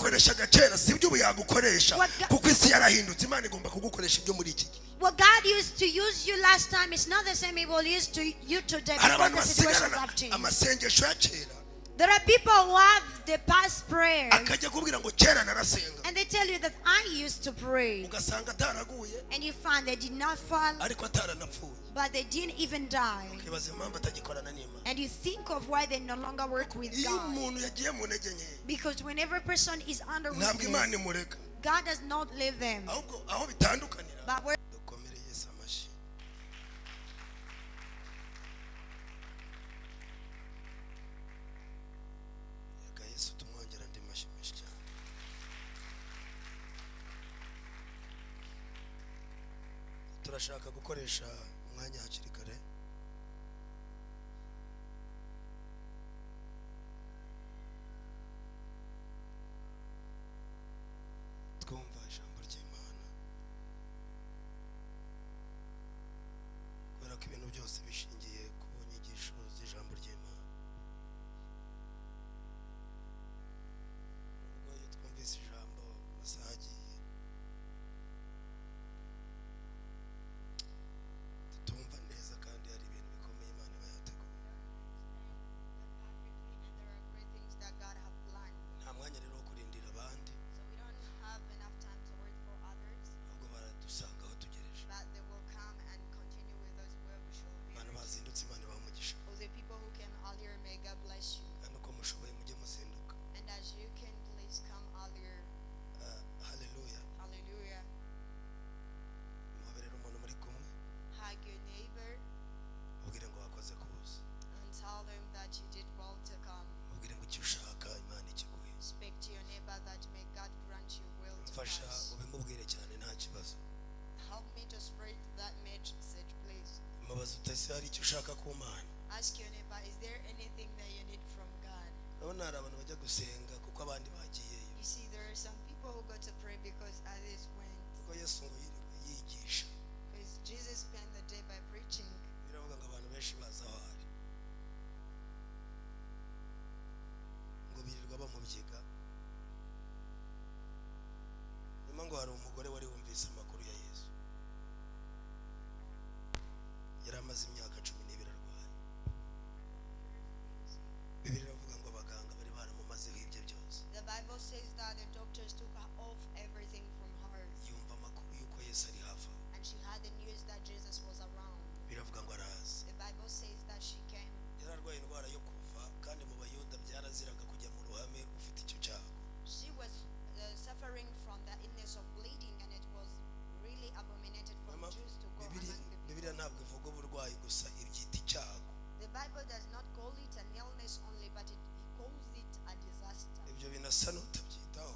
Yagukoreshaga kera si ibyo ubu yagukoresha kuko isi yarahindutse. Imana igomba kugukoresha ibyo muri iki gihe. What God used to use you last time is not the same He will use to you today Hari because abantu the situations basigarana have changed. amasengesho ya kera. There are people who have the past prayers Akajya kubwira ngo kera narasenga. and they tell you that I used to pray. Ugasanga ataraguye And you find they did not fall, ariko ataranapfuye. but they didn't even die. Ukibaza impamvu atagikorana n'Imana. And you think of why they no longer work with Iyo God. umuntu yagiye mu ntege nkeya Because whenever a person is under ntabwo Imana weakness, imureka. God does not leave them. Ahubwo aho bitandukanira But where dukomere Yesu amashyi. Reka Yesu tumwongere andi mashyi menshi cyane. Turashaka gukoresha umwanya hakiri kare. Twumva ijambo ry'Imana kubera ko ibintu byose bishingiye ku nyigisho z'ijambo ry'Imana. Nubwo iyo twumvise ijambo amasaha agiye tutumva neza kandi hari ibintu bikomeye Imana iba yateguye. And there are great things that God have planned. Nta mwanya rero wo kurindira abandi So we don't have enough time to wait for others, ahubwo baradusanga aho tugereje. but they will come and continue with us where we shall be. Abantu bazindutse Imana ibaha umugisha. For the people who came earlier, may God bless you. Kandi uko mushoboye mujye muzinduka. And as you can, please come earlier. Ah, haleluya. Hallelujah. Muhoberere umuntu muri kumwe Hug your neighbor ubwire ngo wakoze kuza. and tell them that you did well to come. Ubwire ngo icyo ushaka Imana ikiguhe. Speak to your neighbor that may God grant you will to Mfasha pass. ubimubwire cyane nta kibazo. Help me to spread that message, please. Mubaza utese hari icyo ushaka ku Mana. Ask your neighbor, is there anything that you need from God? Urabona hari abantu bajya gusenga kuko abandi bagiyeyo. You see, there are some people who go to pray because others went. Kuko Yesu ngo yiriwe yigisha. Because Jesus spent the day by preaching. Biravuga ngo abantu benshi baza aho ari. Ngo birirwa bamubyiga. Nyuma ngo hari umugore wari wumvise amakuru ya Yesu. Yari amaze imyaka 12 arwaye. Bibiliya iravuga ngo abaganga bari baramumazeho ibyo byose. The Bible says that the doctors took off everything from her. Yumva amakuru y'uko Yesu ari hafi aho. And she had the news that Jesus was around. Biravuga ngo araza. The Bible says that she came. Yari arwaye indwara yo kuva kandi mu Bayuda byaraziraga kujya mu ruhame ufite icyo cyago. She was suffering from the illness of bleeding, and it was really abominated for Niyo mpamvu Jews to go Bibiliya among the people. Bibiliya ntabwo ivuga uburwayi gusa ibyita icyago. The Bible does not call it an illness only, but it calls it a disaster. Ibyo binasa n'utabyitaho.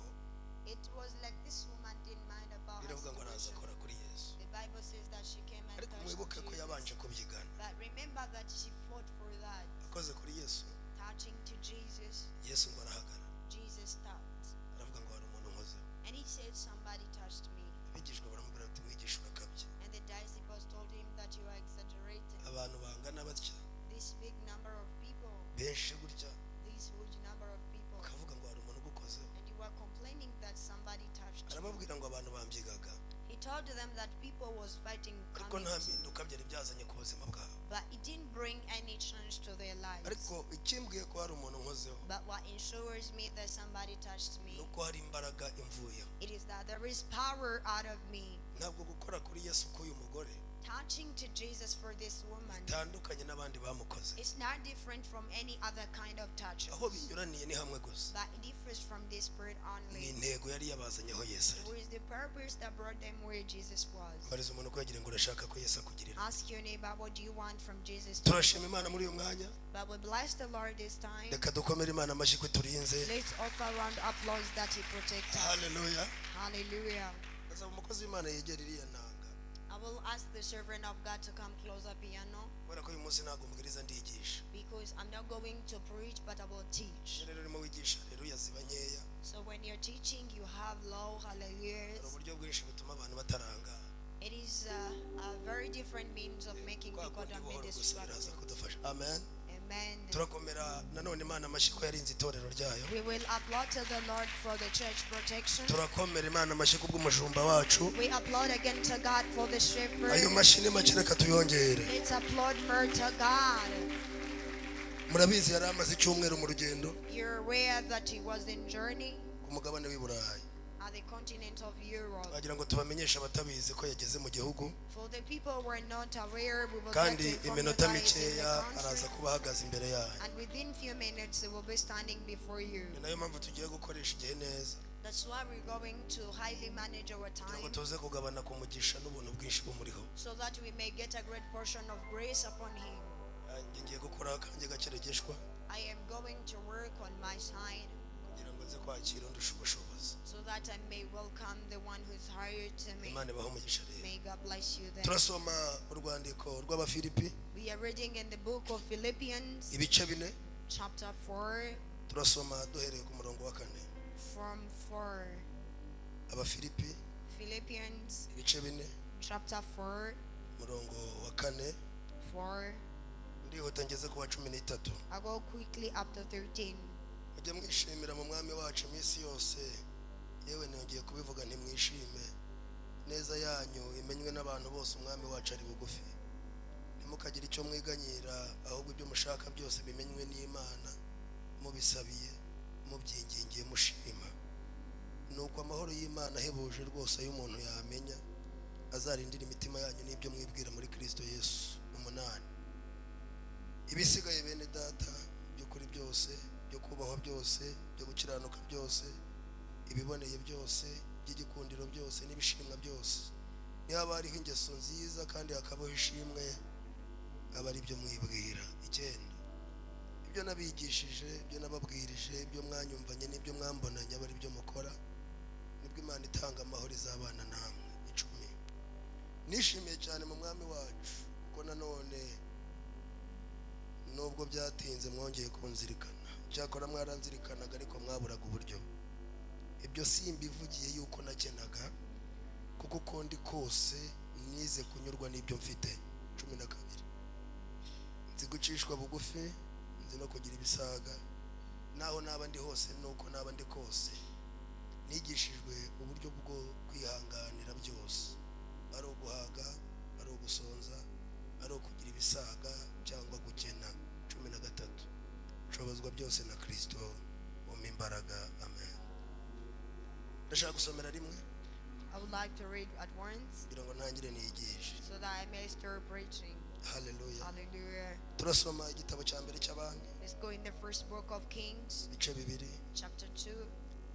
It was like this woman didn't mind about her Biravuga ngo araza situation. akora kuri Yesu. The Bible says that she came and Ariko touched mwibuke ko Jesus. yabanje kubyigana. But remember that she fought for that. Akoze kuri Yesu, Touching to Jesus, Yesu ngo arahagarara. Jesus stopped. Aravuga ngo hari umuntu unkozeho. And he said, somebody touched me. Abigishwa baramubwira bati mwigisha urakabye. And the disciples told him that you are exaggerating. Abantu bangana batya This big number of people, benshi gutya this huge number of people, ukavuga ngo hari umuntu ugukozeho. and you are complaining that somebody touched you. Arababwira ngo abantu bambyigaga He told them that people was fighting ariko coming nta to, mpinduka byari byazanye ku buzima bwabo. but it didn't bring any change to their lives. Ariko ikimbwiye ko hari umuntu unkozeho But what ensures me that somebody touched me, nuko hari imbaraga imvuyeho. it is that there is power out of me. Ntabwo gukora kuri Yesu k'uyu mugore Touching to Jesus for this woman bitandukanye n'abandi bamukoze. is not different from any other kind of touch. Aho binyuraniye ni hamwe gusa. But it differs from this spirit Ni only. intego yari yabazanyeho Yesu ari. It was the purpose that brought them where Jesus was. Mbariza umuntu ukwegereye ngo urashaka ko Yesu akugirira. Ask your neighbor, what do you want from Jesus? Turashima Imana muri uyu mwanya. But we bless the Lord this time. Reka dukomere Imana amashyi ko iturinze. Let's offer round applause that He protects us. Haleluya. Hallelujah. Ndasaba umukozi w'Imana yegera iriya nanga. I will ask the servant of God to come closer piano Kubera ko uyu munsi ntabwo mbwiriza ndigisha. because I'm not going to preach, but I will teach. Iyo rero urimo wigisha haleluya ziba nkeya. So when you're teaching, you have low Hari hallelujahs. uburyo bwinshi butuma abantu batarangara. It is a very different means of making Kwa people kundi don't be buhoro gusa biraza distracted. kudufasha. Amen. Amen. Amen. Turakomera nanone Imana amashyi ko yarinze itorero ryayo. We will applaud to the Lord for the church protection. Turakomera Imana amashyi kubw'umushumba wacu. We applaud again to God for the shepherd. Ayo mashyi ni make, reka tuyongere. Let's applaud more to God. Murabizi yari amaze icyumweru mu rugendo You're aware that he was in journey ku mugabane w'i Burayi. at the continent of Europe. Twagira ngo tubamenyeshe abatabizi ko yageze mu gihugu, For the people who were not aware, we will like kandi to inform you iminota that he is in mikeya the araza country. kuba ahagaze imbere yanyu. And within few minutes, he will be standing before you. Ni nayo mpamvu tugiye gukoresha igihe neza That's why we're going to highly manage our kugira ngo time tuze kugabana ku mugisha n'ubuntu bwinshi bumuriho. so that we may get a great portion of grace upon him. Nanjye ngiye gukora akanjye gakeregeshwa I am going to work on my side kugira ngo nze kwakira undusha ubushobozi. so that I may welcome the one who's hired to me. Imana ibahe umugisha rero. May God bless you then. Turasoma urwandiko rw'Abafilipi We are reading in the book of Philippians, ibice 4, chapter 4, turasoma duhereye ku murongo wa 4. from 4. Abafilipi Philippians, ibice 4, chapter 4, umurongo wa 4, 4. ndihuta ngeze ku wa 13. I go quickly up to 13. Mujye mwishimira mu mwami wacu iminsi yose, yewe nongeye kubivuga ntimwishime. Neza yanyu imenywe n'abantu bose, umwami wacu ari bugufi. Ntimukagire icyo mwiganyira, ahubwo ibyo mushaka byose bimenywe n'Imana, mubisabiye, mubyingingiye, mushima. Nuko amahoro y'Imana ahebuje rwose ayo umuntu yamenya, azarindira imitima yanyu n'ibyo mwibwira muri Kristo Yesu. 8. Ibisigaye bene data, by'ukuri byose, byo kubahwa byose, byo gukiranuka byose, ibiboneye byose, by'igikundiro byose n'ibishimwa byose, niba hariho ingeso nziza kandi hakabaho ishimwe, aba ari byo mwibwira. 9. Ibyo nabigishije, ibyo nababwirije, ibyo mwanyumvanye n'ibyo mwambonanye, aba ari byo mukora, nibwo Imana itanga amahoro izabana namwe. 10. Nishimiye cyane mu mwami wacu, kuko nanone nubwo byatinze mwongeye kunzirikana. Cyakora mwaranzirikanaga ariko mwaburaga uburyo. Ibyo simbivugiye yuko nakenaga, kuko uko ndi kose nize kunyurwa n'ibyo mfite. 12. Nzi gucishwa bugufi, nzi no kugira ibisaga, naho naba ndi hose nuko naba ndi kose. Nigishijwe uburyo bwo kwihanganira byose, ari uguhaga, ari ugusonza, ari ukugira ibisaga cyangwa gukena. 13. Nshobozwa byose na Kristo umpa imbaraga. Amen. Ndashaka gusomera rimwe I would like to read at once kugira ngo ntangire niyigishe. so that I may start preaching. Haleluya. Hallelujah. Turasoma igitabo cya mbere cy'Abami Let's go in the first book of Kings, ibice 2, chapter 2.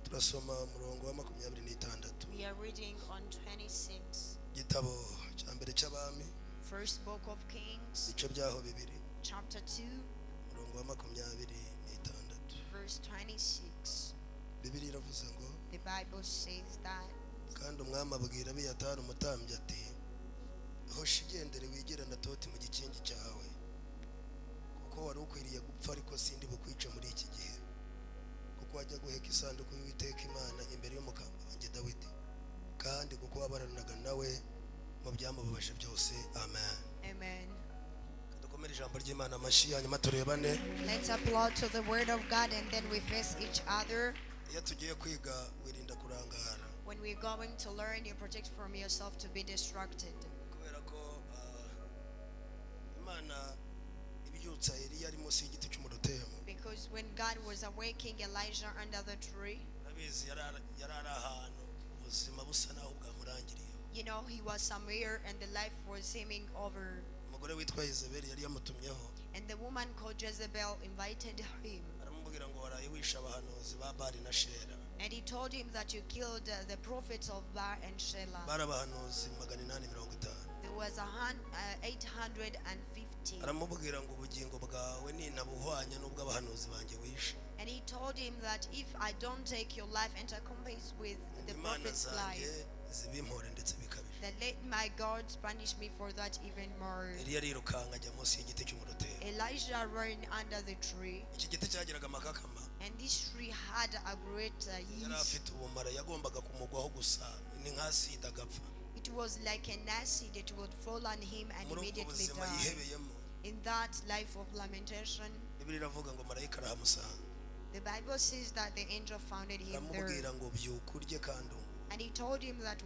turasoma umurongo wa 26. We are reading on 26. Igitabo cya mbere cy'Abami First book of Kings, ibice byaho 2, chapter 2, umurongo wa 26. verse 26. Bibiliya iravuze ngo, The Bible says that, kandi umwami abwira Abiyatari umutambyi ati, hosha igendere wigire Anatoti mu gikingi cyawe, kuko wari ukwiriye gupfa, ariko sindi bukwice muri iki gihe, kuko wajya guheka isanduku y'Uwiteka Imana imbere y'umukambwe wanjye Dawidi, kandi kuko wabaranaga nawe mu byamubabaje byose. Amen. Amen. Dukomere ijambo ry'Imana amashyi, hanyuma turebane. Let's applaud to the word of God and then we face each other. Iyo tugiye kwiga wirinda kurangara, When we're going to learn, you protect from yourself to be distracted. kubera ko Imana ibyutsa Eliya ari munsi y'igiti cy'umurotemu. Because when God was awaking Elijah under the tree, Urabizi yari ari ahantu ubuzima busa naho bwamurangiriyeho. you know, he was somewhere and the life was seeming over. Umugore witwa Yezebeli yari yamutumyeho, And the woman called Jezebel invited him. aramubwira ngo waraye wishe abahanuzi ba Bali na Shera. And he told him that you killed the prophets of Baal and Shelah. Bari abahanuzi 850. There was 850. Aramubwira ngo ubugingo bwawe nintabuhwanya n'ubw'abahanuzi banjye wishe, And he told him that if I don't take your life and compete with the Imana prophet's zanjye life, zibimpore ndetse bikabije. then let my God punish me for that even more. Eliya arirukanka ajya munsi y'igiti cy'umurotemu. Elijah ran under the tree, Iki giti cyagiraga amakakama, and this tree had a great yari yeast. afite ubumara, yagombaga kumugwaho gusa ni nka sida agapfa. It was like an acid that would fall on him and Muri ubwo immediately buzima die. yihebeyemo, In that life of lamentation, Bibiliya iravuga ngo marayika arahamusanga. The Bible says that the angel founded him there. Aramubwira ngo byuka urye kandi unywe, And he told him that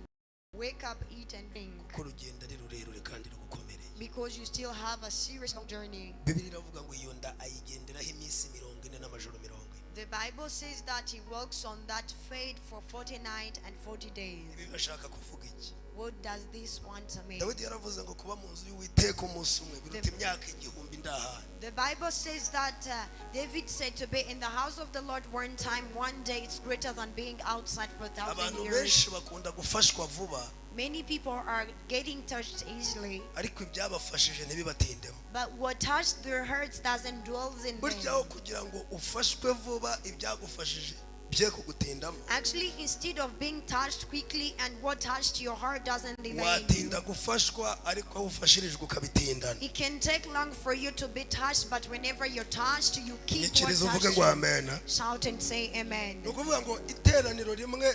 wake up, eat and drink, kuko urugendo ari rurerure kandi rugukomereye. Because you still have a serious long journey. Bibiliya iravuga ngo iyo nda ayigenderaho iminsi 40 n'amajoro 40. The Bible says that he walks on that faith for 40 nights and 40 days. Ibi bashaka kuvuga iki? What does this want to mean? Dawidi yaravuze ngo kuba mu nzu y'Uwiteka umunsi umwe biruta imyaka 1000 ndahana. The Bible says that David said to be in the house of the Lord one time, one day, it's greater than being outside for 1,000 Abantu years. Benshi bakunda gufashwa vuba, Many people are getting touched easily, ariko ibyabafashije ntibibatindemo. But what touched their hearts doesn't dwell in Burya them. aho kugira ngo ufashwe vuba ibyagufashije bye kugutindamo, Actually, instead of being touched quickly and what touched your heart doesn't remain you. Watinda gufashwa ariko aho ufashirijwe ukabitindana. It can take long for you to be touched, but whenever you're touched, you keep what Nyikiriza uvuge touched ngo you. amena. Shout and say amen. Ni ukuvuga ngo iteraniro rimwe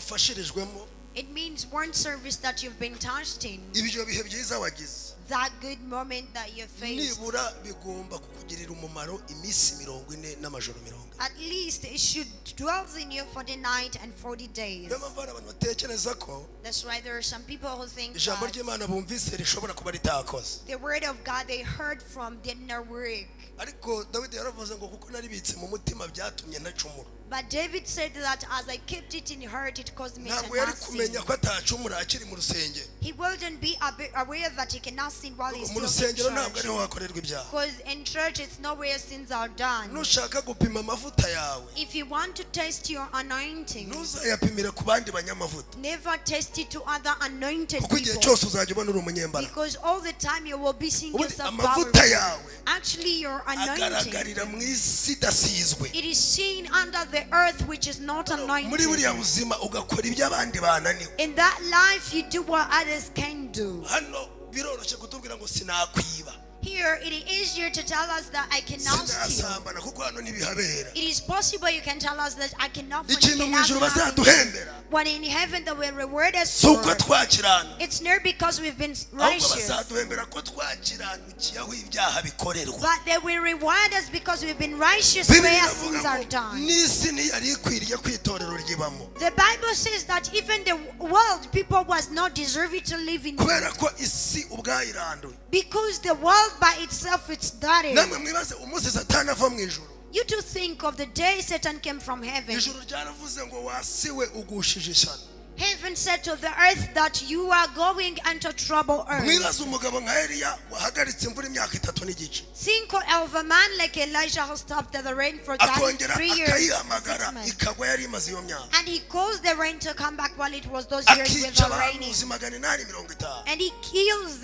wafashirijwemo, It means one service that you've been touched in, ibyo bihe byiza wagize, that good moment that you faced. Nibura bigomba kukugirira umumaro iminsi 40 n'amajoro 40. At least it should dwell in you for the night and 40 days. Niyo mpamvu hari abantu batekereza ko That's why there are some people who think ijambo that ry'Imana bumvise rishobora kuba ritakoze. The word of God they heard from did not work. Ariko Dawidi yaravuze ngo kuko naribitse mu mutima byatumye ntacumura. But David said that as I kept it in heart, it caused me to Ntabwo yari not sin. Kumenya ko atacumura akiri mu rusengero. He wouldn't be aware that he cannot sin while he's Mu still in rusengero ntabwo church. ariho hakorerwa ibyaha. Because in church, it's not where sins are done. Nushaka gupima amavuta yawe, If you want to test your anointing, ntuzayapimire ku bandi banyamavuta, never test it to other anointed kuko igihe people. cyose uzajya ubona uri umunyembaraga. Because all the time you will be seeing Ubundi yourself amavuta powerful. Yawe Actually, your anointing, agaragarira mu isi idasizwe. It is seen under the earth which is not Muri anointed. buriya buzima ugakora ibyo abandi bananiwe. In that life, you do what others can do. Hano biroroshye kutubwira ngo sinakwiba, Here, it is easier to tell us that I cannot steal. Sinasambana kuko hano ntibihabera. It is possible you can tell us that I cannot Ikintu fornicate. mu ijuru I cannot. bazaduhembera What in heaven that will reward us si uko for. twakirana, It's not because we've been ahubwo righteous, bazaduhembera ko twakiranukiye aho ibyaha bikorerwa. But they will reward us because we've been righteous Bibiliya where iravuga sins are ngo done. N'isi ntiyari ikwiriye ko itorero ryibamo, The Bible says that even the world people was not deserving to live in kubera ko isi ubwayo iranduye. Because the world by itself it's dirty. Namwe mwibaze umunsi Satani ava mu ijuru. You to think of the day Satan came from heaven. Ijuru ryaravuze ngo wa si we ugushije ishyano. Heaven said to the earth that you are going into trouble earth. Mwibaze umugabo nka Eliya wahagaritse imvura imyaka 3 n'igice, Think of a man like Elijah who stopped the rain for akongera 3 years, akayihamagara 6 months. Ikagwa yari imaze iyo myaka, And he caused the rain to come back while it was those years akica without raining. Abahanuzi 850. And he kills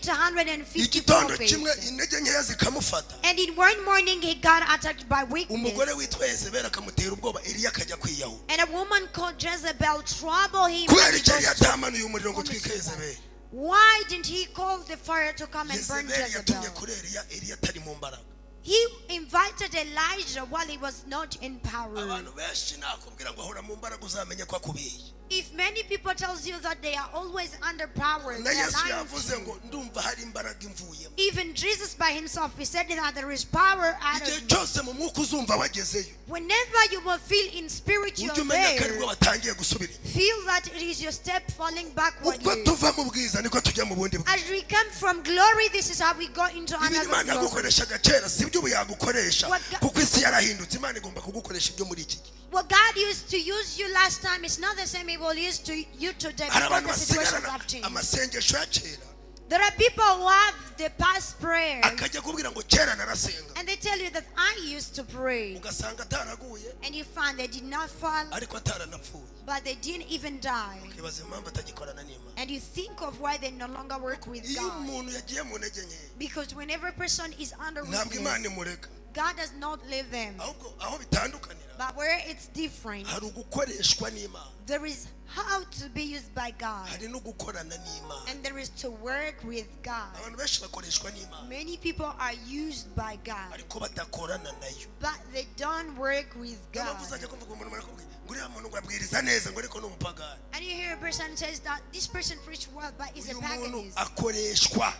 850 Igitondo kimwe prophets. Intege nkeya zikamufata, And in one morning he got attacked by weakness. Umugore witwa Yezebeli akamutera ubwoba, Eliya akajya kwiyahura. And a woman called Jezebel troubled him. Kubera And he icyo Eliya goes to atamanuye umuriro ngo commit utwike suicide. Yezebeli? Why didn't he call the fire to come and burn Yezebeli yatumye Jezebel? Kuri Eliya, Eliya atari mu mbaraga. He invited Elijah while he was not in power. Abantu benshi nakubwira ngo ahora mu mbaraga uzamenye ko akubiye. If many people tells you that they are always under power, Na they are Yesu lying to yavuze you. Ngo ndumva hari imbaraga imvuyemo. Even Jesus by himself, he said that there is power out Igihe of me. Cyose mu mwuka uzumva wagezeyo, Whenever you will feel in spirit you're ujye umenya ko there, aribwo watangiye gusubira inyuma. Feel that it is your step falling backward. Uko tuva mu bwiza niko tujya mu bundi bwiza. As we come from glory, this is how we go into Ibintu another Imana glory. yagukoreshaga kera si byo ubu yagukoresha, kuko isi yarahindutse. Imana igomba kugukoresha ibyo muri iki gihe. What God used to use you last time is not the same He will use to you today Hari because abantu the situations basigarana have changed. Amasengesho ya kera, There are people who have the past prayers akajya kubwira ngo kera narasenga, and they tell you that I used to pray. Ugasanga ataraguye And you find they did not fall, ariko ataranapfuye, but they didn't even die. Ukibaza impamvu atagikorana n'Imana. And you think of why they no longer work with Iyo God. Umuntu yagiye mu ntege nkeya, Because whenever a person is under ntabwo Imana weakness, imureka. God does not leave them. Ahubwo aho bitandukanira, But where it's different, hari ugukoreshwa n'Imana, there is how to be used by God, hari no gukorana n'Imana. And there is to work with God. Abantu benshi bakoreshwa n'Imana, Many people are used by God, ariko badakorana nayo. But they don't work with Niyo God. mpamvu uzajya kumva umuntu arakubwira ngo uriya muntu ngo abwiriza neza ngo ariko ni umupagani. And you hear a person says that this person preached well, but is a Uyu muntu paganist. akoreshwa,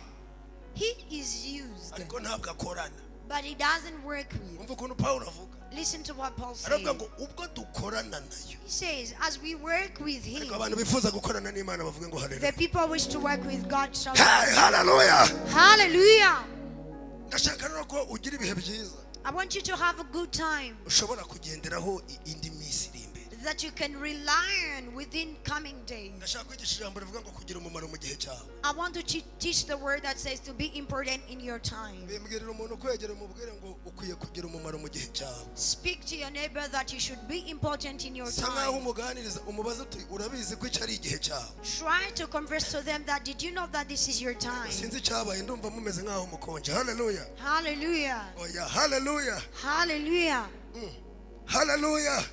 He is used, ariko ntabwo akorana. But he doesn't work with. Umva ukuntu Pawulo avuga. Listen to what Paul says. Aravuga ngo ubwo dukorana nayo. He says, as we work with him, Ariko abantu bifuza gukorana n'Imana bavuge ngo the haleluya. People wish to work with God shall. Hey, haleluya. Hallelujah. Ndashaka rero ko ugira ibihe byiza I want you to have a good time ushobora kugenderaho indi minsi iri imbere. That you can rely on within coming days. Ndashaka kwigisha ijambo rivuga ngo kugira umumaro mu gihe cyawe. I want to teach the word that says to be important in your time. Bimbwirira umuntu ukwegera umubwire ngo ukwiye kugira umumaro mu gihe cyawe. Speak to your neighbor that you should be important in your Sa nkaho time. Umuganiriza umubaze uti urabizi ko iki ari igihe cyawe. Try to converse to them that did you know that this is your time? Sinzi icyabaye ndumva mumeze nkaho mukonje. Haleluya. Hallelujah. Oya haleluya. Hallelujah. Haleluya.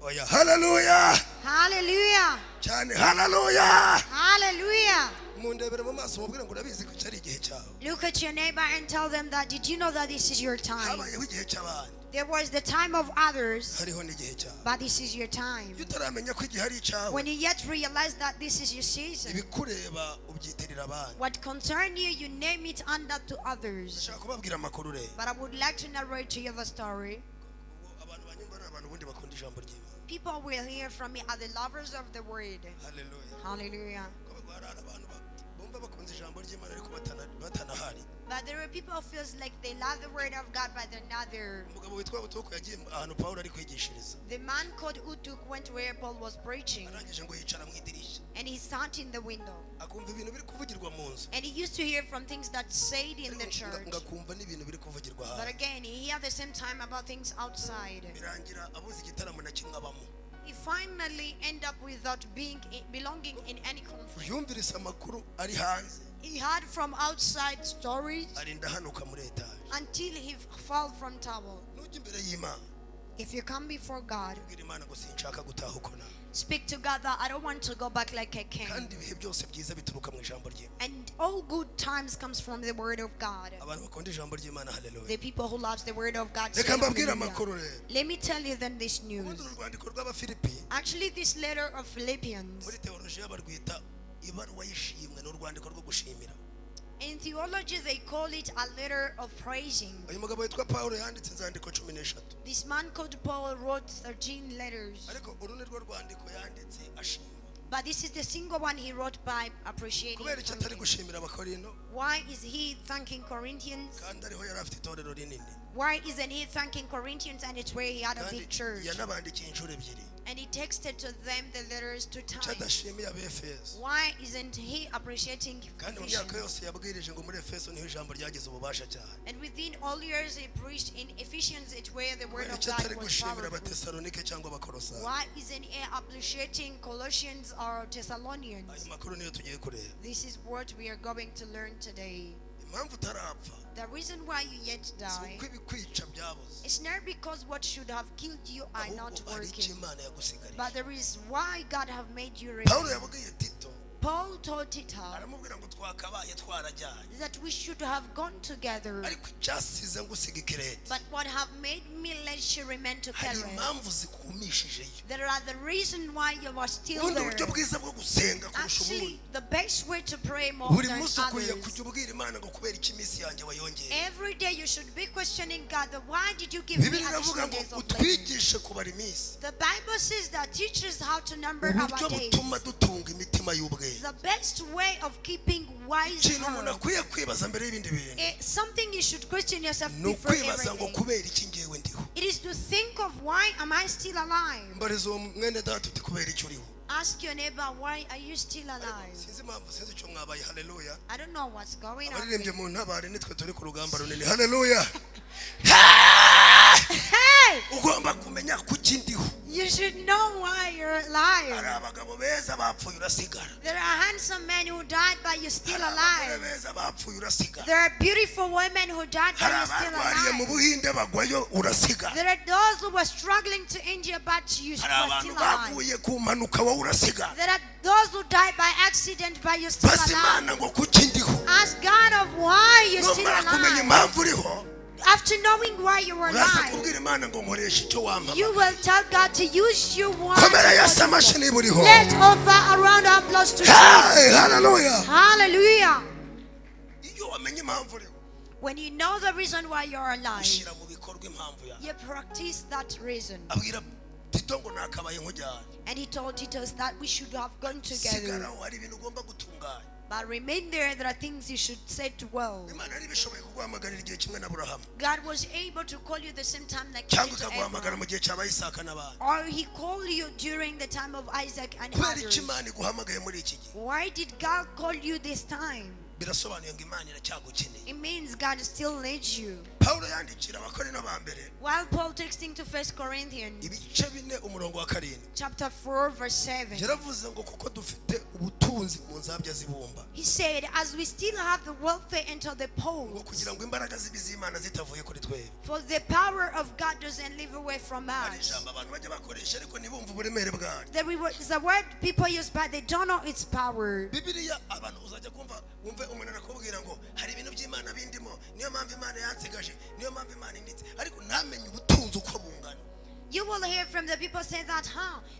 Oya haleluya. Hallelujah. Cyane haleluya. Hallelujah. Mundebere mu maso mubwire ngo urabizi ko iki ari igihe cyawe. Look at your neighbor and tell them that did you know that this is your time? Habayeho igihe cy'abandi. There was the time of others, Hariho n'igihe cyawe. But this is your time. Iyo utaramenya ko igihe ari icyawe When you yet realize that this is your season, ibikureba ubyitirira abandi. What concern you, you name it under to others. Ndashaka kubabwira amakuru rero. But I would like to narrate to you the story. Ubwo abantu banyumva ni abantu ubundi bakunda ijambo ry'Imana. People will hear from me are the lovers of the word. Haleluya. Hallelujah. Ko hari abantu bumva bakunze ijambo ry'Imana ariko batanahari. But there are people who feels like they love the word of God, but they're not there. Umugabo witwa Butuku yagiye ahantu Pawulo ari kwigishiriza. The man called Utuk went where Paul was preaching, Arangije ngo yicara mu idirishya. And he sat in the window. Akumva ibintu biri kuvugirwa mu nzu. And he used to hear from things that said in the Ariko church. Ngakumva n'ibintu biri kuvugirwa But hanze. again, he heard the same time about things outside. Birangira abuze igitaramo na kimwe abamo. He finally ended up without being belonging in any conflict. Yumvise amakuru ari hanze. He heard from outside stories Arinda hanuka muri etaje. Until he fell from tower. Nujya imbere y'Imana If you come before God, ubwira Imana ngo sinshaka gutaha uko nawe. Speak to God that I don't want to go back like I came. Kandi ibihe byose byiza bituruka mu ijambo ry'Imana. And all good times comes from the word of God. Abantu bakunda ijambo ry'Imana haleluya. The people who loves the word of God say Reka mbabwire hallelujah. amakuru rero. Let me tell you then this news. Ubundi uru rwandiko rw'Abafilipi Actually, this letter of Philippians, muri teolojiya barwita ibaruwa y'ishimwe ni urwandiko rwo gushimira. In theology, they call it a letter of praising. Uyu mugabo witwa Pawulo yanditse inzandiko 13. This man called Paul wrote 13 letters. Ariko uru ni rwo rwandiko yanditse ashima. But this is the single one he wrote by appreciating. Kubera icyo atari Thanking. Gushimira Abakorino Why is he thanking Corinthians? Kandi ariho yari afite itorero rinini. Why isn't he thanking Corinthians and it's where he had a Kandi big church? Yanabandikiye inshuro ebyiri. And he texted to them the letters two Icyo times. adashimiye Abefeso. Why isn't he appreciating Kandi mu myaka Ephesians? Yose yabwirije ngo muri Efeso niho ijambo ryagize ububasha cyane. And within all years he preached in Ephesians, it's where the word Kubera of icyo God atari was gushimira powerful. Abatesalonike cyangwa Abakolosayi. Why isn't he appreciating Colossians or Thessalonians? Ayo makuru niyo tugiye kureba. This is what we are going to learn today. Impamvu utarapfa The reason why you yet si die uko ibikwica byabuze is not because what should have killed you are not ahubwo hari icyo working, Imana yagusigariye. But there is why God have made you Pawulo remain. yabwiye Tito Paul told Tito aramubwira ngo twakabaye twarajyanye that we should have gone together, ariko icyasize ngusiga I Kirete but what have made me let you remain hari together, impamvu zikumishijeyo. There are the reason why you are still Ubundi there. buryo bwiza bwo gusenga kurusha ubundi Actually, the best way to pray more buri than munsi ukwiye others. Kujya ubwira Imana ngo kubera iki iminsi yanjye wayongeye. Every day you should be questioning God, that why did you give me Bibiliya iravuga additional ngo days of living? utwigishe kubara iminsi The Bible says that teaches how to number our uburyo days. Butuma dutunga imitima y'ubwenge. The best way of keeping wise Ikintu umuntu heart, akwiye kwibaza mbere y'ibindi bintu something you should question yourself ni before ukwibaza ngo everything. Kubera iki ngewe ndiho. It is to think of why am I still alive? Mbariza uwo mwene data uti kubera iki uriho. Ask your neighbor, why are you still alive? Sinzi impamvu sinzi icyo mwabaye haleluya. I don't know what's going on. Abaririmbye mu ntabare nitwe turi ku rugamba runini haleluya. Hey! Ugomba kumenya kuki ndiho. You should know why you're alive. Hari abagabo beza bapfuye urasigara. There are handsome men who died, but you're still Hari abagore alive. Beza bapfuye urasigara. There are beautiful women who died, but Hari you're still abarwariye mu alive. Buhinde bagwayo urasigara. There are those who were struggling to India, but you Hari were abantu still alive. baguye ku mpanuka wowe urasigara. There are those who died by accident, but you're still Baza alive. Imana ngo kuki ndiho. Ask God of why you're still Numara kumenya alive. impamvu uriho After knowing why you were uraza alive, kubwira Imana ngo nkoresha icyo you wampamagaye. Will tell God to use you one. Komera Yesu amashyi niba uriho. Let's offer a round of applause to Jesus. Hey, haleluya. Hallelujah. Iyo wamenye impamvu uriho When you know the reason why you're alive, ushyira mu bikorwa impamvu yawe. You practice that reason. Abwira Tito ngo nakabaye nkujyanye. And he told Titus that we should have gone together. Sigara hari ibintu ugomba gutunganya. But remain there, there are things you should set well. Imana yari ibishoboye kuguhamagarira igihe kimwe na Aburahamu. God was able to call you the same time like he Cyangwa did to ikaguhamagara Abraham. Mu gihe cya Isaka n'abandi. Or he called you during the time of Isaac and Kubera icyo others. Imana iguhamagaye muri iki gihe. Why did God call you this time? Birasobanuye ngo Imana iracyagukeneye. It means God still needs you. Pawulo yandikira Abakorinto ba mbere While Paul texting to 1 Corinthians ibice 4 umurongo wa 7. chapter 4 verse 7, Yaravuze ngo kuko dufite ubutunzi mu nzabya zibumba. He said, as we still have the welfare into the Ngo poles, kugira ngo imbaraga z'ibizimana zitavuye kuri twebwe. For the power of God doesn't live away from Hari us. ijambo abantu bajya bakoresha ariko ntibumve uburemere bwaryo. There is a word people use, but they don't know its power. Bibiliya abantu uzajya kumva wumve umuntu arakubwira ngo hari ibintu by'Imana bindimo niyo mpamvu Imana yansigaje niyo mpamvu Imana inditse ariko ntamenye ubutunzi uko bungana. You will hear from the people say that,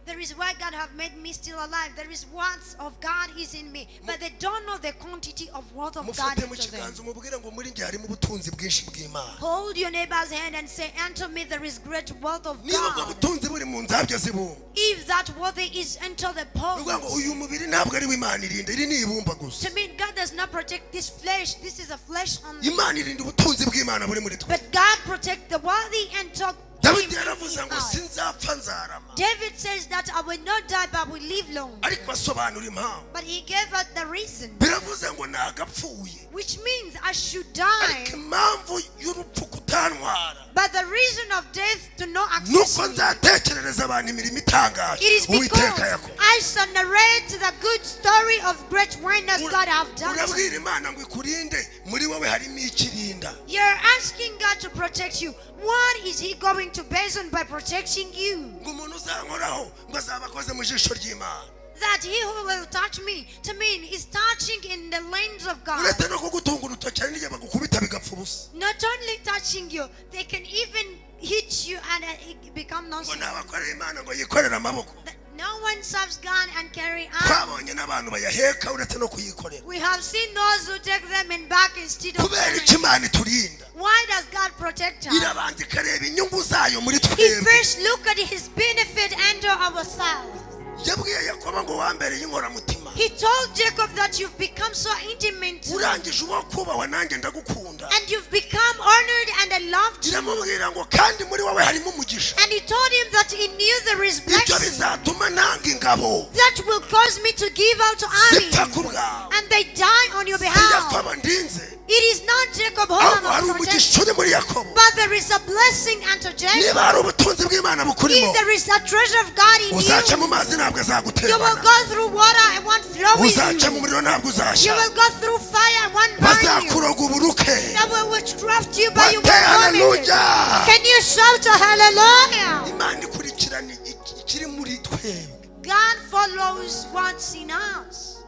there is why God have made me still alive. There is words of God is in me. But they don't know the quantity of word of God Mufate mu into them. kiganza umubwire ngo muri njye harimo ubutunzi bwinshi bw'Imana. Hold your neighbor's hand and say, unto me there is great wealth of Niba ubwo God. butunzi buri mu nzabya zibumba. If that wealth is into the Ni ukuvuga ngo poles. uyu mubiri ntabwo ari w'Imana irinda iri ni ibumba gusa. To mean God does not protect this flesh. This is a flesh only. Imana irinda ubutunzi bw'Imana buri muri twe. But God protect the worthy and talk. Dawidi yaravuze ngo sinzapfa nzarama. David says that I will not die but will live long. Ariko asobanura impamvu. But he gave us the reason. Biravuze ngo nagapfuye. Which means I should die. Ariko impamvu y'urupfu kutantwara. But the reason of death to not access Nuko me. nzatekerereza abantu imirimo itangaje. It is because Uwiteka yakoze. I shall narrate the good story of great wonders God have done. Urabwira Imana ngo ikurinde muri wowe harimo ikirinda. You're asking God to protect you. What is he going to base on by protecting you? Ngo umuntu uzankoraho ngo azaba akoze mu jisho ry'Imana. That he who will touch me, to mean is touching in the lens of God. Uretse no kugutunga urutoki hari n'igihe bagukubita bigapfa ubusa. Not only touching you, they can even hit you and it become Ngo nonsense. nabakorera Imana ngo yikorere amaboko. That no one serves God and carry on. Twabonye n'abantu bayaheka uretse no kuyikorera. We have seen those who take them in back instead of Kubera carrying. icyo Imana iturinda. Why does God protect us? Irabanza ikareba inyungu zayo muri He twebwe. first look at his benefit and ourselves. Yabwiye Yakobo ngo wambereye inkoramutima. He told Jacob that you've become so intimate to me, Urangije uwo kubahwa nanjye ndagukunda. and you've become honored and I loved you. Iramubwira ngo kandi muri wowe harimo umugisha. And he told him that in you there is Ibyo blessing bizatuma nanga ingabo. that will cause me to give out armies Zipfa ku bwawe. and they die on your Si behalf. Yakobo ndinze. It is not Jacob whom Ahubwo I'm hari protecting, umugisha uri muri Yakobo. but there is a blessing unto Jacob. Niba hari ubutunzi bw'Imana bukurimo, If there is a treasure of God in uzaca mu you, mazi ntabwo you will azagutembana. go through water and won't flow with Uzaca mu you. muriro ntabwo You uzashya. will go through fire and won't burn you. Bazakuroga uburuke. They will witchcraft you, but you Bate will vomit it. haleluya. Can you shout a hallelujah? Imana ikurikirana ikiri muri twebwe. God follows what's in us.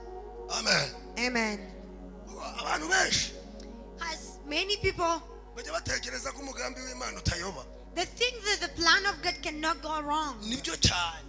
Amen. Amen. Abantu benshi As many people, bajya batekereza ko umugambi w'Imana utayoba. they think that the plan of God cannot go wrong. Nibyo cyane.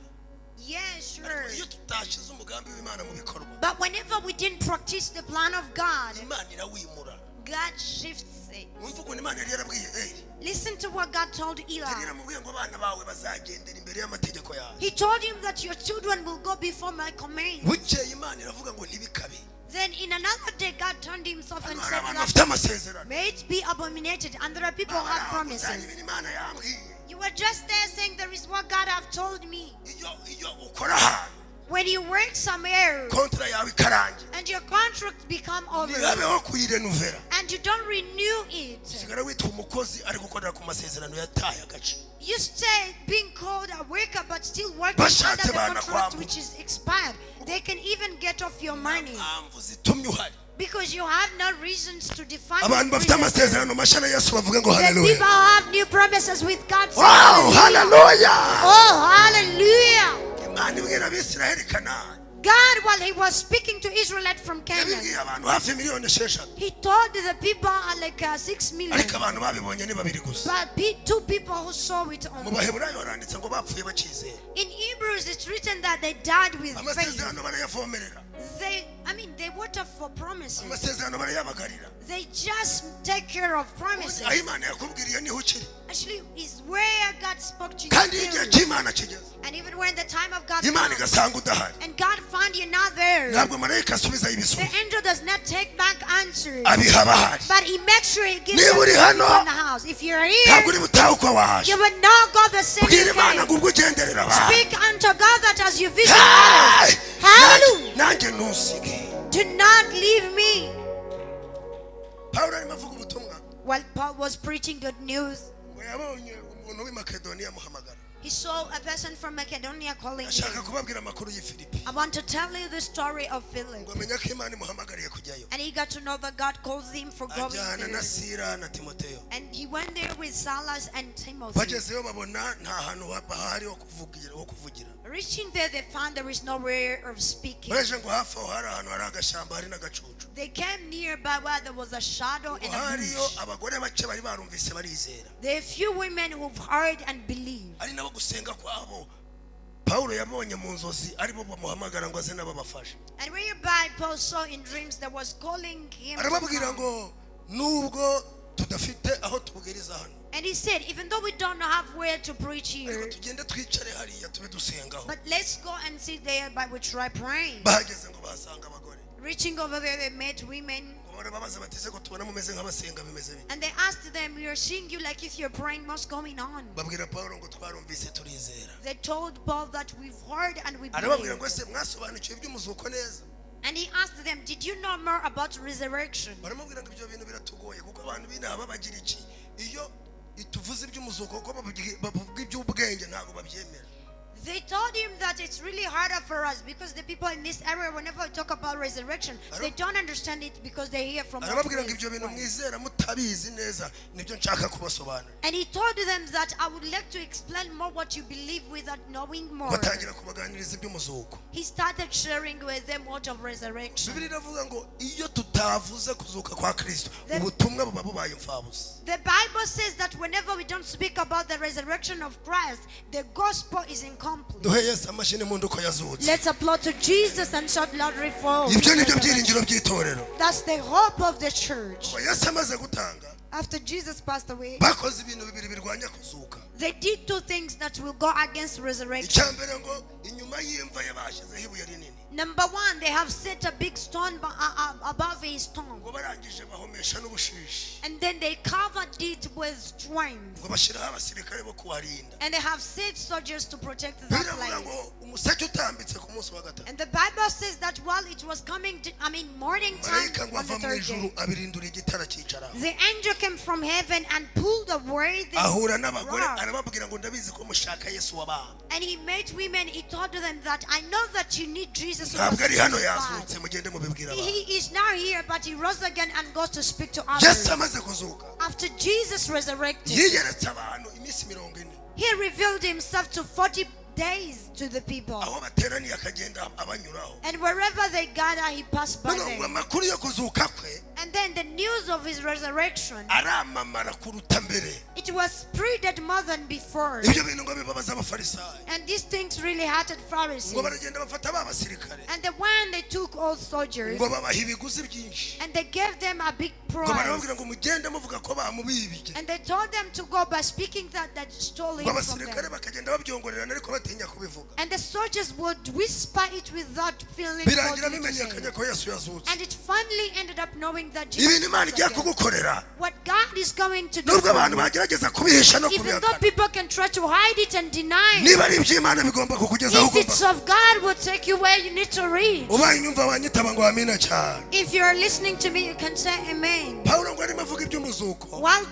Yeah, sure. Ariko iyo tutashyize umugambi w'Imana mu bikorwa, But whenever we didn't practice the plan of God, Imana irawimura. God shifts it. Mwumve ukuntu Imana yari yarabwiye Eli. Listen to what God told Yari Eli. yaramubwiye ngo abana bawe bazagendera imbere y'amategeko yawe. He told him that your children will go before my command. Bukeye Imana iravuga ngo ntibikabe. Then in another day, God turned himself and Hano hari said, abantu that, bafite amasezerano. may it be abominated. And there are people who have Baba promises. ibintu Imana yambwiye. You were just there saying, there is what God have told me. Iyo iyo ukora ahantu When you work somewhere kontra yawe ikarangira and your contract become over ntihabeho kuyirenuvera and you don't renew it, usigara witwa umukozi ari gukorera ku masezerano yataye agace. You stay being called a worker but still working under Bashatse the contract banakwambura. which is expired. They can even get off your money Impamvu zitumye uhari. Because you have no reasons to define Abantu the bafite reason. amasezerano mashya na Yesu bavuge ngo The haleluya. people have new promises with God. Say Wow, hallelujah. haleluya. Oh, hallelujah. Imana ibwira Abisirayeli Kanani. God, while he was speaking to Israelite from Canaan, Yabibwiye abantu hafi 6 miliyoni. He told the people like 6 million. Ariko abantu babibonye ni babiri gusa. But two people who saw it Mu only. Baheburayo baranditse ngo bapfuye bakizera. In Hebrews, it's written that they died with faith. Amasezerano barayavomerera. They I mean, they water for promises. Amasezerano barayabagarira. They just take care of promises. Aho Imana yakubwiriye niho ukiri. Actually, is where God spoke to you. Kandi iyo igihe Still. cy'Imana kigeze, And even when the time of God Imana comes, igasanga udahari, and God found you not there, ntabwo marayika asubizayo the ibisubizo, angel does not take back answers. abiha abahari. But he makes sure he gives Niba them uri to hano, people in the house. If you're here, ntabwo uri butahe uko waje. you will not go the same Bwira you Imana came. ngo ubwo ugenderera abantu. Speak unto God that as you visit Hey! others. Hallelujah. Nanjye ntusige. Do not leave me. Pawulo arimo avuga ubutumwa, While Paul was preaching good news, ngo yabonye umuntu w'i Makedoniya amuhamagara. he saw a person from Macedonia calling Ashaka him. kubabwira amakuru y'i Filipi, I want to tell you the story of Philip. ngo amenye ko Imana imuhamagariye kujyayo. And he got to know that God calls him for going Ajyana na there. Sira na Timoteyo. And he went there with Silas and Timothy. Bagezeyo babona nta hantu bahari ho kuvugira, ho kuvugira. Reaching there, they found there is nowhere of speaking. Baje ngo hafi aho hari ahantu hari agashyamba hari n'agacucu. They came nearby where there was a shadow Ngo and a hariyo bush. abagore bake bari barumvise barizera, There are few women who've heard and believed. ari nabo gusenga kwabo Pawulo yabonye mu nzozi aribo bamuhamagara ngo aze n'ababafashe. And whereby Paul saw in dreams that was calling him to Arababwira come. ngo nubwo tudafite aho tubwiriza hano, And he said, even though we don't have where to preach ariko here, tugende twicare hariya tube dusengaho. but let's go and sit there by we try praying. Bahageze ngo bahasanga abagore. Reaching over there, they met women. Ngo barababaza bati ese ko tubona mumeze nk'abasenga bimeze bite? And they asked them, we are seeing you like if you're praying, what's going on? Babwira Pawulo ngo twarumvise turizera. They told Paul that we've heard and we Arababwira believe. ngo ese mwasobanukiwe iby'umuzuko neza? And he asked them, did you know more about resurrection? Baramubwira ngo ibyo bintu biratugoye kuko abantu b'inaha babagira iki, iyo ituvuze iby'umuzuko kuko bavuga iby'ubwenge ntabwo babyemera. They told him that it's really harder for us because the people in this area, whenever we talk about resurrection, they don't understand it because they hear from what Arababwira ngo we ibyo bintu want. mwizera mutabizi neza nibyo nshaka kubasobanurira. And he told them that I would like to explain more what you believe without knowing more. Batangira kubaganiriza iby'umuzuko. He started sharing with them what of resurrection. Bibiliya iravuga ngo iyo tutavuze kuzuka kwa Kristo, ubutumwa buba bubaye imfabusa. The Bible says that whenever we don't speak about the resurrection of Christ, the gospel is incomplete. Duhe Yesu amashyi n'impundu ko yazutse. Let's applaud to Jesus and shout loudly for Ibyo nibyo byiringiro by'itorero. That's the hope of the church. Ngo Yesu amaze gutanga, After Jesus passed away, bakoze ibintu bibiri birwanya kuzuka. they did two things that will go against resurrection. Icya mbere ngo inyuma y'imva ye bashyizeho ibuye rinini. Number one, they have set a big stone above his tomb. Ngo barangije bahomesha n'ubushishi. And then they covered it with strength. Ngo bashyiraho abasirikare bo kuharinda. And they have set soldiers to protect that Biravuga place. ngo umuseke utambitse ku munsi wa gatatu, And the Bible says that while it was coming, to, I mean, morning time marayika ngo on the ava mu third ijuru day, abirindura igitara cyicaraho. the angel came from heaven and pulled away the Ahura n'abagore rock. arababwira ngo ndabizi ko mushaka Yesu wabambwe. And he met women. He told them that I know that you need Jesus who was Ntabwo ari hano crucified. yazutse, mugende mubibwire abantu. He is now here, but he rose again and goes to speak to others. Yesu amaze kuzuka, After Jesus resurrected, yiyeretse abantu iminsi 40. he revealed himself to 40 days to the people. Aho bateraniye akagenda abanyuraho. And wherever they gather, he passed by Noneho ngo them. amakuru yo kuzuka kwe And then the news of his resurrection, aramamara kuruta mbere. it was spreaded more than before. Ibyo bintu ngo bibabaza abafarisayo. And these things really hurted Pharisees. Ngo baragenda bafata ba basirikare, And the one they took all soldiers ngo babaha ibiguzi byinshi. and they gave them a big Ngo price. barababwira ngo mugende muvuga ko bamubibye. And they told them to go by speaking that that stole Ngo him from abasirikare them. bakagenda babyongorerana ariko batinya kubivuga. And the soldiers would whisper it without feeling Birangira boldly to say bimenyekanye it. ko Yesu yazutse. And it finally ended up knowing that Jesus Ibintu Imana rose igiye again. kugukorera, What God is going to do nubwo for abantu you, bagerageza kubihisha no even though kubihakana, people can try to hide it and deny it, niba ari iby'Imana bigomba kukugezaho if ugomba. it's of God, will take you where you need to reach. Ubaye unyumva wanyitaba ngo amina cyane. If you are listening to me, you can say amen. Pawulo ngo arimo avuga iby'umuzuko, While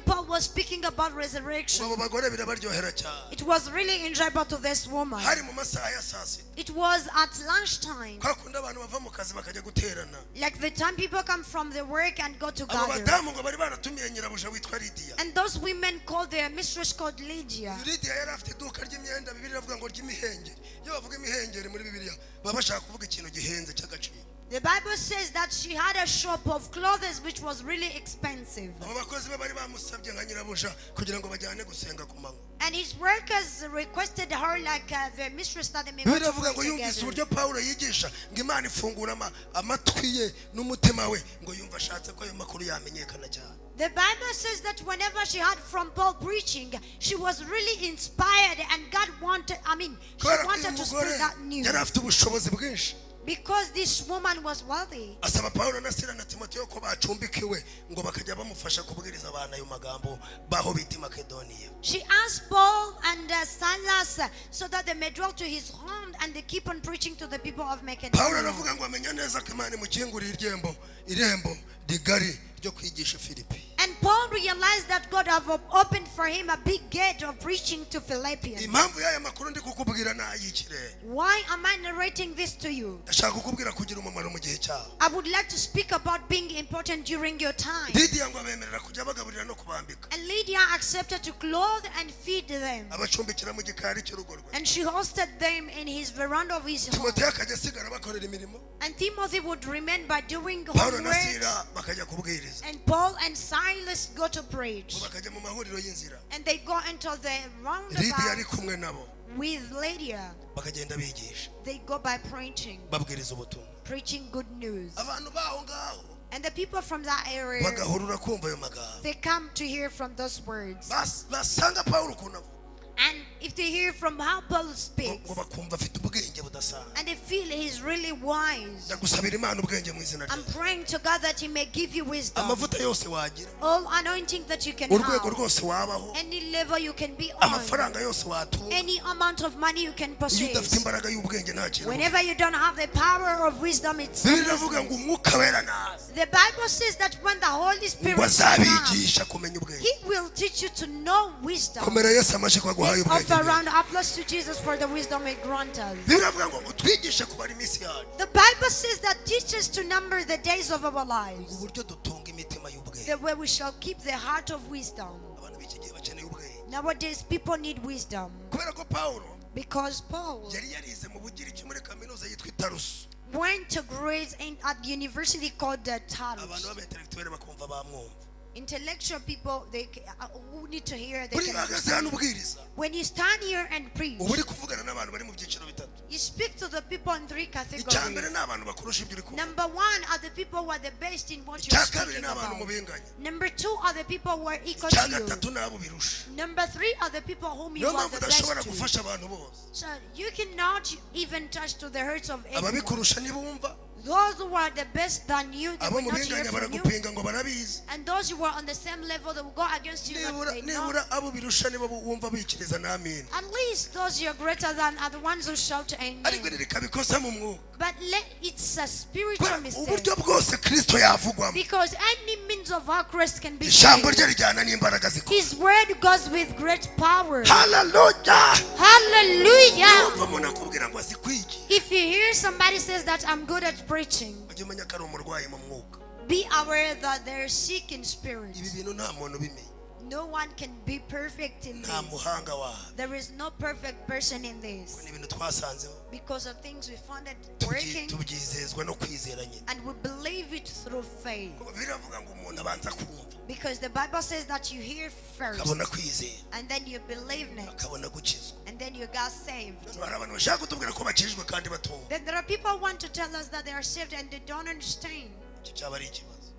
Paul was speaking about resurrection, ngo abo bagore birabaryohera cyane. it was really enjoyable to this woman. Hari mu masaha ya saa sita, It was at lunchtime, kwa kundi abantu bava mu kazi bakajya guterana. like the time people come from the work and go to Abo gather. badamu ngo bari baratumiye nyirabuja witwa Lidiya. And those women called their mistress called Lydia. Lidiya yari afite iduka ry'imyenda, Bibiliya iravuga ngo ry'imihengeri. Iyo bavuga imihengeri muri Bibiliya baba bashaka kuvuga ikintu gihenze cy'agaciro. The Bible says that she had a shop of clothes which was really expensive. Abo bakozi be bari bamusabye nka nyirabuja kugira ngo bajyane gusenga ku manywa. And his workers requested her like the mistress that they may go to Biravuga ngo pray yumvise together. uburyo Pawulo yigisha, ngo Imana ifungura amatwi ye n'umutima we, ngo yumva ashatse ko ayo makuru yamenyekana cyane. The Bible says that whenever she heard from Paul preaching, she was really inspired, and God wanted, I mean, she Kubera ko uyu wanted to mugore spread that news. yari afite ubushobozi bwinshi, Because this woman was wealthy. asaba Pawulo na Sila na Timoteyo ko bacumbikiwe, ngo bakajya bamufasha kubwiriza abantu ayo magambo baho bita i Makedoniya. She asked Paul and Silas so that they may dwell to his home and they keep on preaching to the people of Pawulo Macedonia. aravuga ngo amenya neza ko Imana imukinguriye irembo, irembo rigari ryo kwigisha Filipi. And Paul realized that God have opened for him a big gate of preaching to Philippians. Impamvu y'aya makuru ndi kukubwira ni ay'ikirere. Why am I narrating this to you? Ndashaka kukubwira kugira umumaro mu gihe cyawe. I would like to speak about being important during your time. Lidiya ngo abemerera kujya bagaburira no kubambika, And Lydia accepted to clothe and feed them. abacumbikira mu gikari cy'urugo rwe. And she hosted them in his veranda of his home. Timoteyo akajya asigara bakorera imirimo, And Timothy would remain by doing Pawulo na homework. Sila bakajya kubwiriza, And Paul and Silas go to preach. ngo bakajya mu mahuriro y'inzira. And they go into the Lidiya ari roundabout kumwe nabo, with Lydia. bakagenda bigisha, They go by preaching, babwiriza ubutumwa. preaching good news. Abantu baho ngaho And the people from that area, bagahurura kumva ayo magambo, they come to hear from those words. Basanga Pawulo ukuntu avuga, And if they hear from how Paul ngo speaks, ngo bakumva afite ubwenge budasanzwe. and they feel he's really wise, Ndagusabira Imana ubwenge mu izina I'm rye. praying to God that He may give you wisdom. Amavuta yose wagira, All anointing that you can urwego have, rwose wabaho, any level you can be on, amafaranga yose watunga, any amount of money you can iyo udafite possess. imbaraga y'ubwenge nta kintu. Whenever you don't have the power of wisdom, it's Bibiliya iravuga ngo useless. Umwuka Wera naza, The Bible says that when the Holy Spirit ngo comes, azabigisha kumenya ubwenge. He will teach you to know wisdom. Komera Yesu amashyi ko aguhaye Let's ubwenge. offer a round of applause to Jesus for the wisdom He grants us. Bibiliya iravuga ngo utwigishe kubara iminsi yacu, The Bible says that teach us to number the days of our lives, uburyo dutunga imitima y'ubwenge. the way we shall keep the heart of wisdom. Abantu b'iki gihe bakeneye ubwenge. Nowadays, people need wisdom Kubera ko Pawulo because Paul yari yarize mu Bugiriki muri kaminuza yitwa Itarusu, went to grades at the university called the abantu Tarsus. b'abaintellectuel bakumva bamwumva. Intellectual people, they who need to hear, they Buri can bahagaze understand. hano ubwiriza, When you stand here and preach, uba uri kuvugana n'abantu bari mu byiciro bitatu. you speak to the people in three Icya mbere categories. ni abantu bakurusha ibyo uri kuvuga. Number one are the people who are the best in what you're Icya kabiri speaking ni abantu about. mubinganya. Number two are the people who are equal Icya to you. gatatu ni abo birusha. Number three are the people whom you Niyo are mpamvu the best udashobora to. gufasha abantu bose. So you cannot even touch to the hurts of anyone. Ababikurusha ntibumva, Those who are the best than you, they abo will not hear mubinganya from you. baragupinga ngo barabizi. And those who are on the same level, they will go against you. Nibura But they know. nibura abo birusha nibo wumva bikiriza n'amina. At least those you are greater than are the ones who shout Ariko amen. iri rikabikosa mu mwuka. But it's a spiritual Kubera mistake. uburyo bwose Kristo yavugwamo, Because any means of our Christ can be ijambo saved. rye rijyana n'imbaraga zikora. His word goes with great power. Haleluya! Hallelujah. Wumva umuntu akubwira ngo azi kwigira, If you hear somebody says that I'm good at preaching, ujye umenya ko ari umurwayi mu mwuka. be aware that they're sick in spirit. Ibi bintu nta muntu ubimenya, No one can be perfect in nta this. muhanga wawe. There is no perfect person in this. Ni ibintu twasanzeho, Because of things we found it working tubyizezwa no kwizera nyine. and we believe it through faith. Kuko biravuga ngo umuntu abanza kumva, Because the Bible says that you hear first akabona kwizera, and then you believe next akabona gukizwa. and then you got saved. None hari abantu bashaka kutubwira ko bakijijwe kandi batumva. Then there are people who want to tell us that they are saved and they don't understand. Icyo cyaba ari ikibazo.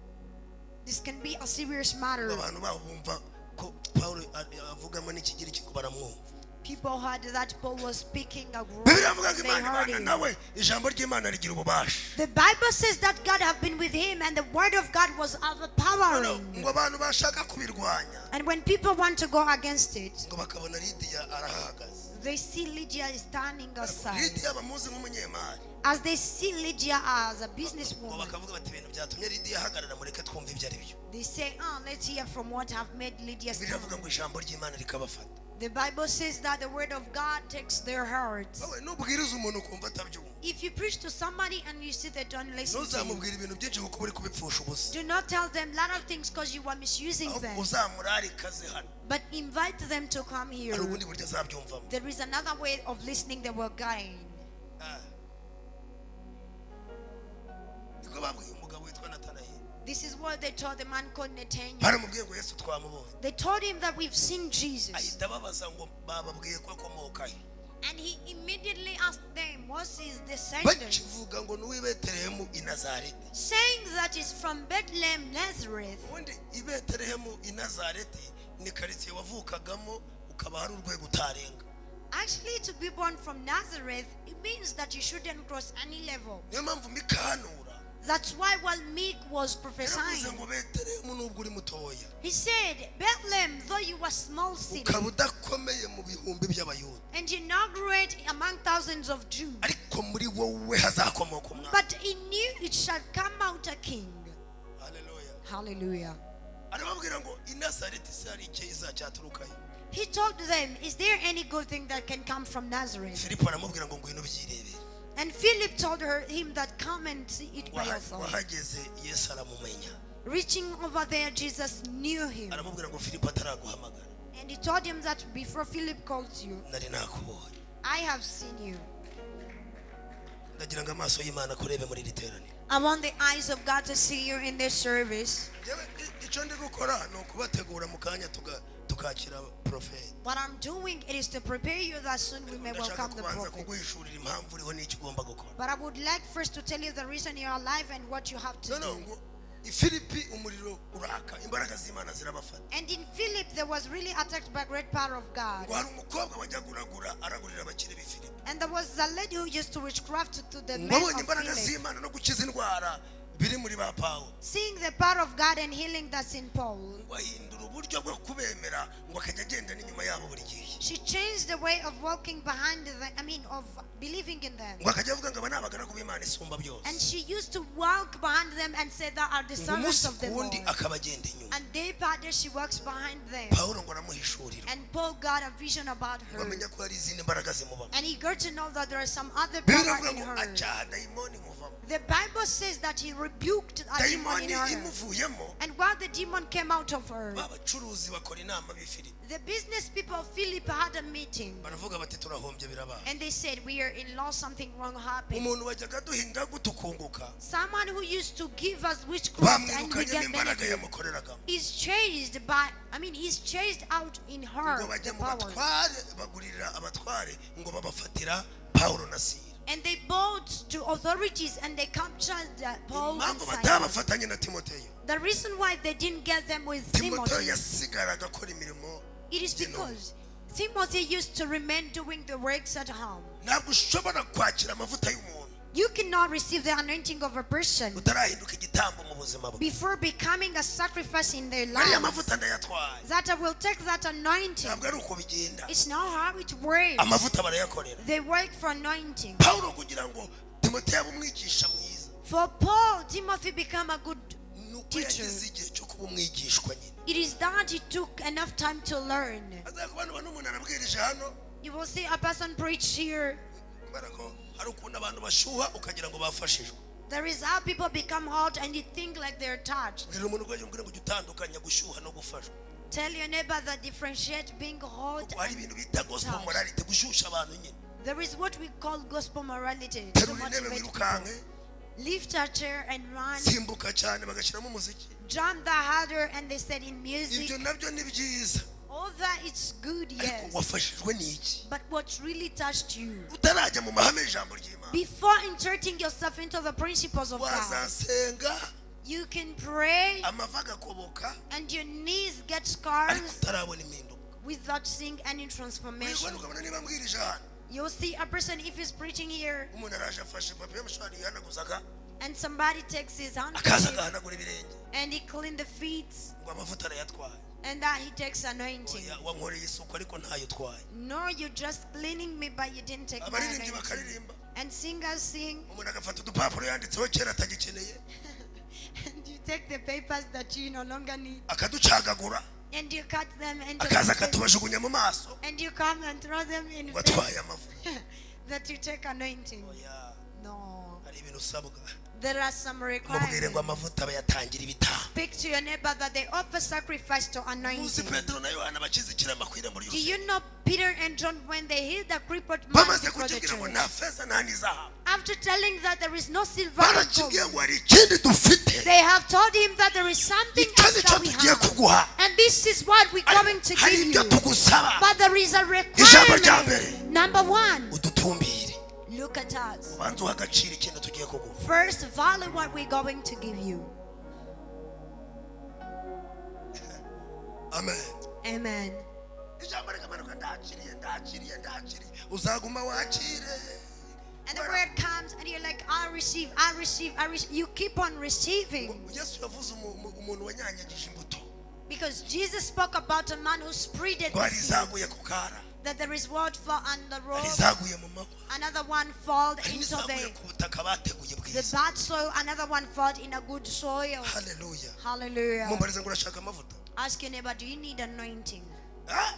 This can be a serious matter. Abantu babo bumva ko Pawulo avugamo n'ikigiriki ngo baramwumva. People heard that Paul was speaking a great. Bibiliya iravuga ngo They Imana heard ibana him. nawe, ijambo ry'Imana rigira ububasha. The Bible says that God have been with him and the word of God was overpowering. Ngo abantu bashaka kubirwanya, And when people want to go against it, ngo bakabona Lidiya arahagaze. they see Lydia standing aside. Lidiya bamuzi nk'umunyemari, As they see Lydia as a ngo businesswoman, bakavuga bati ibintu byatumye Lidiya ahagarara, mureke twumve ibyo ari byo. they say, oh, let's hear from what have made Lydia Bibiliya stand. iravuga ngo ijambo ry'Imana rikabafata. The Bible says that the word of God takes their hearts. Wowe nubwiriza umuntu ukumva atabyumva, If you preach to somebody and you see they don't listen to you, ntuzamubwire ibintu byinshi kuko uri kubipfusha ubusa. do not tell them a lot of things because you are misusing Ahubwo them. uzamurarikaze hano, But invite them to come here. hari ubundi buryo azabyumvamo. There is another way of listening they will gain. Ah. Niko babwiye umugabo witwa Natanayeli. This is what they told the man called Nathaniel. Baramubwiye ngo Yesu twamubonye. They told him that we've seen Jesus. Ahita ababaza ngo bababwiye ko akomoka he? And he immediately asked them, what's his descendants? Bakivuga ngo ni uw'i Betelehemu i Nazareti. Saying that is from Bethlehem, Nazareth. Ubundi i Betelehemu i Nazareti ni karitsiye wavukagamo ukaba hari urwego utarenga. Actually, to be born from Nazareth, it means that you shouldn't cross any level. Niyo mpamvu Mika ahanura That's why while Meek was yaravuze prophesying, ngo Betelehemu nubwo uri mutoya he said, Bethlehem, though you were small city, ukaba udakomeye mu bihumbi by'Abayuda, and inaugurate among thousands of Jews, ariko muri wowe hazakomoka umwami. but in you it shall come out a king. Haleluya. Hallelujah. Arababwira ngo i Nazareti se hari icyiza cyaturukayo? He told them, is there any good thing that can come from Nazareth? Filipo aramubwira ngo ngwino ubyirebere. And Philip told him that come and see it by yourself. Wahageze Yesu aramumenya. Reaching over there, Jesus knew him. Aramubwira ngo Filipo ataraguhamagara And he told him that before Philip calls you, nari nakubonye. I have seen you. Ndagira ngo amaso y'Imana akurebe muri iri teraniro. I want the eyes of God to see you in this service. Yewe, icyo ndi gukora ni ukubategura mu kanya tukakira profeti. What I'm doing it is to prepare you that soon we may Ndashaka welcome the kubanza prophet. kuguhishurira impamvu uriho n'icyo ugomba gukora. But I would like first to tell you the reason you're alive and what you have to No, do. ngo i Filipi umuriro uraka, imbaraga z'Imana zirabafata. And in Philip, there was really attacked by great power of God. Ngo hari umukobwa wajyaga uragura aragurira abakire b'i Filipi. And there was a lady who used to witchcraft to the Ngo men abonye of imbaraga Philip. z'Imana no gukiza indwara biri muri ba Pawulo, Seeing the power of God and healing that's in Paul, ngo ahindura uburyo bwo kubemera, ngo akajya agenda n'inyuma yabo buri gihe. she changed the way of walking behind the, I mean, of believing in them. Ngo akajya avuga ngo aba ni abagaragu b'Imana isumba byose. And she used to walk behind them and say that are the Ngo servants umunsi of the ku wundi Lord. akaba agenda inyuma. And day by day she walks behind them. Pawulo ngo aramuhishurira, And Paul got a vision about ngo her. amenya ko hari izindi mbaraga zimubamo. And he got to know that there are some other Bibiliya power iravuga in ngo her. acyaha dayimoni imuvamo. The Bible says that he rebuked a demon in Dayimoni her. imuvuyemo, And while the demon came out of her, ba bacuruzi bakora inama b'i Filipi, the business people of Philip had a meeting. baravuga bati turahombye birabaye. And they said, we are in law, something wrong happened. Umuntu wajyaga aduhinda gutukunguka, Someone who used to give us witchcraft and we bamwirukanyemo get imbaraga benefit yamukoreragamo. is chased by, I mean, he's chased out in her Ngo bajya the mu power. batware bagurira abatware ngo babafatira Pawulo na Sila. And they bowed to authorities and they captured Paul and Impamvu Silas. batabafatanye na Timoteyo, The reason why they didn't get them with Timoteyo Timothy, yasigaraga akora imirimo. it is because Timothy used to remain doing the works at home. Ntabwo ushobora kwakira amavuta y'umuntu You cannot receive the anointing of a person utarahinduka igitambo mu buzima bwe. before becoming a sacrifice in their Ariya life. mavuta ndayatwaye, That I will take that anointing. ntabwo ari uko bigenda. It's not how it works. Amavuta barayakorera. They work for anointing. Pawulo kugira ngo Timoteyo abe umwigisha mwiza, For Paul, Timothy become a good nuko teacher. yagize igihe cyo kuba umwigishwa nyine. It is that he took enough time to learn. Aza kubona n'umuntu arabwirije hano, You will see a person preach here. kubera ko hari ukuntu abantu bashyuha ukagira ngo bafashijwe. There is how people become hot and you think like they're touched. Bwira umuntu urwaye, umubwire ngo ujye utandukanya gushyuha no gufashwa. Tell your neighbor that differentiate being hot Kuko hari and ibintu bita gospel touched. morality, gushyushya abantu nyine. There is what we call gospel morality. To Terura intebe motivate people. wirukanke, Lift a chair and run. simbuka cyane bagashyiramo umuziki. Jump the harder and they said in music. Ibyo nabyo ni byiza, All that it's good, ariko yes. wafashijwe n'iki? But what really touched you? Utarajya mu mahame y'ijambo ry'Imana, Before inserting yourself into the principles of God, wazasenga you can pray amavi agakoboka, and your knees get ariko scars utarabona impinduka. without seeing any transformation. Urikubona ukabona niba mbwirije hano, You'll see a person if he's preaching here umuntu araje afashe papiye y'amashuri yihanaguzaga, and somebody takes his akaza handkerchief agahanagura ibirenge, and he clean the feet ngo amavuta arayatwaye. and that he takes anointing. Oya, wankoreye isuku ariko ntayo utwaye. No, you're just cleaning me, but you didn't take my Abaririmbyi anointing. bakaririmba, And singers sing umuntu agafata udupapuro yanditseho kera atagikeneye, and you take the papers that you no longer need akaducagagura, and you cut them into akaza pieces akatubajugunya mu maso, and you come and throw them in ngo face atwaye amavuta. that you take anointing. Oya, No. hari ibintu usabwa. There are some Mubwire ngo requirements. amavuta bayatangira ibitambo. Speak to your neighbor that they offer sacrifice to Muzi anointing. Petero na Yohana bakize ikirema ku irembo Do ry'urusengero. you know Peter and John when they healed the crippled man Bamaze before the kukibwira ngo church? nta feza nta n'izahabu. After telling that there is no silver and gold, Barakibwiye ngo hari ikindi dufite. They have told him that there is something Icyo else nicyo that we tugiye have. Kuguha. And this is what we're going to Hari give ibyo you. tugusaba. But there is a Ijambo rya mbere. requirement. Number one, Udutumbire. Look at us. Ubanze uha agaciro ikintu tugiye kuguha. First, value what we're going to give you. Amen. Amen. Ijambo rikamanuka ndakiriye ndakiriye ndakiriye uzaguma wakire. And the word comes, and you're like, I receive, I receive, I receive. You keep on receiving. Yesu yavuze umuntu wanyanyagije imbuto. Because Jesus spoke about a man who spreaded Ngo the hari seed, izaguye ku kara, that there is what fall on the hari road, izaguye mu mahwa, another one fall hari into n'izaguye the, ku butaka bateguye the bwiza. bad soil, another one fall in a good soil. Haleluya. Hallelujah. Mumbarize ngo urashaka amavuta. Ask your neighbor, do you need anointing? Ah!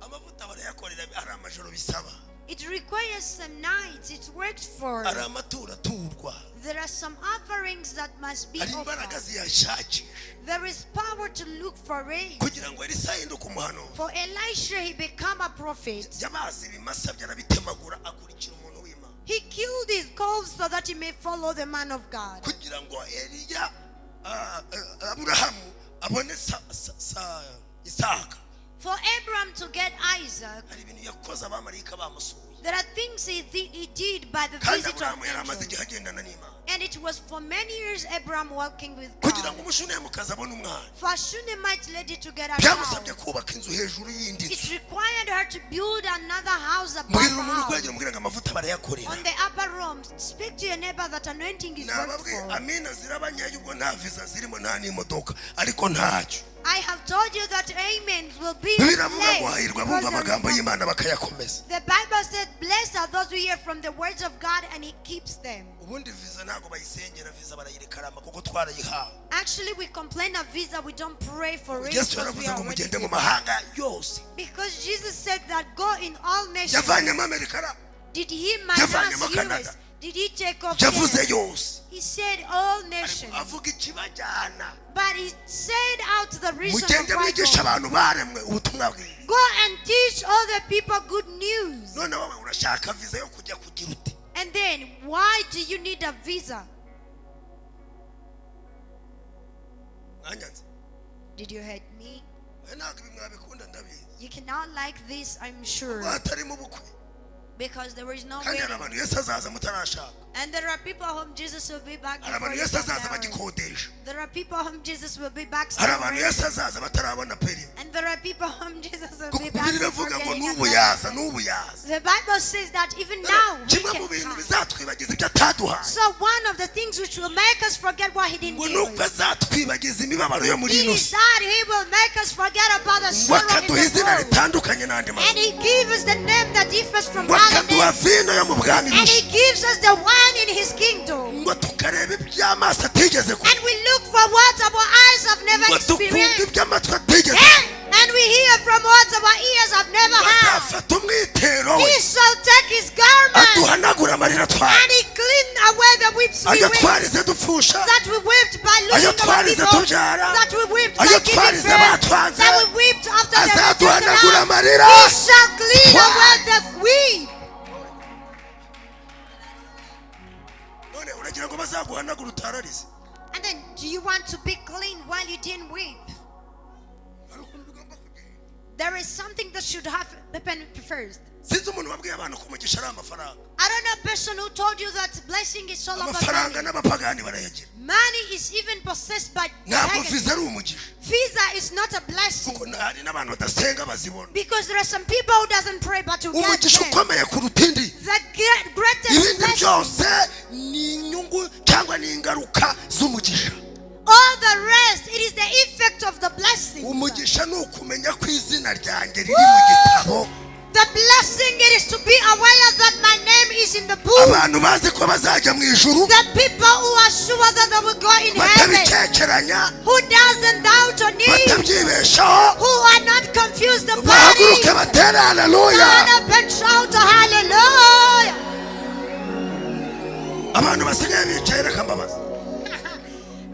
Amavuta barayakorera hari amajoro bisaba. It requires some nights. It's worked for. Hari amaturo aturwa. There are some offerings that must be Hari imbaraga offered. ziyashakisha. There is power to look for it. Kugira ngo Elisa ahinduke umuhanuzi. For Elisha, he became a prophet. Yabaze ibimasa bye arabitemagura akurikira umuntu w'Imana. He killed his calves so that he may follow the man of God. Kugira ngo Eliya Aburahamu abone Isaka. For Abraham to get Isaac, Hari ibintu yakoze abamarayika bamusuye. There are things he did by the Kandi visit of Aburahamu yari amaze angels. igihe agendana n'Imana. And it was for many years Abraham walking with Kugira God. ngo umushunemukazi abone umwana. For a Shunammite lady to get a Byamusabye child, kubaka inzu hejuru y'indi it nzu. Required her to build another house above Mbwirira the umuntu house. ukwegereye umubwire ngo amavuta barayakorera. On the upper room, speak to your neighbor that anointing is worked Nababwiye for. amina ziraba nkeya ubwo nta visa zirimo nta n'imodoka ariko ntacyo. I have told you that amens will be Biravuga ngo less hahirwa because abumva there is amagambo no- y'Imana bakayakomeza. The Bible said, blessed are those who hear from the words of God and he keeps them. Ubundi visa ntabwo bayisengera visa barayirekarama kuko twarayihawe. Actually, we complain of visa, we don't pray for it. Yesu Because, we yaravuze are ngo already mugende mu given. Mahanga yose. Because Jesus said that go in all nations. Yavanyemo Amerika ra. Did he minus Yavanyemo Canada. US? Did he take off Yavuze Canada? yose. He said all nations. Avuga ikibajyana. But he said out the reason of Mugende why mwigishe go. Abantu baremwe ubutumwa bwiza. Go and teach all the people good news. None wowe urashaka visa yo kujya kugira ute? And then, why do you need a visa? Mwanyanze. Did you hate me? We ntabwo ibi mwabikunda ndabizi. You cannot like this, I'm sure. Hatarimo ubukwe. Because there is no Kandi hari wedding. abantu Yesu azaza mutarashaka. And there are people whom Jesus will be back Hari before abantu you Yesu get azaza married. bagikodesha. There are people whom Jesus will be back Hari still abantu renting. Yesu azaza batarabona perimi. And there are people whom Jesus will Kuko be back Bibiliya before iravuga ngo getting n'ubu another. yaza n'ubu yaza. The Bible says that even now we Kimwe mu can bintu come. bizatwibagiza ibyo ataduhaye. So one of the things which will make us forget what he didn't Ngo give nuko us, azatwibagiza imibabaro yo muri it ino is si. that he will make us forget about the Ngo sorrow in akaduha the izina world. ritandukanye n'andi And mazina. he gives us the name that differs from Ngo other akaduha names. vino yo mu bwami And he bushya. gives us the wine in his kingdom. Ngo tukareba iby'amaso atigeze kubona. And we look for what our eyes have never Ngo tukumva experienced. iby'amatwi atigeze And we hear from what our ears have never heard. azafata umwitero we He shall take his garment aduhanagura amarira twari and he clean away the whips we ayo whipped, twarize dupfusha that we whipped by ayo losing our twarize people, tubyara that we whipped by ayo giving twarize birth, batwanze that we whipped after they rejected azaduhanagura us. amarira. He shall clean away the whip. None uragira ngo bazaguhanagura utararize. And then, do you want to be clean while you didn't weep? Hari ukuntu bigomba kugenda. There is something that should happen first. Sinzi umuntu wabwiye abantu ko umugisha ari amafaranga. I don't know a person who told you that blessing is all about Amafaranga money. N'abapagani barayagira. Money is even possessed by Ntabwo pagans. viza ari umugisha. Visa is not a blessing. Kuko hari n'abantu badasenga bazibona. Because there are some people who doesn't pray but who get Umugisha them. ukomeye kuruta indi The greatest ibindi blessing, byose ni inyungu cyangwa ni ingaruka z'umugisha. All the rest, it is the effect of the blessing. Umugisha ni ukumenya ko izina ryanjye riri mu gitabo. The blessing it is to be aware that my name is in the book. Abantu bazi ko bazajya mu ijuru The people who are sure that they will go in heaven, batabikekeranya who doesn't doubt on it, batabyibeshaho who are not confused about bahaguruke it. batere haleluya. Stand up and shout hallelujah. Abantu basigaye bicaye reka mbabaza.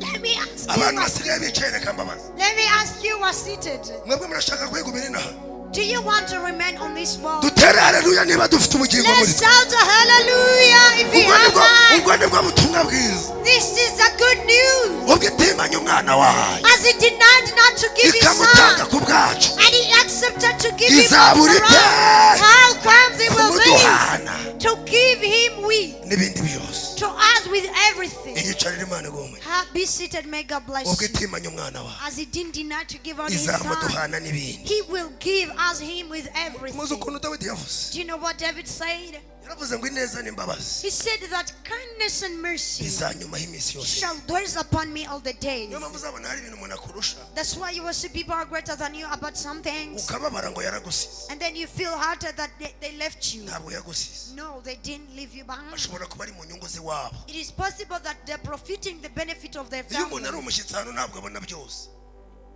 Let me ask you. Abantu basigaye bicaye reka mbabaza. Let me ask you who are seated. Mwebwe murashaka kwigumira inaha. Do you want to remain on this world? Dutere haleluya niba dufite ubugingo muri Let's twe. shout a hallelujah if you Ubwo have nibwo life. ubwo nibwo butumwa bwiza. This is the good news. Ubwo itimanye umwana wayo As he denied not to give his ikamutanga son, ku bwacu and he accepted to give him up Izabura for ite us, how comes he will be kumuduhana to give him we n'ibindi byose? to us with everything? Iyicarire Imana igomwe. Be seated, may God bless Ubwo you. itimanye umwana wayo As he didn't deny to give out his son, izamuduhana n'ibindi. he will give us him with Muzi everything. ukuntu Dawidi yavuze? Do you know what David said? Yaravuze ngo ineza n'imbabazi He said that kindness and mercy bizanyumaho iminsi yose. shall dwell upon me all the days. Niyo mpamvu uzabona hari ibintu umuntu akurusha That's why you will see people are greater than you about some things. ukababara ngo yaragusize. And then you feel hurted that they left you. Ntabwo yagusize. No, they didn't leave you behind. Ashobora kuba ari mu nyungu z'iwabo. It is possible that they're profiting the benefit of their Iyo umuntu ari family. umushyitsi hano ntabwo abona byose.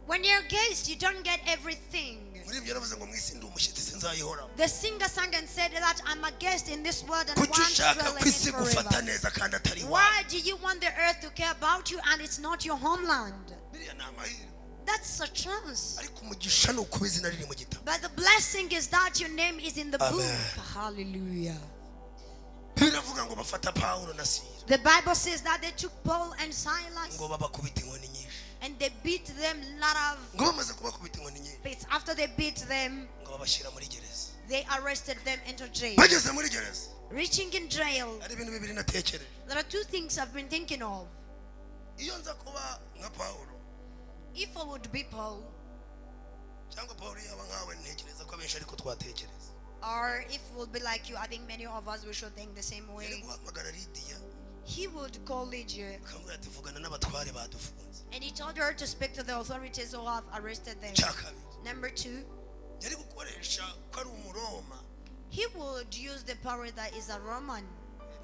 When you're a guest, you don't get everything. Muri ibyo yaravuze ngo mu isi ndi umushyitsi sinzayihoramo. The singer sang and said that I'm a guest in this world and Kuki want to ushaka dwell ko in it isi gufata forever. neza kandi atari iwawe? Why do you want the earth to care about you and it's not your homeland? Biriya ni amahirwe. That's a chance. Ariko umugisha ni ukuba izina riri mu gitabo. But the blessing is that your name is in the Amen. book. Hallelujah. Biravuga ngo bafata Pawulo na Sila The Bible says that they took Paul and Silas ngo babakubita inkoni nyinshi. and they beat them lot of Ngo bamaze kubakubita inkoni nyinshi beats. After they beat them, ngo babashyira muri gereza. they arrested them into jail. Bageze muri gereza Reaching in jail, hari ibintu bibiri natekereje. there are two things I've been thinking of. Iyo nza kuba nka Pawulo If I would be Paul, cyangwa Pawulo yaba nkawe ntekereza ko abenshi ariko twatekereza. or if we'll be like you, I think many of us we should think the same Yari way. guhamagara Lidiya He would call Lydia akamubwira ati vugana n'abatware badufunze. and he told her to speak to the authorities who have arrested them. Icya kabiri Number two, yari gukoresha ko ari umuroma he would use the power that is a Roman.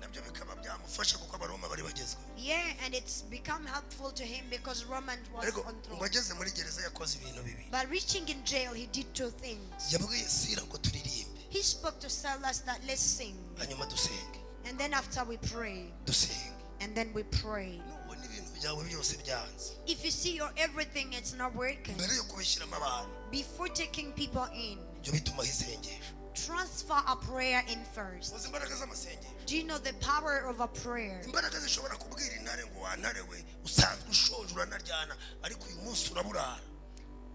Nabyo bikaba byamufasha kuko abaroma bari bagezweho. Yeah, and it's become helpful to him because Roman was Ariko on ngo throne. ageze muri gereza yakoze ibintu bibiri. But reaching in jail, he did two things. Yabwiye Sila ngo turirimbe He spoke to Silas that let's sing, hanyuma dusenge and then after we pray, dusenge. and then we pray. Nubona ibintu byawe byose byanze If you see your everything, it's not working. mbere yo kubishyiramo abantu Before taking people in, ibyo bitumaho isengesho. Transfer a prayer in first. Uzi imbaraga z'amasengesho? Do you know the power of a prayer? Imbaraga zishobora kubwira intare ngo wantare we usanzwe ushonje uranaryana ariko uyu munsi uraburara.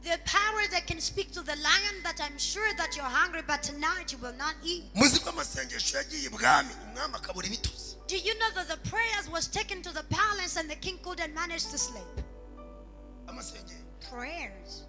The power that can speak to the lion that I'm sure that you're hungry, but tonight you will not eat. Muzi ko amasengesho yagiye ibwami umwami akabura ibitutsi. Do you know that the prayers was taken to the palace and the king couldn't manage to sleep? Amasengesho Prayers.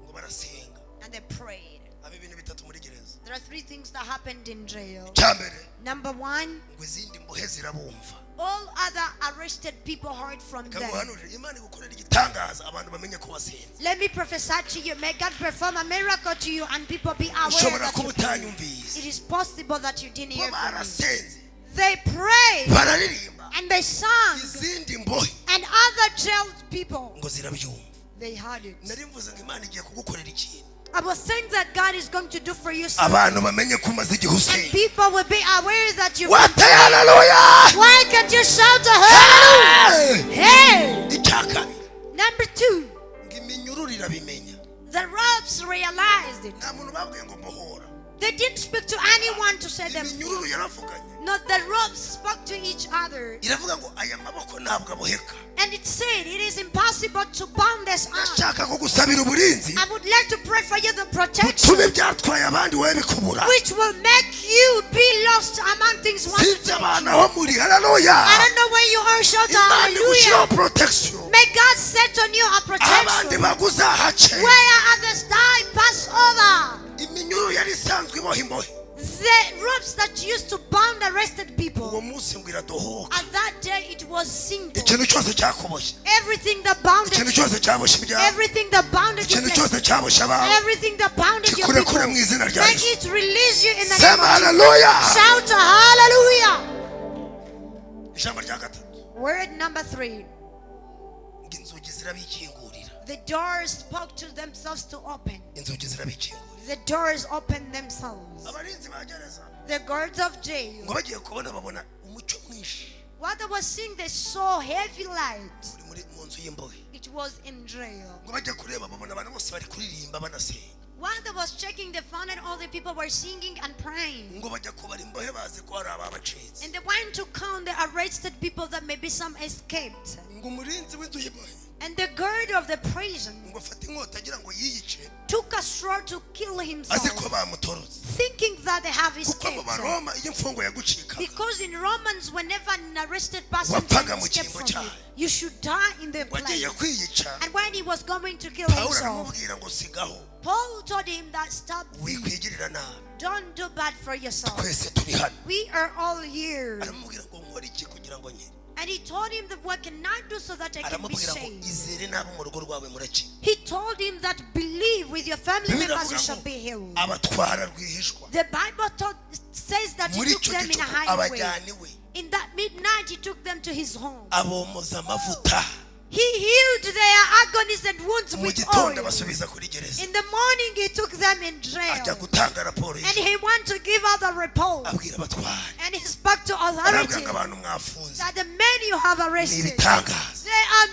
ngo barasenga. And they prayed. Haba ibintu bitatu muri gereza. There are three things that happened in jail. Icya mbere Number one, ngo izindi mbohe zirabumva. All other arrested people heard from them. Ikaguhanurira Imana igukorera igitangaza abantu bamenye ko wasenze. Let me prophesy to you. May God perform a miracle to you and people be aware Ushobora that kuba you prayed. utanyumvise. It is possible that you didn't Bo hear from me. barasenze They prayed bararirimba and they sang, izindi mbohe and other jailed people, ngo zirabyumva. They heard it. Nari mvuze ngo Imana igiye kugukorera ikintu I was saying that God is going to do for you something. Abantu bamenye ko umaze igihe And usenga. people will be aware that you. Wateye haleluya. Why can't you shout a hallelujah? Hey! Hey! Icya kabiri Number two, ngo iminyururu irabimenya. The ropes realized it. Nta muntu babwiye ngo mbohora. They didn't speak to anyone to set them free. Iminyururu yaravuganye. No, the ropes spoke to each other. Iravuga ngo aya maboko ntabwo aboheka. And it said, it is impossible to bound this arm. Ndashaka kugusabira uburinzi I would like to pray for you the protection butume ibyatwaye abandi wowe bikubura. Which will make you be lost among things one to Sinzi take abantu you. aho muri haleluya. I don't know where you are, shout Imana igushyiraho hallelujah. protection. May God set on you a Abandi protection. baguzahace. Where others die, pass over. Iminyururu yari isanzwe iboha imbohe The ropes that used to bound arrested uwo people, munsi ngo iradohoka. at that day it was single. Ikintu cyose cyakuboshye Everything that bounded ikintu you, cyose cyaboshye ibyawe everything that bounded your ikintu blessing, cyose cyaboshye abawe everything that bounded your kikurekure people, mu izina rya may Yesu. it release you in the name Sema of Jesus. haleluya. Shout a hallelujah. Ijambo rya gatatu Word number three. Ngo inzugi zirabikingurira. The doors spoke to themselves to open. Inzugi zirabikingurira. The doors opened themselves. Abarinzi ba gereza The guards of jail, ngo bagiye kubona babona umucyo mwinshi what they were seeing, they saw heavy light. Uri muri mu nzu y'imbohe. It was in jail. Ngo bajya kureba babona abantu bose bari kuririmba banasenga. While they was checking, they found that all the people were singing and praying. Ngo bajya kubara imbohe bazi ko hari ababacitse. And they went to count the arrested people that maybe some escaped. Ngo umurinzi w'inzu y'imbohe And the guard of the prison ngo afate inkota agira ngo yiyice took a sword to kill azi himself, ko bamutorotse thinking that they have kuko mu escaped. Baroma iyo imfungwa yagucikaga Because in Romans, whenever an arrested person wapfaga can mu escape cyimbo from cyayo. you, you should die in the Ngo agiye place. kwiyica And when he was going to kill Pawulo himself, aramubwira ngo sigaho Paul told him that stop, wikwigirira nabi don't do bad for yourself. Twese turi hano. We are all here. Aramubwira ngo nkore iki kugira ngo nkire. And he told him that what can I do so that I can be Aramubwira ngo saved? Izere n'abo mu rugo rwawe murakira. He told him that believe with your family Bibiliya members you iravuga shall ngo be healed. Abatwara rwihishwa The Bible says that he muri took icyo them in a gicuku highway. Abajyana iwe In that midnight, he took them to his home. Abomoza amavuta He healed their agonies and wounds mu with gitondo oil. Abasubiza kuri gereza In the morning, he took them in ajya jail. Gutanga raporo And y'ijoro he went to give out the report. Abwira abatware And he spoke to arabwira authority ngo abantu mwafunze that the men you have ni arrested, ibitangaza they are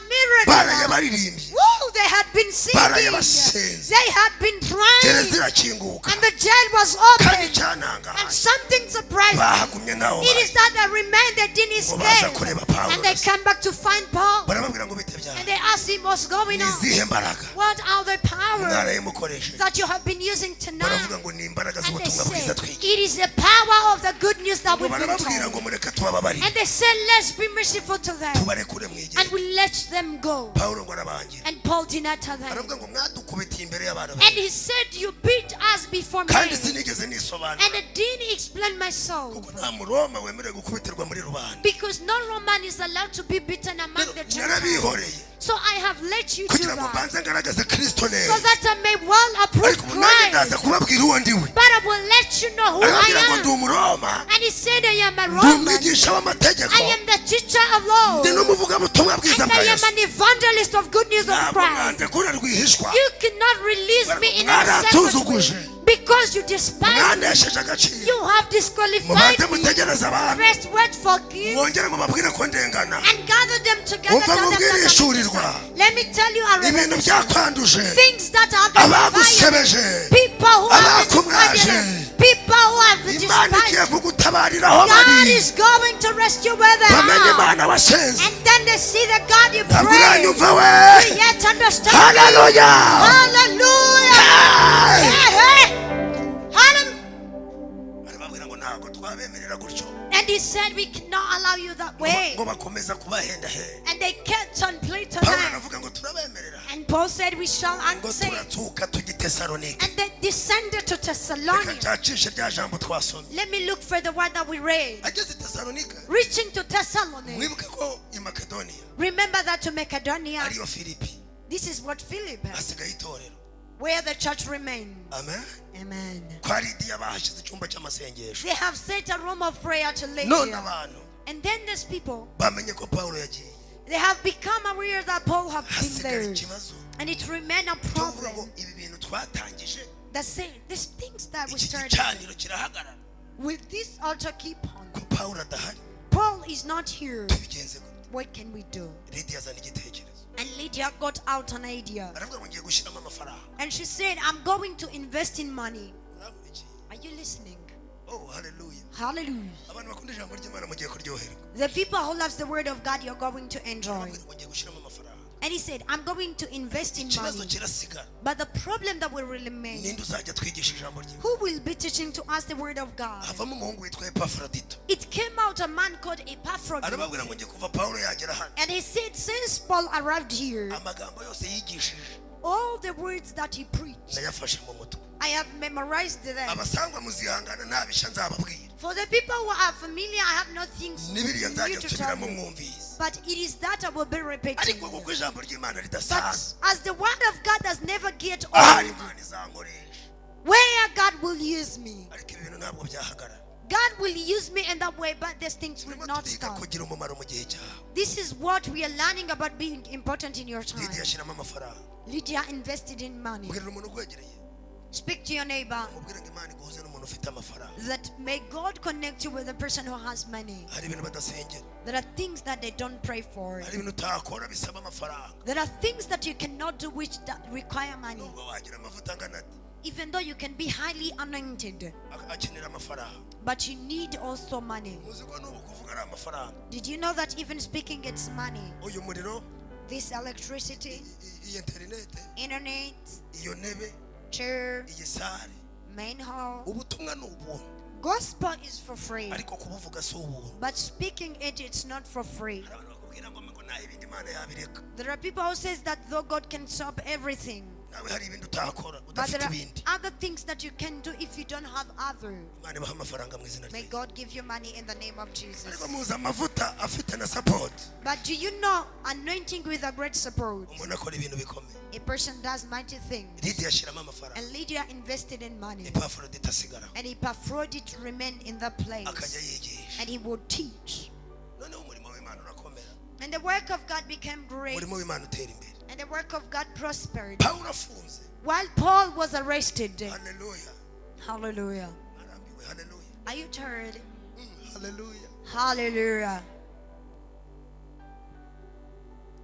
baraye miracles. baririmbye Woo, they had been baraye singing. basenze They had been gereza praying. irakinguka And the jail was kandi open. icyantangaje And something surprised me. Bahagumye nkaho It is that they remained, they didn't Ngo baza escape. Kureba Pawulo And they came back to find Paul. Barababwira ngo bite And byawe they asked him what's going ni on. Izihe mbaraga What are the power mwarayimukoresheje that you have been using tonight? Baravuga ngo ni imbaraga And they z'ubutumwa bwiza said, twigisha it is the power of the good news that ngo we've been barababwira told. Ngo mureke tubababarire And they said, let's be merciful to them. Tubarekure mwigire And we let them go. Pawulo ngo arabangira And Paul denied to them. Aravuga ngo mwadukubitiye imbere y'abantu And benshi he said, you beat us before kandi men. Sinigeze nisobanura And I didn't explain myself. Kuko nta muroma wemerewe gukubitirwa muri rubanda Because no Roman is allowed to be beaten among the Gentiles. Narabihoreye So I have let you do kugira ngo that. Mbanze ngaragaze Kristo So neza that I may well approve ariko ubu nanjye ndaza Christ. kubabwira uwo ndiwe But I will let you know who arababwira ngo I ndi am. umuroma And he said, I am a ndi Roman. Umwigisha w'amategeko I am the teacher of law. Ndi n'umuvugabutumwa bwiza And bwa I am Yesu an evangelist of good news of ntabwo Christ. mwandekura rwihishwa You cannot release me in a separate Mwaransuzuguje. way because you despise me. Mwanesheje agaciro You have disqualified mubanze me. Mutegereze abantu First wait for you mwongere mubabwire ko ndengana and gather them together. Umva Tell them nkubwire that I'm ishurirwa. innocent. Let me tell you a ibintu revelation. Byakwanduje Things that have been abagusebeje fired. People who have been abakumwaje fired. People who have Imana igiye despised. Kugutabariraho God bari is going to rescue where they bamenye are. Imana wasenze And then they see the God you ntabwo pray. uranyumva we You yet understand me. Haleluya. Hallelujah. Hey! Hey, hey. Hallelujah. Arababwira ngo ntabwo twabemerera gutyo And he said, we cannot allow you that way. Ngo bakomeza kubahendahenda And they kept on pleading to Pawulo them. aravuga ngo turabemerera And Paul said, we shall ngo answer. turatsuka tujya i Tesalonike And they descended to reka Thessalonica. Nshakishe rya jambo twasomye Let me look for the word that we read. Ageze i Tesalonike Reaching to Thessalonica. Mwibuke ko i Makedoniya Remember that to Macedonia. Ariyo Filipi This is what Philip, hasigaye itorero where the church remained. Amen. Amen. Kwa Lidiya bahashyize icyumba cy'amasengesho They have set a room of prayer to lay none here. abantu And then these people, bamenye ko Pawulo yagiye they have become aware that Paul have been hasigara there. Ikibazo And it remained a cyo kuvuga ngo problem. ibi bintu twatangije That say, these things that we iki started, gicaniro kirahagarara will this altar keep on? Ko Pawulo adahari Paul is not here. Tubigenze gute What can we do? Lidiya azana igitekerezo And Lydia got out an idea. Aravuga ngo ngiye gushyiramo amafaranga And she said, I'm going to invest in money. Urankurikiye Are you listening? Oh haleluya. Hallelujah. Abantu bakunda ijambo ry'Imana mugiye kuryoherwa The people who loves the word of God, you're going to enjoy. Arababwira ngo ngiye gushyiramo amafaranga And he said, I'm going to invest in ikibazo money. kirasigara But the problem that will remain, ninde uzajya twigisha ijambo ry'Imana who will be teaching to us the word of God? Havamo umuhungu witwa Epafrodito It came out a man called Epaphroditus. arababwira ngo ngiye kuva Pawulo yagera hano And he said, since Paul arrived here, amagambo yose yigishije all the words that he preached, nayafashe mu mutwe I have memorized them. Abasangwa muzihangana ntabishya nzababwira For the people who are familiar, I have no things n'ibiriya new nzajya to tell nsubiramo you. mwumvise But it is that I will be repeating. Ariko kuko ijambo ry'Imana But ridasaza as the word of God does never get ahari old, Imana izankoresha where God will use me, ariko ibi bintu ntabwo byahagarara God will use me in that way, but these things will turimo not turiga stop. Kugira umumaro mu gihe cyawe This is what we are learning about being important in your time. Lidiya ashyiramo amafaranga Lydia invested in money. Bwirira umuntu ukwegereye Speak to your neighbor umubwire ngo Imana iguhuze n'umuntu ufite amafaranga that may God connect you with a person who has money. Hari ibintu badasengera There are things that they don't pray for. hari ibintu utakora bisaba amafaranga There are things that you cannot do which that require money. Nubwo wagira amavuta angana ate Even though you can be highly anointed, akenera amafaranga. But you need also money. Muzi ko n'ubu kuvuga ari amafaranga. Did you know that even speaking it's money? Uyu muriro, This electricity, iyi interinete, internet, iyo ntebe, chair, iyi salle. Main hall. Ubutumwa ni ubuntu. Gospel is for free. Ariko kubuvuga si ubuntu. But speaking it, it's not for free. Hari abantu bakubwira ngo nta ibindi Imana yabireka. There are people who says that though God can stop everything, Nawe hari ibindi utakora but udafite there are ibindi. Other things that you can do if you don't have other. Imana ibaha amafaranga mu izina May rye. God give you money in the name of Jesus. Ariko muzi amavuta afite na support. But do you know anointing with a great support? Umuntu akora ibintu bikomeye. A person does mighty things. Lidiya ashyiramo amafaranga. And Lydia invested in money. Epafrodita asigara. And Epaphroditus remained in that place. Akajya yigisha. And he would teach. Noneho umurimo w'Imana urakomera. And the work of God became great. Umurimo w'Imana utera imbere. And the work of God prospered. Pawulo afunze. While Paul was arrested. Haleluya. Hallelujah. Arambiwe, haleluya. Are you tired? Haleluya. Hallelujah.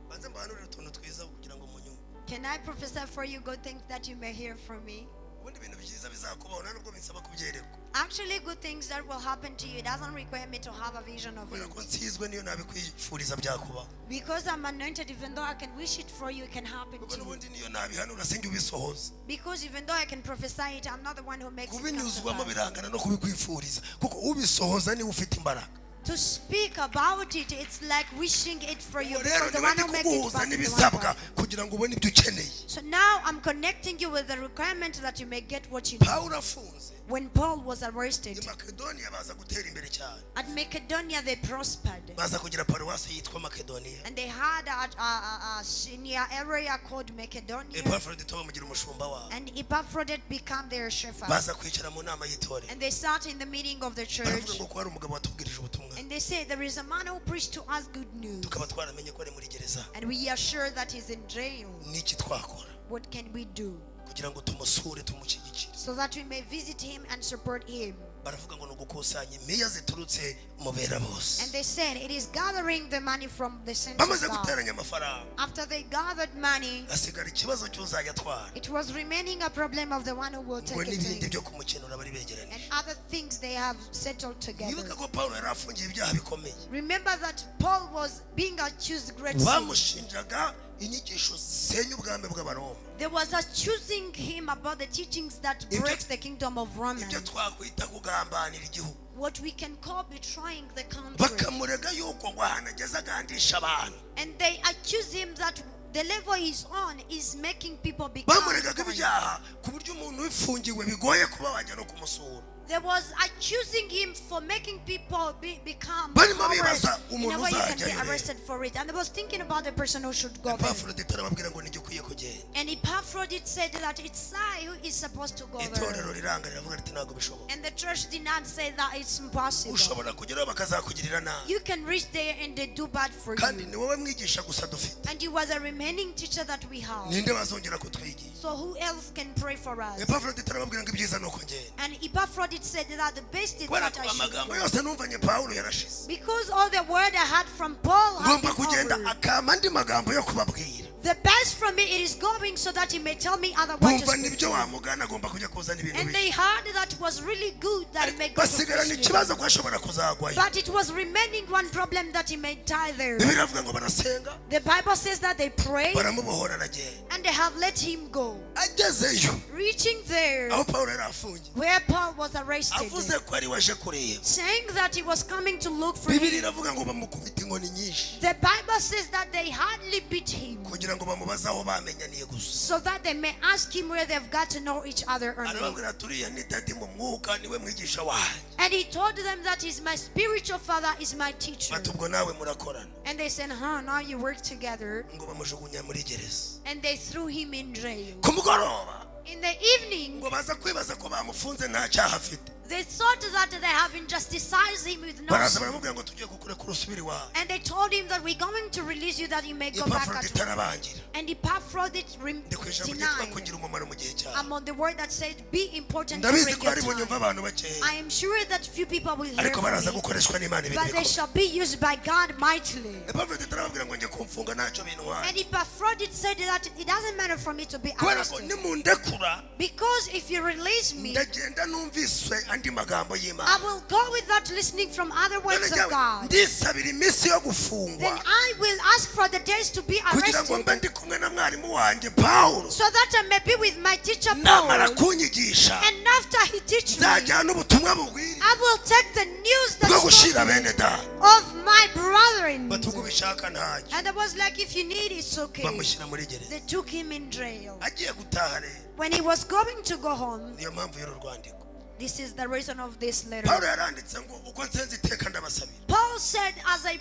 Banze mbahanurire utuntu twiza kugira ngo munyumve. Can I prophesy for you good things that you may hear from me? Ubundi ibintu byiza bizakubaho nta nubwo binsaba kubyerekwa. Actually, good things that will happen to you, it doesn't require me to have a vision of Kubera it. ko nsizwe niyo nabikwifuriza byakubaho. Because I'm anointed, even though I can wish it for you, it can happen Kuko to you. n'ubundi niyo nabihanura sinjye ubisohoza. Because even though I can prophesy it, I'm not the one who makes it come to Kubinyuzwamo pass. birangana no kubikwifuriza kuko ubisohoza niwe ufite imbaraga. To speak about it, it's like wishing it for you. Ubwo rero Because the niba one ndi who makes it kuguhuza pass is the one n'ibisabwa who- kugira ngo ubone ibyo ukeneye. So now I'm connecting you with the requirement that you may get what you need. Pawulo afunze, When Paul was arrested, i Makedoniya baza gutera imbere cyane. At Macedonia they prospered. Baza kugira paruwasi yitwa Makedoniya. And they had a senior area called Macedonia. Epafrodito bamugira umushumba wabo. And Epaphroditus became their shepherd. Baza kwicara mu nama y'itorero. And they sat in the meeting of the church. Baravuga ngo ko hari umugabo watubwirije ubutumwa, And they said, there is a man who preached to us good news. Tukaba twaramenye ko ari muri gereza, And we are sure that he's in jail. N'iki twakora What can we do? Kugira ngo tumusure tumushyigikire? So that we may visit him and support him. Baravuga ngo ni ugukusanya imiya ziturutse mu bera bose. And they said, it is gathering the money from the saints of Bamaze God. guteranya amafaranga, After they gathered money, hasigara ikibazo cy'uzajya atwara it was remaining a problem of the one who will ngo take it n'ibindi in. Byo kumukenura bari begeranije. And other things they have settled together. Nibuka ko Pawulo yari afungiye ibyaha bikomeye. Remember that Paul was being accused great sin. Bamushinjaga inyigisho zisenya ubwami bw'Abaroma. There was accusing him about the teachings that breaks the kingdom of Romans. Ibyo twakwita kugambanira igihugu. What we can call betraying the country. Bakamurega yuko ngo ahantu ageze agandisha abantu. And they accuse him that the level he's on is making people become Bamuregaga violent. Ibyaha ku buryo umuntu ubifungiwe bigoye kuba wajya no kumusura. There was accusing him for making people become Barimo cowards. bibaza In a umuntu way you can be uzajyayo rero. arrested for it. And I was thinking about the person who should go there. Epafrodito arababwira ngo nijye ukwiye kugenda. And Epaphroditus said that it's I who is supposed to go there. Itorero riranga riravuga riti ntabwo bishoboka. And the church did not say that it's impossible. Ushobora kugeraho bakazakugirira nabi. You can reach there and they do bad for Kandi you. ni wowe mwigisha gusa dufite. And you are the remaining teacher that we have. Ninde bazongera kutwigisha? So who else can pray for us? Epafrodito arababwira ngo ibyiza ni uko ngenda. And Epaphroditus said that the best is Kubera that ko I should amagambo go. Yose numvanye Pawulo yarashize. Because all the word I had from Paul had Ngomba been kugenda over. akampa andi magambo yo kubabwira. The best from me it is going so that he may tell me other words to Bumva speak nibyo to. wamugana agomba kujya kuzana ibintu And bishya. they heard that was really good that he may go to Basigarana preach. ikibazo ko ashobora kuzagwayo. But it was remaining one problem that he may die there. Bibiliya iravuga ngo barasenga, The Bible says that they prayed baramubohora aragenda. And they have let him go. Agezeyo Reaching there aho Pawulo yari afungiye, where Paul was arrested, avuze ko ari we aje kureba, saying that he was coming to look for Bibiliya him. Iravuga ngo bamukubita inkoni nyinshi The Bible says that they hardly beat him kugira ngo bamubaze aho bamenyaniye gusa. So that they may ask him where they've got to know each other only. Arababwira ati uriya ni daddy mu mwuka niwe mwigisha wanjye. And he told them that he's my spiritual father, is my teacher. Bati ubwo nawe murakorana. And they said, huh, now you work together. Ngo bamujugunya muri gereza. And they threw him in jail. Ku mugoroba In the evening, ngo baza kwibaza ko bamufunze nta cyaha afite. They thought that they have injusticized him with no Baraza sin. baramubwira ngo tugiye kukurekura usubire iwawe. And they told him that we're going to release you that you may go back at Epafrodite home. arabangira. And Epaphroditus Ndi ku ijambo ryitwa denied. kugira umumaro mu gihe cyawe. I'm on the word that said, be important Ndabizi during ko your hari bunyumva time. abantu bakeya, I am sure that few people will hear ariko from baraza me, gukoreshwa n'Imana ibintu but they bikomeye. shall be used by God mightily. Epafrodite arababwira ngo njye kumfunga ntacyo bintwaye, And Epaphroditus said that it doesn't matter for me to be kubera ko arrested. nimundekura Because if you release me, ndagenda numviswe andi magambo I y'Imana. will go without listening from other None words of njyewe God. ndisabira iminsi yo gufungwa Then I will ask for the days to be kugira ngo arrested mbe ndi kumwe na mwarimu wanjye Pawulo, so that I may be with my teacher namara Paul. kunyigisha And after he teach me, nzajyana ubutumwa bugwiriye I will take the news bwo that's gushira bene data. of my brethren. Bati ubwo ubishaka ntacyo. And I was like, if you need, it's okay. Bamushyira muri gereza. They took him in jail. Agiye gutaha rero, When he was going to go home, niyo mpamvu y'uru rwandiko. this is the reason of this letter. Pawulo yaranditse ngo uko nsenze iteka ndabasabira, Paul said, as I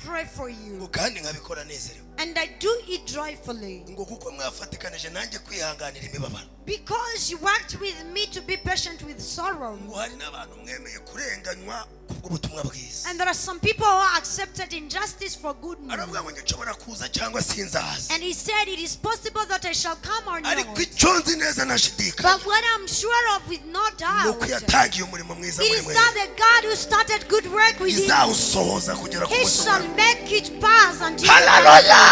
pray for you. ngo kandi nkabikora nezerewe, And I do it joyfully. ngo kuko mwafatikanije nanjye kwihanganira imibabaro, Because you worked with me to be patient with sorrow. ngo hari n'abantu mwemeye kurenganywa kubw'ubutumwa bwiza. And there are some people who accepted injustice for good news. Aravuga ngo nshobora kuza cyangwa sinzaza, And he said, it is possible that I shall come or ariko not. icyo nzi neza ntashidikanya But what I'm sure of with no ni doubt, uko yatangiye umurimo mwiza it muri is mwe that the God who started good work within you, izawusohoza kugera ku he munsi shall w'Umwami. make it pass until Haleluya!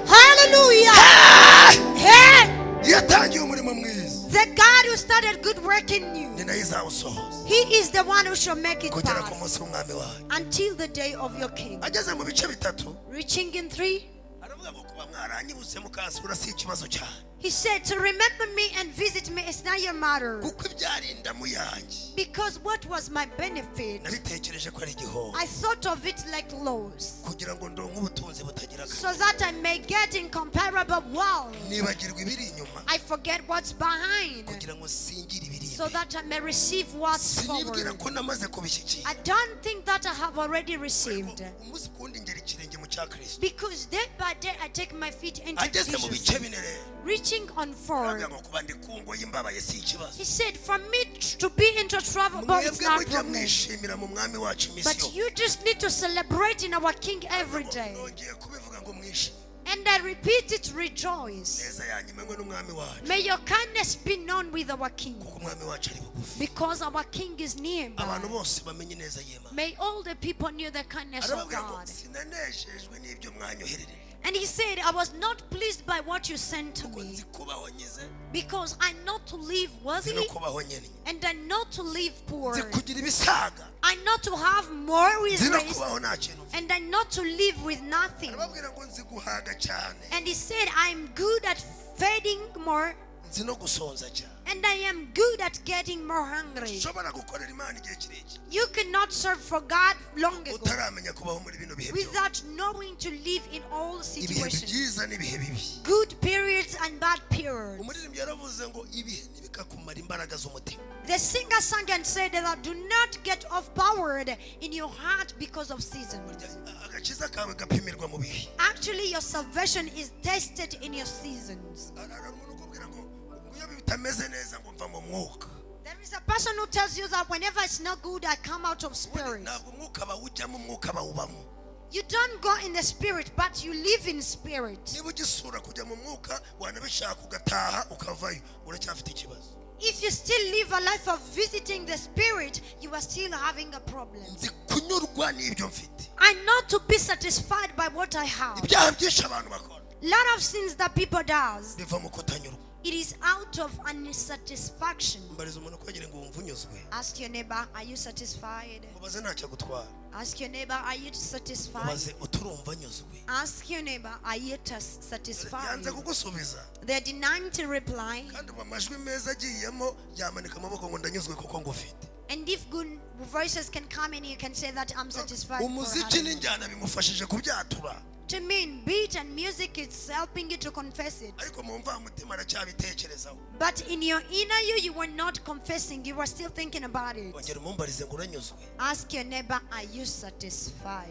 Hallelujah! Hey! Yatangiye umurimo mwiza, The God who started good work in you, ni nayo izawusohoza he is the one who shall make it kugera ku pass munsi w'umwami wayo. until the day of your king. Ageze mu bice bitatu Reaching in 3, aravuga ngo kuba mwaranyibutse mukansura si ikibazo cyane, he said, to remember me and visit me is not your matter. kuko ibyari indamu yanjye Because what was my benefit? nabitekereje ko ari igihombo, I thought of it like loss, kugira ngo ndonke ubutunzi butagira so akamaro. that I may get incomparable wealth. Nibagirwa ibiri inyuma I forget what's behind, kugira ngo singire ibiri so imbere. that I may receive what's Sinibwira forward. ko namaze kubishyikira, I don't think that I have already received. Umunsi ku wundi ngera ikirenge mu cya Kristo. Because day by day I take my feet into Ageze mu Jesus. bice bine rero, Reaching on 4, aravuga ngo kuba ndi ku ngoyi mbabaye si ikibazo, he said, for me to be into trouble, but it's mwebwe not mujya problem. mwishimira mu mwami wacu iminsi But yose. you just need to celebrate in our King every day. Nongeye kubivuga ngo mwishime. And I repeat it, rejoice. Neza yanyu imenywe n'umwami wacu, May your kindness be known with our King. kuko umwami wacu ari bugufi. Because our King is nearby. Abantu bose bamenye neza y'Imana. May all the people know the kindness of Arababwira ngo God. sinanejejwe n'ibyo mwanyoherereje, And he said, I was not pleased by what you sent to kuko me. nzi kubaho nyize, Because I know to live nzi no worthily kubaho nkennye, and I know to live poor. nzi kugira ibisaga, I know to have more with nzi no grace kubaho nta kintu mfite. and I know to live with nothing. Arababwira ngo nzi guhaga cyane, And he said, I'm good at feeding more nzi no gusonza cyane. and I am good at getting more hungry. Ushobora gukorera Imana igihe kirekire You cannot serve for God long ago utaramenya kubaho muri bino bihe byose, without knowing to live in all ibihe situations. byiza n'ibihe bibi. Good periods and bad periods. Umuririmbyi yaravuze ngo ibihe ntibikakumara imbaraga z'umutima. The singer sang and said that do not get overpowered in your heart because of seasons. Agakiza kawe gapimirwa mu bihe. Actually, your salvation is tested in your seasons. Hari umuntu ukubwira ngo ngo iyo bitameze neza ngo mva mu mwuka. There is a person who tells you that whenever it's not good, I come out of spirit. Ntabwo umwuka bawujyamo, umwuka bawubamo. You don't go in the spirit, but you live in spirit. Niba ugisura kujya mu mwuka wanabishaka ugataha ukavayo, uracyafite ikibazo. If you still live a life of visiting the spirit, you are still having a problem. Nzi kunyurwa n'ibyo mfite. I know to be satisfied by what I have. Ibyaha byinshi abantu bakora Lot of sins that people does, biva mu kutanyurwa. it is out of unsatisfaction. Mbariza umuntu kwegere ngo wumve unyuzwe. Ask your neighbor, are you satisfied? Mubaze ntacyo agutwara. Ask your neighbor, are you satisfied? Mubaze uturumva nyuzwe. Ask your neighbor, are you satisfied? Yanze kugusubiza. They're denying to reply. Kandi ubu amajwi meza agiyemo yamanika amaboko ngo ndanyuzwe kuko ngufite. And if good voices can come in, you can say that I'm satisfied. For Umuziki having- n'injyana bimufashije kubyatura. To mean beat and music, it's helping you to confess it. Ariko mu mvamutima aracyabitekerezaho. But in your inner you, you were not confessing. You were still thinking about it. Ongera umumbarize ngo uranyuzwe. Ask your neighbor, are you satisfied?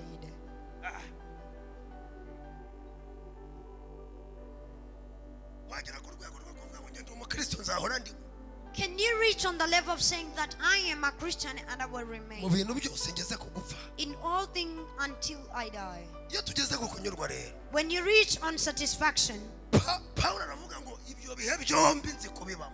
Wagera ku rwego rwo kuvuga ngo ngende umukristo nzahora ndi. Can you reach on the level of saying that I am a Christian and I will Mu remain bintu byose ngeze ku gupfa. In all things until I die? Iyo tugeze ku kunyurwa rero, When you reach on satisfaction, Pawulo aravuga ngo ibyo bihe byombi nzi kubibamo.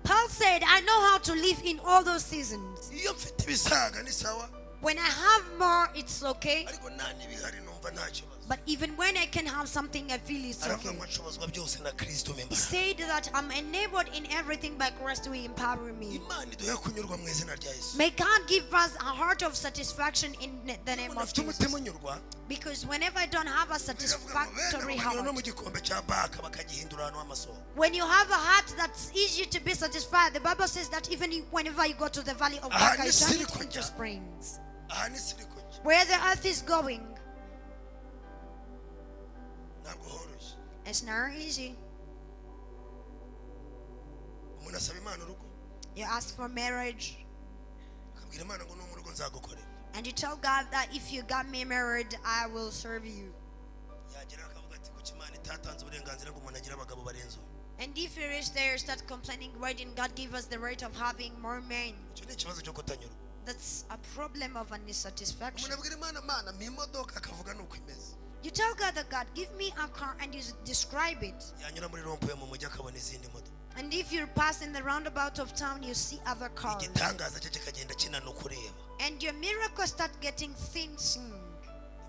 Paul said, "I know how to live in all those seasons." Iyo mfite ibisaga ni sawa, When I have more, it's okay. ariko nta n'ibihari numva nta kibazo. But even when I can have something, I feel it's Aravuga okay. ngo nshobozwa byose na Kristo He umpa imbaraga. said that I'm enabled in everything by Christ who empower me. Imana iduhe kunyurwa mu izina rya Yesu. May God give us a heart of satisfaction in the name Umuntu of afite umutima Jesus. unyurwa, Because whenever I don't have a biravuga ngo bene satisfactory abo banyura no mu heart, gikombe cya Baka bakagihindura ahantu h'amasoko. When you have a heart that's easy to be satisfied, the Bible says that even whenever you go to the valley of Aha, Baca, ni you turn it siri into kujya. Springs. Aha ni siri kujya. Where the earth is going, Ntabwo horoshye. It's not easy. Umuntu asaba Imana urugo, You ask for marriage, akabwira Imana ngo no mu rugo nzagukorera. And you tell God that if you got me married, I will serve you. Yagera akavuga ati kuki Imana itatanze uburenganzira ngo umuntu agire abagabo barenze umwe? And if you reach there, start complaining, why didn't God give us the right of having more men? Icyo ni ikibazo cyo kutanyurwa. That's a problem of unsatisfaction. Umuntu abwira Imana, Mana mpa imodoka, akavuga nuko imeze. You tell God that God, give me a car, and you describe it. Yanyura muri rond-point mu mujyi akabona izindi modoka. And if you pass in the roundabout of town, you see other cars. Igitangaza cye kikagenda kinana kureba. And your miracle start getting thin soon.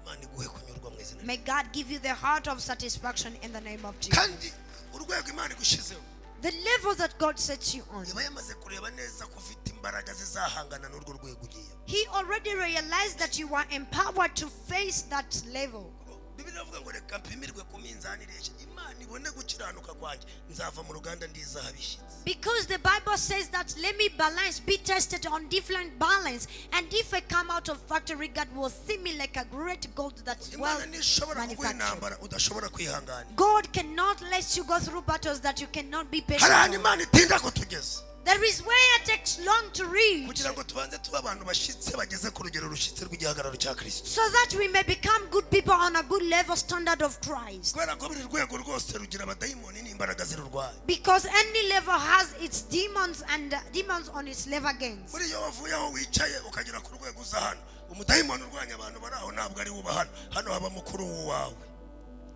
Imana iguhe kunyurwa mu izina rye. May God give you the heart of satisfaction in the name of Jesus. Kandi urwego Imana igushizeho, The level that God sets you on, iba yamaze kureba neza ko ufite imbaraga zizahangana n'urwo rwego ugiye. He already realized that you are empowered to face that level. Bibiliya iravuga ngo reka mpimirwe ku minzani ireshya, Imana ibone gukiranuka kwanjye, nzava mu ruganda ndi izahabu ishyitse. Because the Bible says that let me balance, be tested on different balance. And if I come out of factory, God will see me like a great gold that's well Imana ntishobora kuguha manufactured. Intambara udashobora kwihanganira. God cannot let you go through battles that you cannot be patient Hari ahantu on. Imana itinda kutugeza There is where it takes long to reach, kugira ngo tubanze tube abantu bashyitse bageze ku rugero rushyitse rw'igihagararo cya Kirisito. So that we may become good people on a good level standard of Christ. Kubera ko buri rwego rwose rugira abadayimoni n'imbaraga zirurwanya. Because any level has its demons and demons on its level against. Buriya iyo wavuye aho wicaye ukagera ku rwego uza hano, umudayimoni urwanya abantu bari aho ntabwo ari uba hano, hano haba mukuru wawe.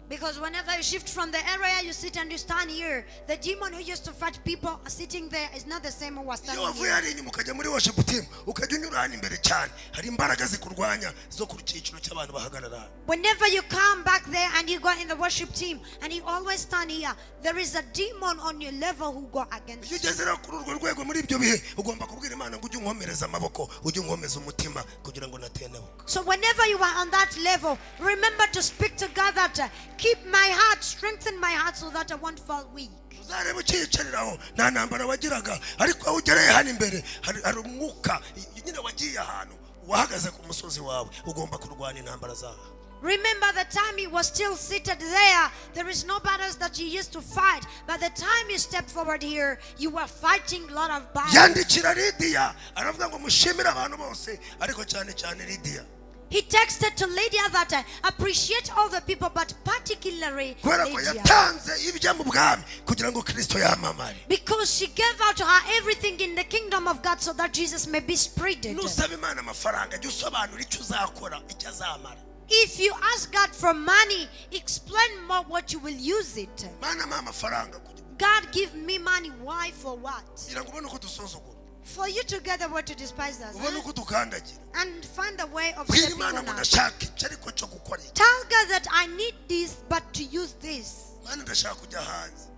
Because whenever you shift from the area you sit and you stand here, the demon who used to fight people sitting there is not the same who was Iyo standing wavuye here. hariya inyuma ukajya muri worship team, ukajya unyura hano imbere cyane, hari imbaraga zikurwanya zo ku cyiciro cy'abantu bahagarara hano. Whenever you come back there and you go in the worship team and you always stand here, there is a demon on your level who go against Iyo you. ugeze rero kuri urwo rwego muri ibyo bihe, ugomba kubwira Imana ngo ujye unkomereza amaboko, ujye unkomeza umutima kugira ngo natenebuka. So whenever you are on that level, remember to speak to God that keep my heart, strengthen my heart so that I won't fall weak. Uzareba ukiyicariraho nta ntambara wagiraga, ariko aho ugereye hano imbere hari umwuka nyine wagiye ahantu wahagaze ku musozi wawe ugomba kurwana intambara zawe. Remember the time he was still seated there, there is no battles that you used to fight. But the time you step forward here, you were fighting a lot of battles. Yandikira Lidiya aravuga ngo mushimire abantu bose ariko cyane cyane Lidiya, He texted to Lydia that I appreciate all the people, but particularly kubera ko Lydia. Yatanze ibyo mu bwami kugira ngo Kirisito yamamare. Because she gave out her everything in the kingdom of God so that Jesus may be spreaded. Nusaba Imana amafaranga jya usobanura icyo uzakora, icyo azamara. If you ask God for money, explain more what you will use it. Mana mpa amafaranga kugira God, give me money. Why? For what? Ngo ubone uko dusuzugura, For you to get the word to despise us, ubone huh? uko dukandagira. And find a way of Bwira stepping Imana on ngo us. ndashaka iki ariko cyo gukora iki. Tell God that I need this, but to use this. Mana ndashaka kujya hanze.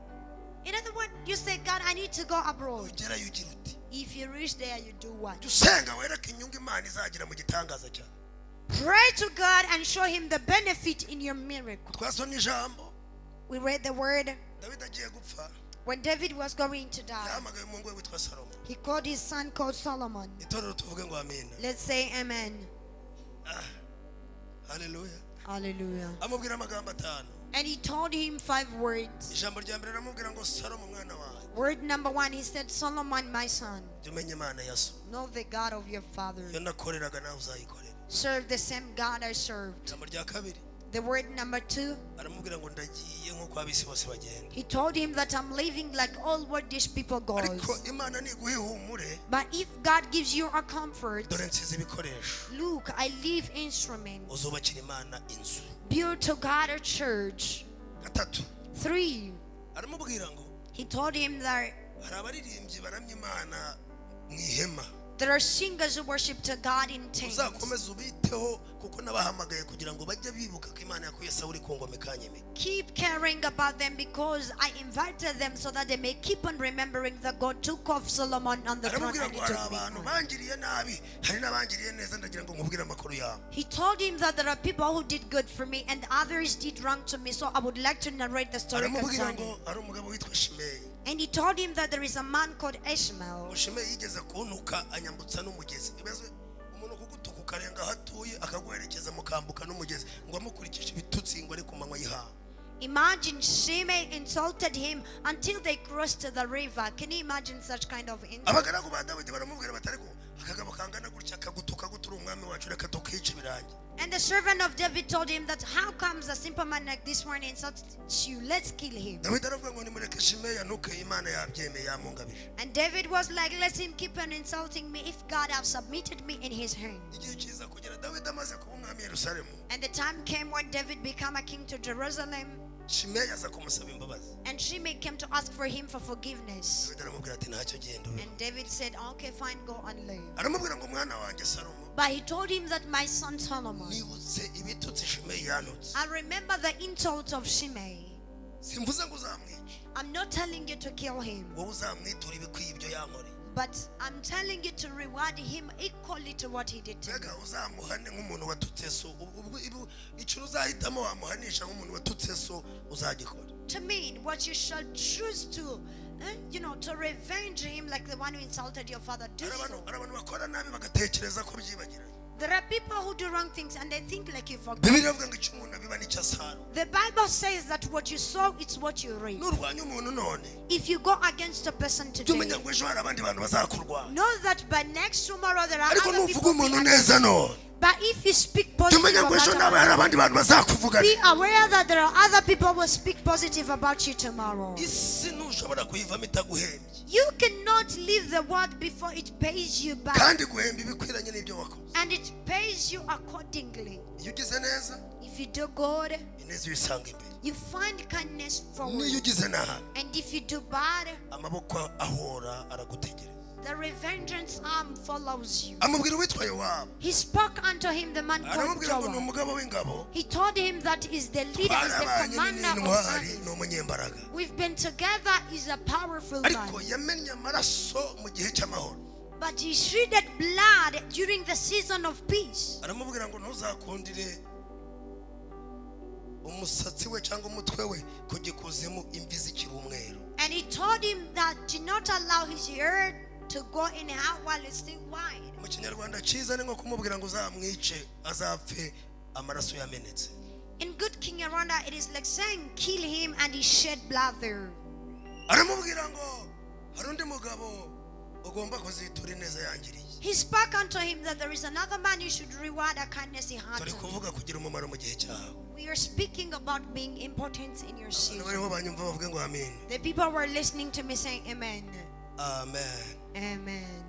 In other words, you say, God, I need to go abroad. Ugerayo ugira uti? If you reach there, you do what? Jya usenga wereke inyungu Imana izagira mu gitangaza cyawe. Pray to God and show Him the benefit in your miracle. Twasomye ijambo. We read the word. Dawidi agiye gupfa, When David was going to die, yahamagaye umuhungu we witwa Salomo. He called his son called Solomon. Itorero tuvuge ngo amina. Let's say amen. Haleluya. Hallelujah. Amubwira amagambo atanu. And he told him five words. Ijambo rya mbere aramubwira ngo Salomo mwana wawe, Word number one, he said, "Solomon, my son, jya umenya Imana ya so. Know the God of your father. Iyo nakoreraga nawe uzayikorera. Serve the same God I served." Ijambo rya kabiri, The word number 2, aramubwira ngo ndagiye nk'uko ab'isi bose bagenda. He told him that I'm leaving like all what these people goes. Ariko Imana niguha ihumure, But if God gives you a comfort, dore nsize ibikoresho, look, I leave instruments. Uzubakira Imana inzu. Build to God a church. Gatatu, 3, aramubwira ngo he told him that hari abaririmbyi baramya Imana mu ihema, there are singers who worship to God in tents. Uzakomeze ubiteho kuko nabahamagaye kugira ngo bajye bibuka ko Imana yakuye Sawuli ku ngoma ikanyimika. Keep caring about them because I invited them so that they may keep on remembering that God took off Solomon on the throne Aramubwira and ngo he hari took me abantu on. bangiriye nabi, hari n'abangiriye neza, ndagira ngo nkubwire amakuru yabo. He told him that there are people who did good for me and others did wrong to me, so I would like to narrate the story Aramubwira concerning. ngo hari umugabo witwa Shimeyi. And he told him that there is a man called Ishmael. Ngo Shimeyi yigeze kuntuka anyambutsa n'umugezi. Ibibazo, umuntu kugutuka ukarenga aho atuye akaguherekeza mukambuka n'umugezi, ngo amukurikije ibitutsi ngo ari ku manywa y'ihangu. Imagine Shimei insulted him until they crossed the river. Can you imagine such kind of insult? Abagaragu ba Dawidi baramubwira bati ariko akagabo kangana gutya kagutuka gutura umwami wacu, reka tukice birangiye. And the servant of David told him that how comes a simple man like this one insults you? Let's kill him. Dawidi aravuga ngo nimureke Shimeyi antuke, Imana yabyemeye yamungabije. And David was like, let him keep on insulting me if God have submitted me in his hand. Igihe kiza kugera Dawidi amaze kuba umwami i Yerusalemu, And the time came when David became a king to Jerusalem. Shimeyi aza kumusaba imbabazi. And Shimei came to ask for him for forgiveness. Dawidi aramubwira ati ntacyo genda ube. And David said, okay, fine, go and live. Aramubwira ngo mwana wanjye Salomo, But he told him that my son Solomon, nibutse ibitutsi Shimeyi yantutse. I remember the insult of Shimei. Simvuze ngo uzamwice, I'm not telling you to kill him, wowe uzamwitura ibikwiye ibyo yankoreye. but I'm telling you to reward him equally to what he did to me. Mbega uzamuhane nk'umuntu watutse so, icyo uzahitamo wamuhanisha nk'umuntu watutse so uzagikora. To mean what you shall choose to, to revenge him like the one who insulted your father. Do Hari so. hari abantu bakora nabi bagatekereza ko byibagiranye. There are people who do wrong things and they think like you forgot. Bibiliya iravuga ngo icyo umuntu abiba nicyo asarura. The Bible says that what you sow is what you reap. Nurwanya umuntu none, If you go against a person jya today, umenya ngo ejo hari abandi bantu bazakurwanya. know that by next tomorrow there are Ariko other nuvuga people. umuntu behind neza you. none, But if you speak jya positive umenya ngo ejo about nawe others, hari abandi bantu bazakuvuga. be aware that there are other people who will speak positive about you tomorrow. Isi ntushobora kuyivamo itaguhembye. You cannot leave the world before it pays you back. Kandi guhemba ibikwiranye n'ibyo wakoze. And it pays you accordingly. Iyo ugize neza, If you do good, ineza uyisanga imbere. you find kindness forward. N'iyo ugize nabi, And if you do bad, amaboko ahora aragutegereza. the revengeance arm follows you. Amubwira uwitwa Yowabu, He spoke unto him the man called aramubwira ngo ni Joab. umugabo w'ingabo, He told him that is the leader, is the twarabanye commander of n'intwari, armies. ni umunyembaraga. We've been together, is a powerful Ariko man. yamennye amaraso mu gihe cy'amahoro. But he shedded blood during the season of peace. Aramubwira ngo ntuzakundire umusatsi we cyangwa umutwe we kujya ikuzimu imvi zikiri umweru. And he told him that do not allow his hair to go in out while it's still white. Mu kinyarwanda cyiza ni nko kumubwira ngo uzamwice azapfe amaraso yamenetse. In good King Rwanda, it is like saying kill him and he shed blood there. Aramubwira ngo hari undi mugabo ugomba kuzitura ineza yangiriye. He spoke unto him that there is another man you should reward a kindness he had. Turi to him. kuvuga kugira umumaro mu gihe cyawe. We are speaking about being important in your Abantu season. bariho banyumva bavuge ngo amen. The people were listening to me saying amen. Amen. Amen.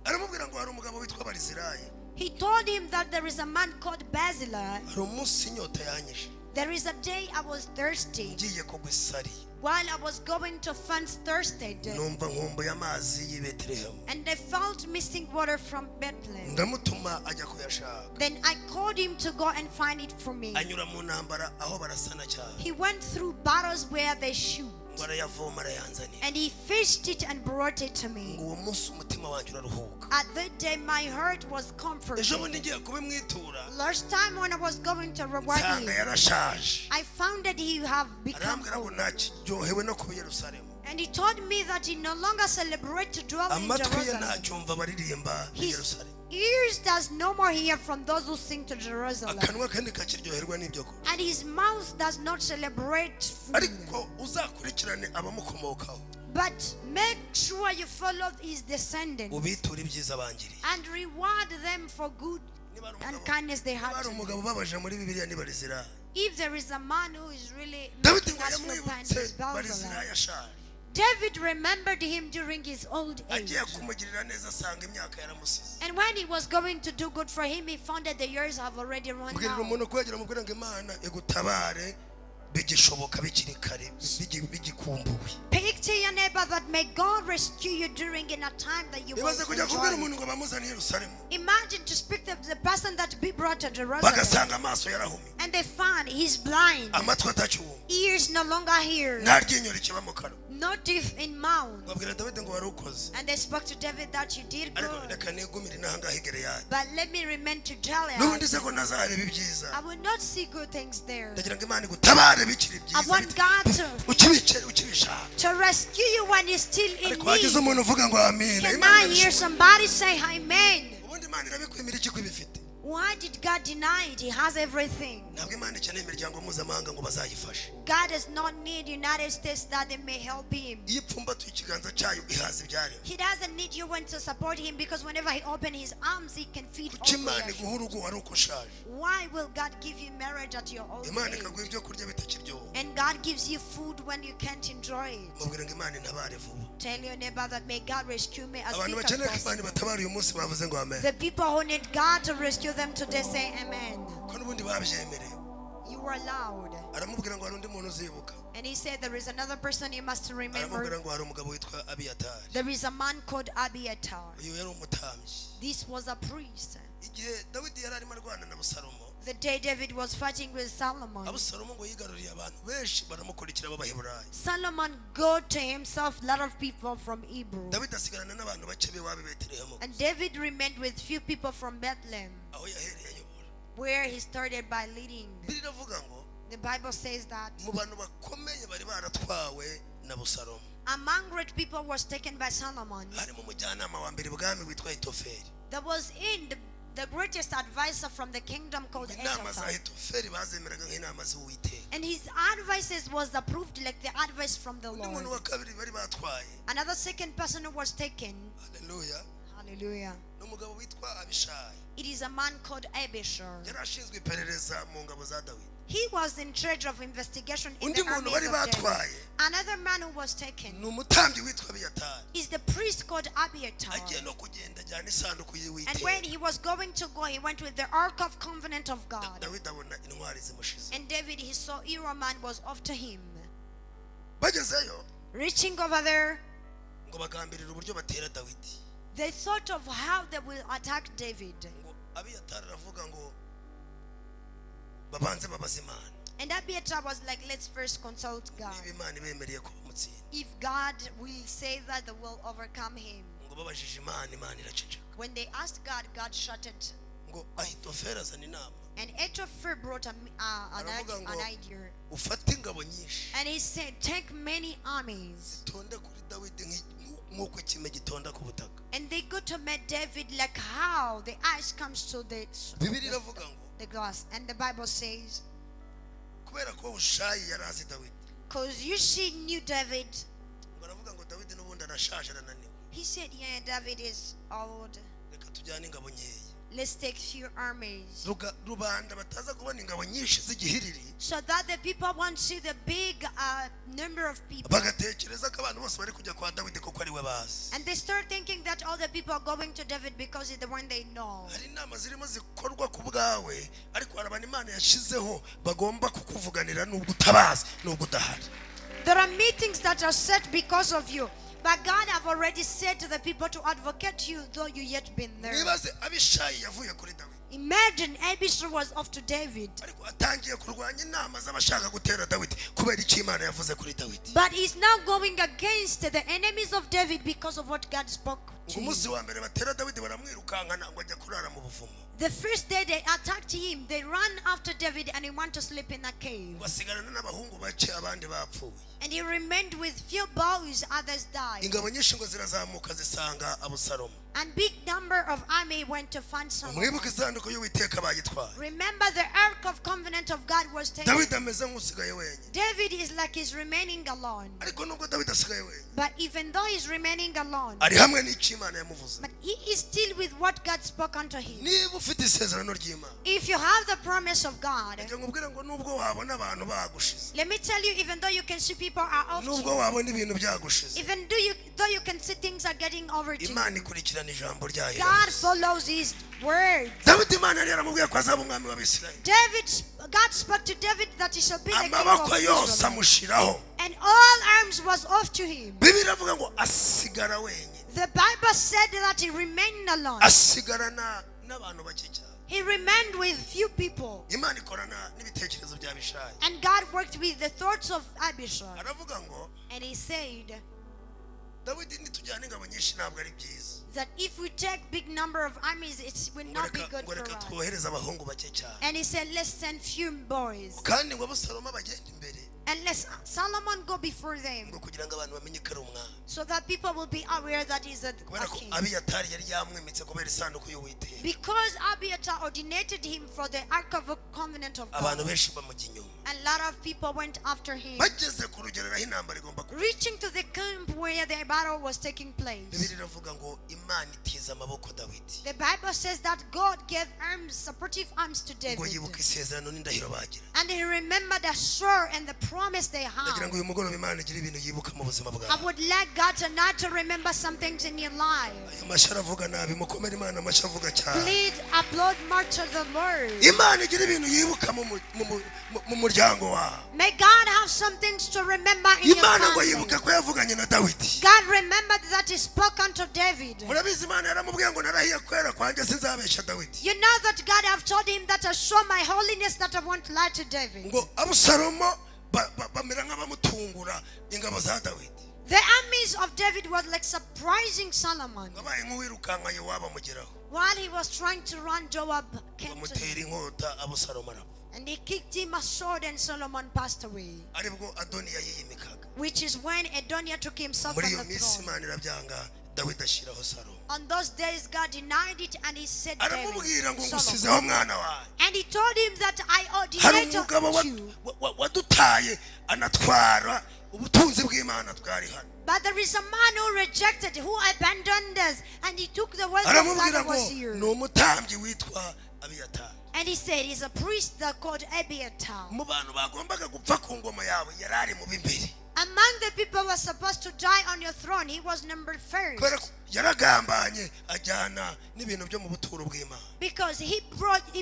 Aramubwira ngo hari umugabo witwa Barizirayi. He told him that there is a man called Barzillai. Hari umunsi inyota yanyishe, There is a day I was thirsty. ngiye kugwa isari, While I was going to find thirsted, numva nkumbuye amazi y'i Betelehemu, and I felt missing water from Bethlehem. ndamutuma ajya kuyashaka. Then I called him to go and find it for me. Anyura mu ntambara aho barasana cyane, He went through battles where they shoot, ngo arayavoma arayanzanira. and he fished it and brought it to Ngo me. uwo munsi umutima wanjye uraruhuka. At that day, my heart was Ejo comforted. bundi ngiye kubimwitura, Last time when I was going to reward nsanga him, yarashaje. I found that he have become Arambwira ngo old. ntakiryohewe no kuba i Yerusalemu, And he told me that he no longer celebrates to dwell in amatwi ye Jerusalem. ntacyumva abaririmba i His Yerusalemu, ears does no more hear from those who sing to Jerusalem. akanwa ke ntikakiryoherwa n'ibyo kurya. And his mouth does not celebrate food. Ariko uzakurikirane abamukomokaho, But make sure you follow his descendants ubiture ibyiza bangiriye. and reward them for good Niba ari umugabo- unkindness they niba had ari to him. umugabo ubabaje muri Bibiliya ni Barizirayi. If there is a man who is really Dawidi making ngo us feel pain, yamwibutse it's Barzillai. Barizirayi ashaje, David remembered him during his old age. agiye kumugirira neza asanga imyaka yaramusize. And when he was going to do good for him, he found that the years have already run Mbwirira out. umuntu kwegera, umubwira ngo Imana igutabare bigishoboka, bikiri kare, bigikumbuwe. Picture your neighbor that may God rescue you during in a time that you will Ibaze kujya kubwira enjoy. Umuntu ngo bamuzane i Yerusalemu, Imagine to speak to the person that be brought to Jerusalem. Bagasanga amaso yarahumye, And they found he's blind, amatwi atacyumva, ears no longer hear, nta ryinyo rikiba mu kanwa. No teeth in mouth. Babwira Dawidi ngo wari ukoze, And they spoke to David that you did ariko good. Reka nigumire inahangaha i Gileyadi. But let me remain to Gilead. N'ubundi se ko ntazareba ibyiza? I will not see good things there. Ndagira ngo Imana igutabare bikiri I byiza, want God ukibikere, ukibishaka. to rescue you when you're still in Ariko hagize need. umuntu uvuga ngo amina. Can Imana I hear irabishobora. somebody say amen? Ubundi Imana irabikwimira iki ko ibifite? Why did God deny it? He has everything. Ntabwo Imana ikeneye imiryango mpuzamahanga ngo bazayifashe. God does not need United States that they may help him. Iyo ipfumbatuye ikiganza cyayo ihaza ibyaremwe. He doesn't need you to support him because whenever he opens his arms, he can feed all Kuki Imana creation. iguha urugo wari uko ushaje? Why will God give you marriage at your old Imana age? ikaguha ibyo kurya bitakiryoha. And God gives you food when you can't enjoy it. Mubwira ngo Imana intabare vuba. Tell your neighbor that may God rescue me as Abantu quick as bakeneye ko Imana possible. ibatabara uyu munsi bavuze ngo amen. The people who need God to rescue them today say amen. Ko n'ubundi babyemerewe. You are loud. Aramubwira ngo hari undi muntu uzibuka. And he said there is another person you must remember. Aramubwira ngo hari umugabo witwa Abiyatari. There is a man called Abiathar. Uyu yari umutambyi. This was a priest. Igihe Dawidi yari arimo arwana na Busalomo, The day David was fighting with Solomon, Abusalomo ngo yigaruriye abantu benshi baramukurikira b'Abaheburayi. Solomon got to himself a lot of people from Hebrew. Dawidi asigarana n'abantu bake b'iwabo i Betelehemu, And David remained with few people from Bethlehem, aho yahereye ayobora. Where he started by leading. Bibiliya iravuga ngo The Bible says that mu bantu bakomeye bari baratwawe na Busalomo among great people was taken by Solomon. Harimo umujyanama wa mbere bwami witwa Hitofeli. There was in the greatest advisor from the kingdom called Inama za Ahithophel. Hitofeli bazemeraga nk'inama z'Uwiteka. And his advices was approved like the advice from the Undi muntu Lord. Wa kabiri bari batwaye, Another second person who was taken, haleluya, hallelujah, ni umugabo witwa Abishayi. It is a man called Abishur. Yari ashinzwe iperereza mu ngabo za Dawidi. He was in charge of investigation in Undi the muntu armies bari of David. batwaye Another man who was taken ni umutambyi witwa Abiyatari. Is the priest called Abiathar. Agiye no kugenda ajyana isanduku And y'Uwiteka. when he was going to go, he went with the Ark of Covenant of God. Dawidi abona intwari zimushize. And David, he saw Iraman was after him. Bagezeyo, Reaching over there, ngo bagambirira uburyo batera Dawidi. They thought of how they will attack David. Ngo Abiyatari aravuga ngo babanze babaze Imana, And Abiathar was like, let's first consult God. Niba Imana ibemereye ko bamutsinda. If God will say that, they will overcome him. Ngo babajije Imana, Imana iraceceka. When they asked God, God shut it. Ngo Ahitofeli azana inama. And Ahithophel brought Aravuga ngo, an idea. Ufate ingabo nyinshi, And he said, take many armies. zitonde kuri Dawidi nk'uko ikime gitonda ku butaka. And they go to meet David like how the ice comes to Bibiliya iravuga ngo the glass. And the Bible says, kubera ko Hushayi yari azi Dawidi, because you she knew David, ngo aravuga ngo Dawidi n'ubundi arashaje arananiwe, he said, yeah, David is old. Reka tujyane ingabo nkeya. Let's take few armies. Rubanda bataza kubona ingabo nyinshi z'igihiriri, So that the people won't see the big number of people. Bagatekereza ko abantu bose bari kujya kwa Dawidi kuko ari we bazi. And they start thinking that all the people are going to David because he's the one they know. Hari inama zirimo zikorwa ku bwawe, ariko hari abantu Imana yashyizeho bagomba kukuvuganira nubwo utabazi, nubwo udahari. There are meetings that are set because of you. But God have already said to the people to advocate you, though you yet been there. Mwibaze Abishayi yavuye kuri Dawidi, Imagine Abishai was off to David. Ariko atangiye kurwanya inama z'abashaka gutera Dawidi kubera icyo Imana yavuze kuri Dawidi. But he's now going against the enemies of David because of what God spoke Ngo to him. umunsi wa mbere batera Dawidi baramwirukankana ngo ajya kurara mu buvumo. The first day they attacked him, they ran after David and he went to sleep in a cave. Ngo asigarana n'abahungu bake abandi bapfuye. And he remained with few boys, others died. Ingabo nyinshi ngo zirazamuka zisanga Abusalomu. And big number of army went to find Solomon. Mwibuke isanduku y'Uwiteka bayitwaye. Remember the Ark of Covenant of God was taken. Dawidi ameze nk'usigaye wenyine. David is like he's remaining alone. Ariko nubwo Dawidi asigaye wenyine, But even though he's remaining alone, ari hamwe n'icyo Imana yamuvuze. but he is still with what God spoke unto him. Niba Ufite isezerano ry'Imana, If you have the promise of God, reka nkubwire ngo nubwo wabona abantu bagushize, let me tell you, even though you can see people are off to nubwo you, wabona ibintu byagushize, even though you can see things are getting over to you, Imana ikurikirana ijambo ryayo. God follows His word. Dawidi Imana yari yaramubwiye ko azaba umwami w'Abisirayeli. God spoke to David that he shall be the king Amaboko of yose Israel. amushiraho. And all arms was off to him. Bibiliya iravuga ngo asigara wenyine. The Bible said that he remained alone. Asigarana n'abantu bake cyane. He remained with few people. Imana ikorana n'ibitekerezo bya Abishayi. And God worked with the thoughts of Abishai. Aravuga ngo And he said Dawidi nitujyana ingabo nyinshi ntabwo ari byiza, that if we take big number of armies, it will ngo not be reka good ngo for reka us. twohereze abahungu bake cyane. And he said, let's send few boys. Kandi ngo Abusalomu bagende imbere, And let Solomon go before them, ngo kugira ngo abantu bamenye ko ari umwami, so that people will be aware that he's a kubera ko king. Abiyatari yari yamwimitse kubera isanduku y'Uwiteka. Because Abiathar ordinated him for the Ark of the Covenant of Abantu God. benshi bamujya inyuma. A lot of people went after him. Bageze ku rugero aho intambara igomba kuba, Reaching to the camp where the battle was taking place. Bibiliya iravuga ngo Imana itiza amaboko Dawidi, The Bible says that God gave arms, supportive arms to ngo David. yibuka isezerano n'indahiro bagira. And he remembered the sword and the promise they Ndagira had. ngo uyu mugoroba Imana igire ibintu yibuka mu buzima I bwawe. would like God tonight to remember some things in your life. Ayo mashyi aravuga nabi, mukomere Imana amashyi avuga cyane. Please applaud more to the Lord. Imana igira ibintu yibuka mu muryango wawe. May God have some things to remember in your Imana ngo family. yibuka ko yavuganye na Dawidi. God remembered that he spoke unto David. Murabizi Imana yaramubwiye ngo narahiye kwera kwanjye sinzabeshya Dawidi. You know that God have told him that I show my holiness, that I won't lie to David. Ngo Abusalomo bamera nk'abamutungura ingabo za Dawidi. The armies of David was like surprising Solomon. Wabaye nk'uwirukanka Yowabu amugeraho, While he was trying to run, Joab came to bamutera him. Inkota, Abusalomo arapfa. And he kicked him a sword, and Solomon passed away. Aribwo Adoniya yiyimikaga. Which is when Adoniah took himself Muri on iyo the minsi throne. Imana irabyanga, Dawidi ashyiraho Salomo. On those days, God denied it, and he said David, Aramubwira ngo Solomon. ngusizeho mwana wawe. And he told him that I Hari ordinate umugabo you. Wadutaye anatwara ubutunzi bw'Imana twari hano. But there is a man who rejected, who abandoned us, and he took the wealth of God Aramubwira that ngo was here. ni umutambyi witwa Abiyatari. And he said he's a priest that called Abiathar. Mu bantu bagombaga gupfa ku ngoma yawe yari ari mu b'imbere. Among the people who were supposed to die on your throne, he was number Kubera first. ko yaragambanye ajyana n'ibintu byo mu buturo bw'Imana. Because he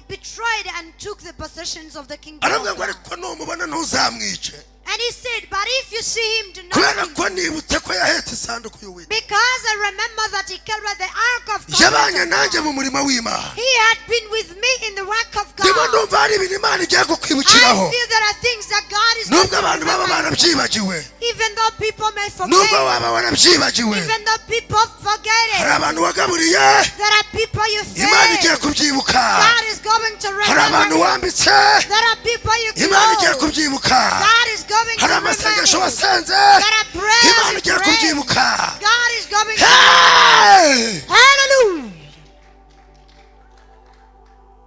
betrayed and took the possessions of the kingdom Aravuga of ngo God. ariko numubona ntuzamwice, And he said, but if you see him, do not kubera kill ko him. nibutse ko yahetse isanduku y'Uwiteka, Because I remember that he carried the ark of yabanye covenant of nanjye God. mu murimo w'Imana. He had been with me in the work of Ndimo God. ndumva hari ibintu Imana igiye kukwibukiraho. I feel there are things that God is going Nubwo to abantu baba remember. barabyibagiwe, Even though people may nubwo forget, waba warabyibagiwe, even though people forget hari it, abantu wagaburiye, there are people you Imana igiye fail. kubyibuka. God is going to Hari abantu remember. wambitse, There are people you Imana igiye clothe. kubyibuka. God is going to Hari remember. amasengesho wasenze, There are prayers Imana you igiye prayed. kubyibuka. God is going to. Hey! Hallelujah.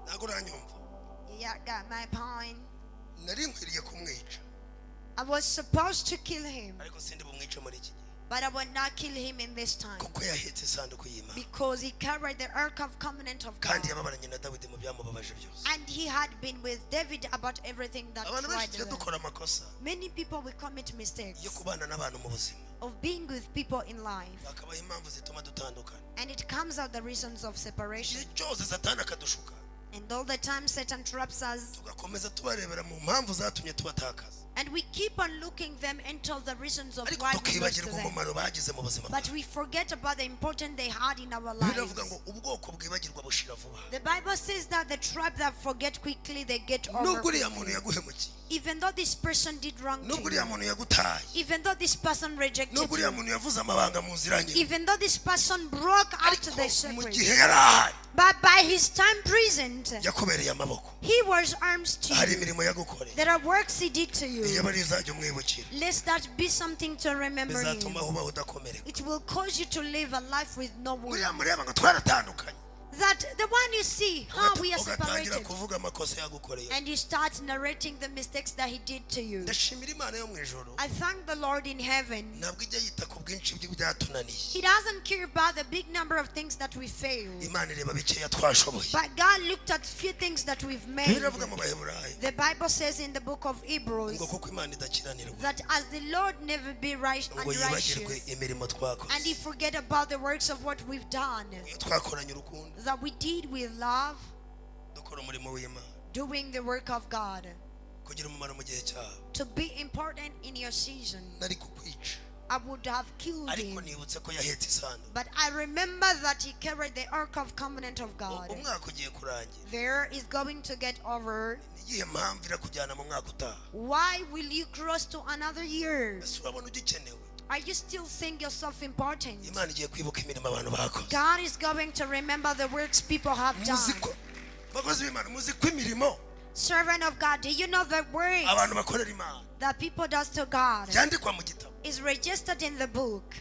Ntabwo uranyumva. Yeah, got my point. Nari nkwiriye kumwica, I was supposed to kill him, ariko sindi bumwice muri iki gihe, but I will not kill him in this time kuko yahetse isanduku y'Imana, because he carried the ark of covenant of God. kandi yababaranye na Dawidi mu byamubabaje byose. And he had been with David about everything that Abantu benshi tried tujya them. dukora amakosa Many people will commit mistakes yo kubana n'abantu mu buzima, of being with people in life, hakabaho impamvu zituma dutandukana. and it comes out the reasons of separation. Igihe cyose Satani akadushuka, And all the time Satan traps us, tugakomeza tubarebera mu mpamvu zatumye tubatakaza, and we keep on looking them until the reasons of ariko why we lost tukibagirwa them. Umumaro bagize mu buzima But bwacu. we forget about the importance they had in our Bibiliya lives. iravuga ngo ubwoko bwibagirwa bushira vuba. The Bible says that the tribe that forget quickly, they get over Nubwo uriya muntu quickly. yaguhemukiye, Even though this person did wrong nubwo to uriya you, muntu yagutaye, even though this person rejected nubwo uriya you, muntu yavuze amabanga muziranye, even though this person broke out ariko the mu secret, gihe yari ahari but by his time present, yakubereye amaboko. he was arms to Hari you. imirimo yagukoreye. There are works he did to you. Iyo aba ari izajya umwibukira, Lest that be something to remember him. bizatuma ubaho udakomereka. It will cause you to live a life with no wound. Uriya mureba ngo twaratandukanye, That the one you see, how we are Ugatangira separated. Kuvuga amakosa yagukoreye. And you start narrating the mistakes that he did to you. Ndashimira Imana yo mu ijuru. I thank the Lord in heaven. Ntabwo ijya yita ku bwinshi bw'ibyatunaniye. He doesn't care about the big number of things that we failed. Imana ireba bikeya twashoboye. But God looked at few things that we've made. Biravuga mu Baheburayo The Bible says in the book of Hebrews ngo kuko Imana idakiranirwa that as the Lord never be right ngo yibagirwe unrighteous, imirimo and twakoze he forget about the works of what we've done, iyo twakoranye urukundo that we did with love, dukora umurimo w'Imana doing the work of God, kugira umumaro mu gihe cyawe. To be important in your season. Nari kukwica I would have killed ariko him. Nibutse ko yahetse isanduku. But I remember that he carried the Ark of Covenant of God. Umwaka ugiye kurangira. There is going to get over. Ni iyihe mpamvu irakujyana mu mwaka utaha? Why will you cross to another year? Ese urabona ugikenewe? Are you still think yourself important? Imana igiye kwibuka imirimo abantu bakoze. God is going to remember the works people have done. Muzi ko bakozi b'Imana muzi ko imirimo Servant of God, do you know the works abantu bakorera Imana that people does to God byandikwa mu gitabo? Is registered in the book?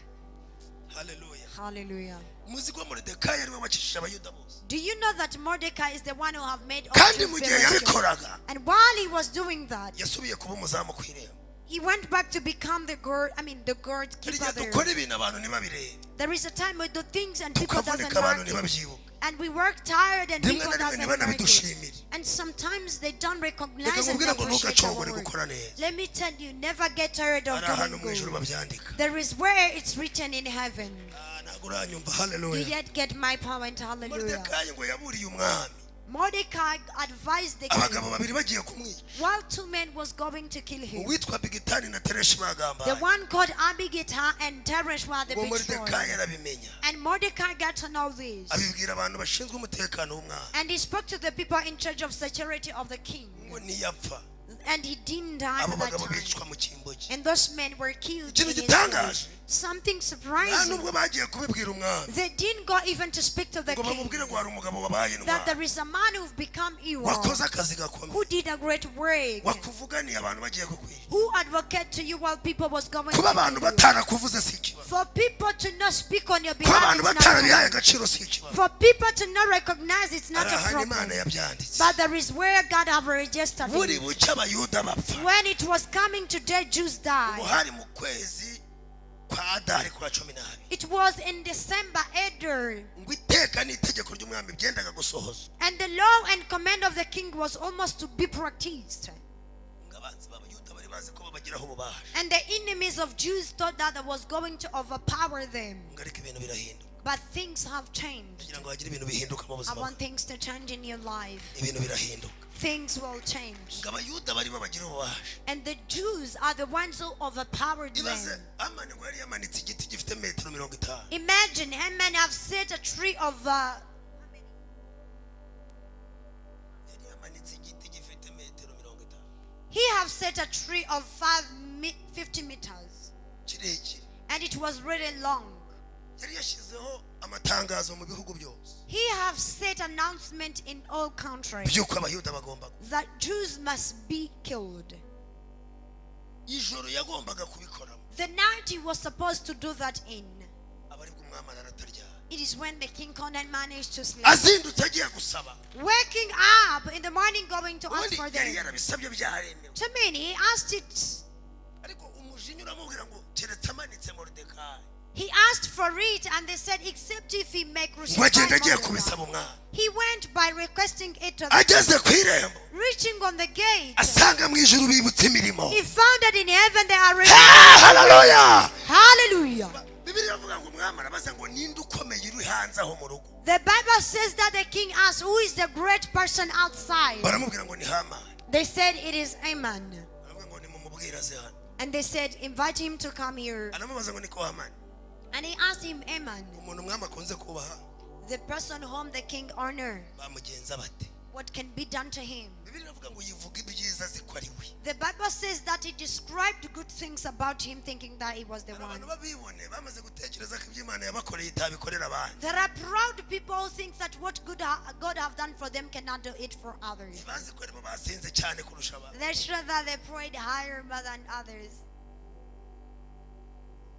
Haleluya. Hallelujah. Muzi ko Moridekayi ariwe wakijije Abayuda bose? Do you know that Mordecai is the one who have made all Kandi Jews mu be gihe rescued? yabikoraga And while he was doing that, yasubiye kuba umuzamu ku irembo. He went back to become the guard, I mean the guard Hari keeper igihe there. dukora ibintu abantu ntibabirebe There is a time we do things and people doesn't tukavunika abantu mark it. ntibabyibuke And we work tired and rimwe people na rimwe doesn't mark it. ntibanabidushimire. And sometimes they don't recognize Reka and nkubwire ngo appreciate our ntugacogore work. gukora neza. Let me tell you, never get tired of Hari ahantu doing mu ijuru good. babyandika. There is where it's written in heaven. Ah, ntabwo uranyumva. You Haleluya. yet get my point, hallelujah. Moridekayi ngo yaburiye umwami Mordecai advised the king abagabo babiri bagiye kumwica while two men was going to kill him. Uwitwa Bigitani na Tereshi The bagambaye one called Abigitha and Teresh were the ngo Moridekayi betrayed. arabimenya And Mordecai got to know this. Abibwira abantu bashinzwe umutekano w'umwami And he spoke to the people in charge of security of the king. Ngo niyapfa And he didn't die abo at that bagabo time. bicwa mu cyimbo cye. And those men were killed Ikintu in his gitangaje. place. Something Nta surprising. nubwo bagiye kubibwira umwami They didn't go even to speak to the ngo king bamubwire ngo hari umugabo wabaye that intwari there is a man who've become evil, wakoze akazi gakomeye who did a great work, wakuvuganiye abantu bagiye kukwica. Who advocate to you while people was going Kuba to abantu kill you. batarakuvuze si ikibazo. For people to not speak on your Kuba behalf, abantu it's not a batarabihaye problem. agaciro si ikibazo. For people to not recognize, it's not Hari a ahantu Imana problem. yabyanditse. But there is where God have registered Buri it. bucye Abayuda bapfa. When it was coming today, Jews Ubu died. hari mu kwezi kwa Adari kwa cumi n'abiri. It was in December, Eder. Ngo iteka n'itegeko ry'umwami byendaga gusohozwa And the law and command of the king was almost to be practiced. Ngo abanzi b'Abayuda bari bazi ko babagiraho ububasha And the enemies of Jews thought that it was going to overpower them. Ngo ariko ibintu birahinduka. But things have changed. Kugira ngo hagire ibintu bihinduka mu I buzima want things to change in your life. bwawe. Ibintu birahinduka. Things will change. Ngo Abayuda bari babagira ububasha. And the Jews are the ones who overpowered Ibaze them. Amani ngo yari yamanitse igiti gifite metero mirongo itanu. Imagine Haman have set a tree of Yari yamanitse igiti gifite metero mirongo itanu. He have set a tree of 50 meters, Kirekire. And it was really long. Yari yashyizeho amatangazo mu bihugu byose He have set announcement in all countries by'uko Abayuda bagomba gupfa. That Jews must be killed. Ijoro yagombaga kubikoramo The night he was supposed to do that in, aba aribwo umwami arara ataryama. It is when the king Conan managed to sleep. Azindutse agiye gusaba Waking up in the morning, going to ask ubundi for yari them. yarabisabye byaremewe To mean, he asked it. Ariko umujinya uramubwira ngo keretse amanitse Moridekayi He asked for it, and they said, except if he may ngo crucify agenda agiye Mordecai. kubisaba umwami. He went by requesting it to the Ageze ku irembo reaching on the gate. Asanga mu ijuru bibutse imirimo. He found that in heaven they are Ah, haleluya. Hallelujah. Bibiliya iravuga ngo umwami arabaza ngo ninde ukomeye uri hanze aho mu rugo? The Bible says that the king asked, "Who is the great person outside?" Baramubwira ngo ni Hamani. They said, "It is Haman." Baravuga ngo nimumubwire aze hano. And they said, "Invite him to come here." Aramubaza ngo niko Hamani And he asked him, "Haman, umuntu umwami akunze kubaha the person whom the king honor, bamugenza bate? What can be done to him?" Bibiliya iravuga ngo yivuga ibyiza azi ko ari we. The Bible says that he described good things about him, thinking that he was the Hari one. abantu babibone bamaze gutekereza ko ibyo Imana yabakoreye itabikorera abandi. There are proud people who think that what good God have done for them cannot do it for others. Bazi ko aribo basenze cyane kurusha abandi. They're sure that they prayed higher more than others.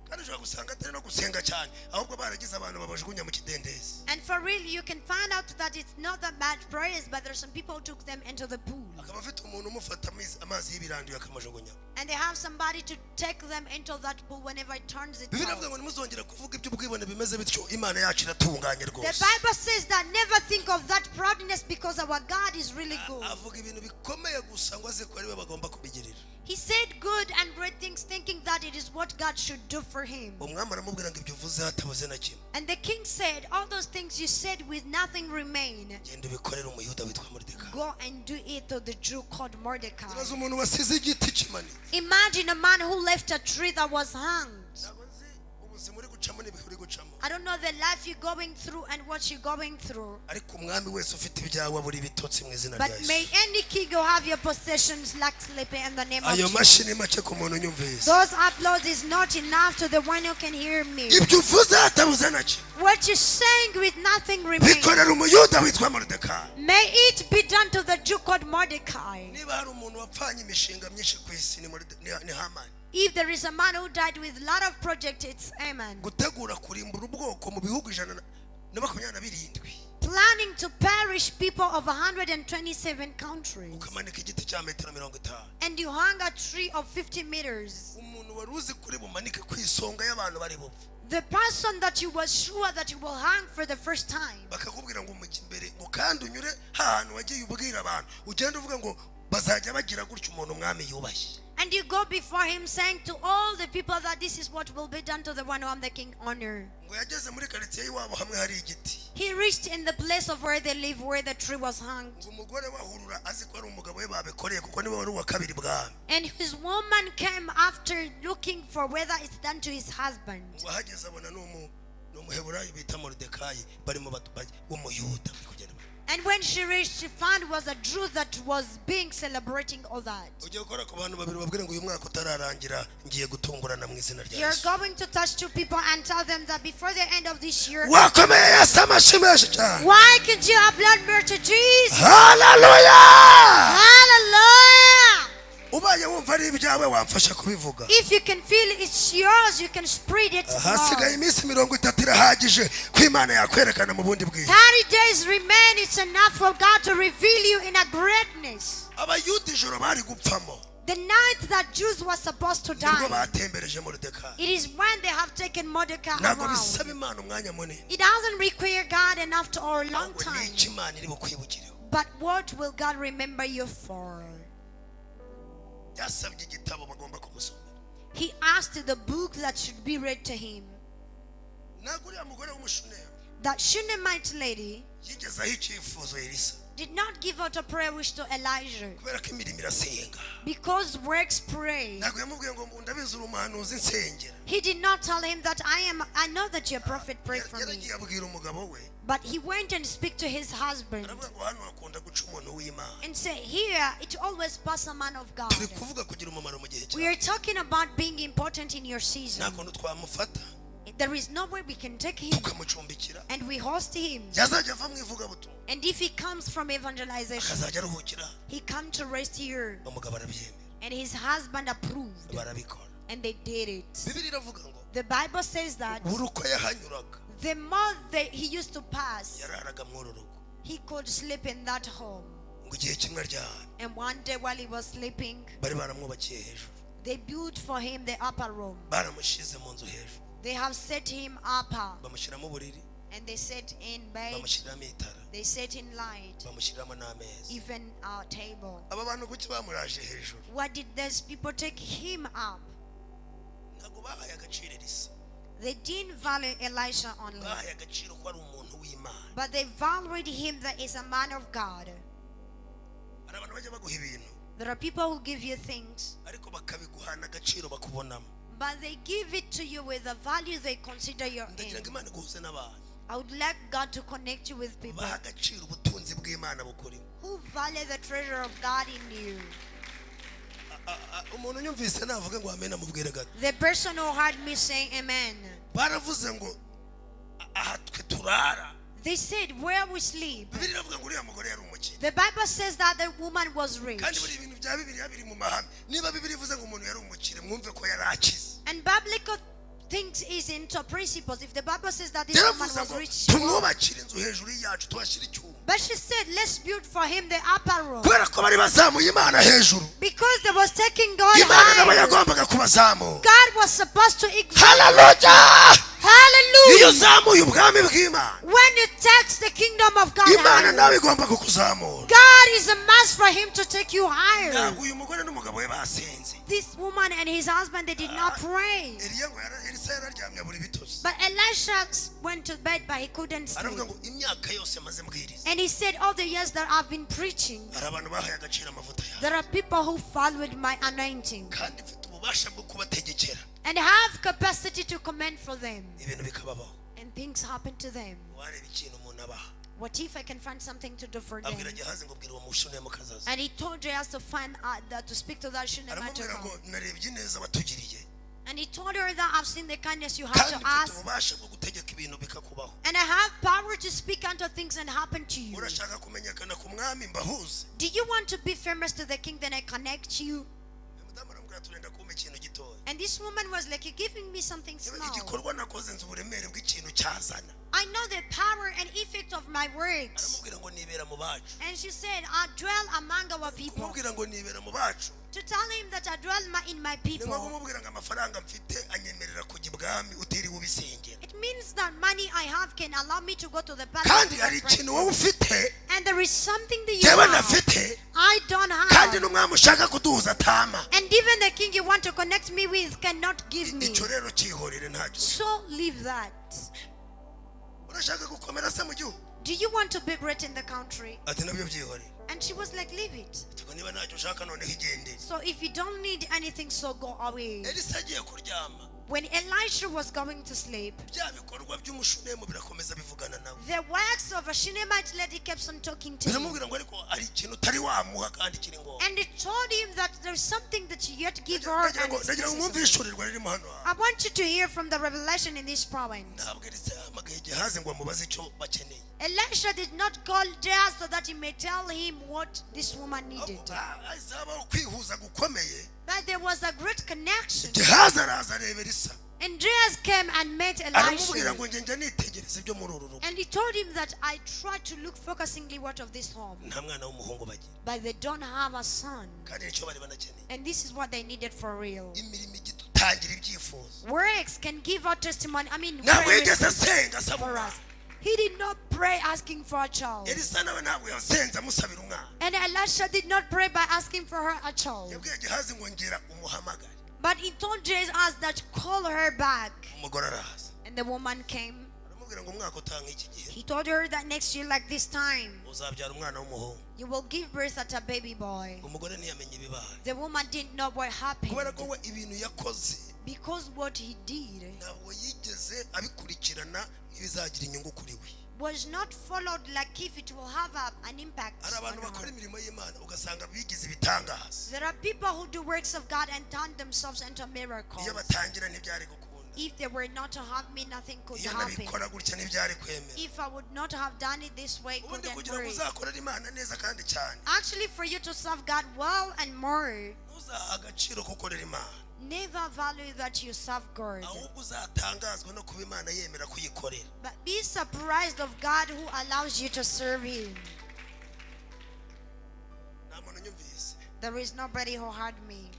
Kandi ushobora gusanga atari no gusenga cyane, ahubwo baragize abantu babajugunya mu kidendezi. And for real, you can find out that it's not that bad prayers, but there's some people who took them into the pool. Akaba afite umuntu umufata amazi y'ibiranduye akamujugunya. And they have somebody to take them into that pool whenever it turns it Bibiliya iravuga out. ngo ntimuzongere kuvuga iby'ubwibone bimeze bityo, Imana yacu iratunganye The rwose. Bible says that never think of that proudness because our God is really good. Avuga ibintu bikomeye gusa ngo aze ko ari we bagomba kubigirira. He said good and great things, thinking that it is what God should do for him. Umwami aramubwira ngo ibyo uvuze hatabuze na kimwe, And the king said, all those things you said with nothing remain. genda ubikorere Umuyuda witwa Moridekayi. Go and do it to the Jew called Mordecai. Ibaze umuntu wasize igiti kimanitse. Imagine a man who left a tree that was hung. Ntabwo nzi ubuzima uri gucamo n'ibihe uri gucamo, I don't know the life you're going through and what you're going through. ariko umwami wese ufite ibyawe abura ibitotsi mu izina rya But may Yesu. any king who have your possessions lack sleeping in the name of Ayo Jesus. mashyi ni make ku muntu unyumvise. Those applause is not enough to the one who can hear me. Ibyo uvuze hatabuze na kimwe, What you're saying with nothing remains. bikorera Umuyuda witwa Moridekayi. May it be done to the Jew called Mordecai. Niba hari umuntu wapfanye imishinga myinshi ku isi, ni Hamani. If there is a man who died with a lot of projects, it's Haman. Gutegura kurimbura ubwoko mu bihugu 127, Planning to perish people of 127 countries. ukamanika igiti cya metero 50, And you hung a tree of 50 meters. umuntu wari uzi kuri bumanike ku isonga y'abantu bari bupfa, The person that you were sure that you will hang for the first time. bakakubwira ngo umujye imbere, ngo kandi unyure hantu wagiye ubwira abantu, ugenda uvuga ngo bazajya bagira gutya umuntu umwami yubashye. And you go before him saying to all the people that this is what will be done to the one whom the king honor. Ngo yageze muri karitsiye y'iwabo hamwe hari igiti, He reached in the place of where they live, where the tree was hung. ngo umugore wahurura azi ko ari umugabo we babikoreye, kuko niwe wari uwa kabiri bwami. And his woman came after looking for whether it's done to his husband. Ngo ahageze abona ni Umuheburayo bita Moridekayi barimo w'Umuyuda bari kugenda. And when she reached, she found was a Jew that was being celebrating all that. Ugiye gukora ku bantu babiri babwire ngo uyu mwaka utararangira ngiye gutungurana mu izina rya You're Yesu. going to touch two people and tell them that before the end of this year, Wakomeye Yesu amashyi menshi cyane. why can't you applaud more to Jesus? Haleluya. Hallelujah! Ubaye wumva ari ibyawe wamfasha kubivuga. If you can feel it's yours, you can spread it Hasigaye more. iminsi 30 irahagije ko Imana yakwerekana mu bundi bwiza. 30 days remain, it's enough for God to reveal you in a greatness. Abayuda ijoro bari gupfamo, The night that Jews were supposed to nibwo die, batembereje Moridekayi. it is when they have taken Mordecai Ntabwo around. bisaba Imana umwanya munini, It doesn't require God enough to or a long ahubwo time. ni iki Imana iri bukwibukireho. But what will God remember you for? Yasabye igitabo bagomba kumusomera. He asked the book that should be read to him. Ntabwo uriya mugore w'Umushunemu That Shunammite lady yigezaho icyifuzo Elisa, did not give out a prayer wish to Elijah kubera ko imirimo irasenga. because works pray. Ntabwo yamubwiye ngo ndabizi uri umuhanuzi nsengera. He did not tell him that I know that you're a prophet, pray for me. Yaragiye abwira umugabo we, But he went and speak to his husband aravuga ngo hano hakunda guca umuntu w'Imana. and say, here it always pass a man of God. Turi kuvuga kugira umumaro mu gihe We cyawe. are talking about being important in your season. Nta kuntu twamufata There is no way we can take him tukamucumbikira, and we host him. yazajya ava mu ivugabutumwa And if he comes from evangelization, akazajya aruhukira. he come to rest here. Umugabo arabyemera, And his husband approved. barabikora. And they did it. Bibiliya iravuga ngo The Bible says that buri uko yahanyuraga, the more he used to pass, yararaga muri uru rugo. he could sleep in that home. Ngo igihe kimwe aryamye, And one day while he was sleeping, bari baramwubakiye hejuru, they built for him the upper room. baramushyize mu nzu hejuru, They have set him upper. bamushyiramo uburiri, And they set in bed, bamushyiramo itara, they set in light, bamushyiramo n'ameza. even our table. Aba bantu kuki bamuraje hejuru? What did these people take him up? Ntabwo bahaye agaciro Elisa, They didn't value Elisha only, bahaye agaciro ko ari umuntu w'Imana. but they valued him that is a man of God. Hari abantu bajya baguha ibintu, There are people who give you things, ariko bakabiguhana agaciro bakubonamo. but they give it to you with the value they consider your Ndagira in. ngo Imana iguhuze n'abantu I would like God to connect you with people baha agaciro ubutunzi bw'Imana bukurimo. who value the treasure of God in you. Umuntu unyumvise navuga ngo amen amubwire gato. The person who heard me say amen. Baravuze ngo aha twe turara. They said where we sleep. Bibiliya iravuga ngo uriya mugore yari umukire. The Bible says that the woman was rich. Kandi buri ibintu bya Bibiliya biri mu mahame. Niba Bibiliya ivuze ngo umuntu yari umukire, mwumve ko yari akize. And biblical Things is into principles. If the Bible says that this woman Yaravuze was ngo rich, tumwubakire inzu hejuru yacu, tuhashyire icyuma. But she said, "Let's build for him the upper room." Kubera ko bari bazamuye Imana hejuru, Because they was taking God Imana nabo higher. Yagombaga kubazamura. God was supposed to exalt. Haleluya! Iyo Hallelujah. uzamuye ubwami bw'Imana, When you take the kingdom of God Imana higher, nawe igomba kukuzamura. God is a must for him to take you higher. Ntabwo uyu mugore n'umugabo we basenze. This woman and his husband, they did not pray. Eliya ngo Elisa yararyamye abura ibitotsi. But Elisha went to bed, but he couldn't sleep. Aravuga ngo imyaka yose maze mbwiriza, And he said, "All the years that I've been preaching, hari abantu bahaye agaciro amavuta yawe, there are people who followed my anointing kandi mfite ububasha bwo kubategekera, and have capacity to command for them." ibintu bikababaho. And things happen to them. Wareba ikintu umuntu abaha. What if I can find something to do for them? Abwira Gehazi ngo bwira uwo Mushunemukazi aze. And he told Jehu to find out that to speak to that Shunammite Aramubwira girl. ngo narebye neza watugiriye, And he told her that I've seen the kindness you have kandi to mfite us, ububasha bwo gutegeka ibintu bikakubaho. And I have power to speak unto things and happen to you. Urashaka kumenyekana ku mwami mbahuze? Do you want to be famous to the king? Then I connect you. Umudamu aramubwira turenda kumpa ikintu gitoya. And this woman was like, "You're giving me something small. Igikorwa nakoze nzi uburemere bw'ikintu cyazana. I know the power and effect of my works." Aramubwira ngo nibera mu bacu. And she said, "I dwell among our people." Kumubwira ngo nibera mu bacu To tell him that I dwell in my ni nko people. Kumubwira ngo amafaranga mfite anyemerera kujya ibwami utiriwe ubisengera. It means that money I have can allow me to go to the palace Kandi to hari pray. ikintu wowe ufite And there is something that you jyewe have ntafite, I don't kandi have. N'umwami ushaka kuduhuza atama. And even the king you want to connect me with cannot give me. Icyo rero cyihorere ntacyo. So leave that. Urashaka gukomera se mu gihugu? Do you want to be great in the country? Ati nabyo byihorere. And she was like, "Leave it." Ati niba ntacyo ushaka noneho igendere. So if you don't need anything, so go away. Elisa agiye kuryama, When Elisha was going to sleep, bya bikorwa by'Umushunemu birakomeza bivugana nawe. The works of a Shunammite lady kept on talking to him. Biramubwira ngo ariko hari ikintu utari wamuha kandi kiri ngombwa. And it told him that there's something that you yet give her. Ndagira And ngo it's ndagira ngo mwumve necessary. Ishurirwa ririmo hano. I want you to hear from the revelation in this point. Ntabwo Elisa yahamagaye Gehazi ngo amubaze icyo bakeneye. Elisha did not call Jehu so that he may tell him what this woman needed. Ahubwo hahise habaho kwihuza gukomeye. But there was a great connection. Gehazi araza areba Elisa. And Jehu came and met Aramubwira Elisha. ngo njye njya nitegereza ibyo muri uru rugo, And he told him that I tried to look focusingly what of this home, nta mwana w'umuhungu bagira, but they don't have a son. kandi nicyo bari banakeneye. And this is what they needed for real. Imirimo ijya idutangira ibyifuzo. Works can give out testimony. I mean, Ntabwo prayers yigeze asenga asaba for umwana. us. He did not pray asking for a child. Elisa nawe ntabwo yasenze amusabira umwana. And Elisha did not pray by asking for her a child. Yabwiye Gehazi ngo ngera umuhamagare. But he told Jesus that call her back. Umugore araza. And the woman came. Aramubwira ngo umwaka utaha iki gihe He told her that next year, like this time, uzabyara umwana w'umuhungu. you will give birth at a baby boy. Umugore ntiyamenye ibibaye, The woman didn't know what happened kubera ko we ibintu yakoze because what he did ntabwo yigeze abikurikirana nk'ibizagira inyungu kuri we. Was not followed like if it will have an impact Hari on abantu bakora her. Imirimo y'Imana ugasanga bigize ibitangaza. There are people who do works of God and turn themselves into miracles. Iyo batangira ntibyari gukunda. If they were not to have me, nothing could Iyo happen. nabikora gutya ntibyari kwemera. If I would not have done it this way, Ubundi couldn't kugira ngo work. uzakorere Imana neza kandi cyane, Actually, for you to serve God well and more, ntuzaha agaciro kukorera Imana, never value that you serve God. Ahubwo uzatangazwa no kuba Imana yemera kuyikorera. But be surprised of God who allows you to serve Him. Nta muntu unyumvise. There is nobody who heard me.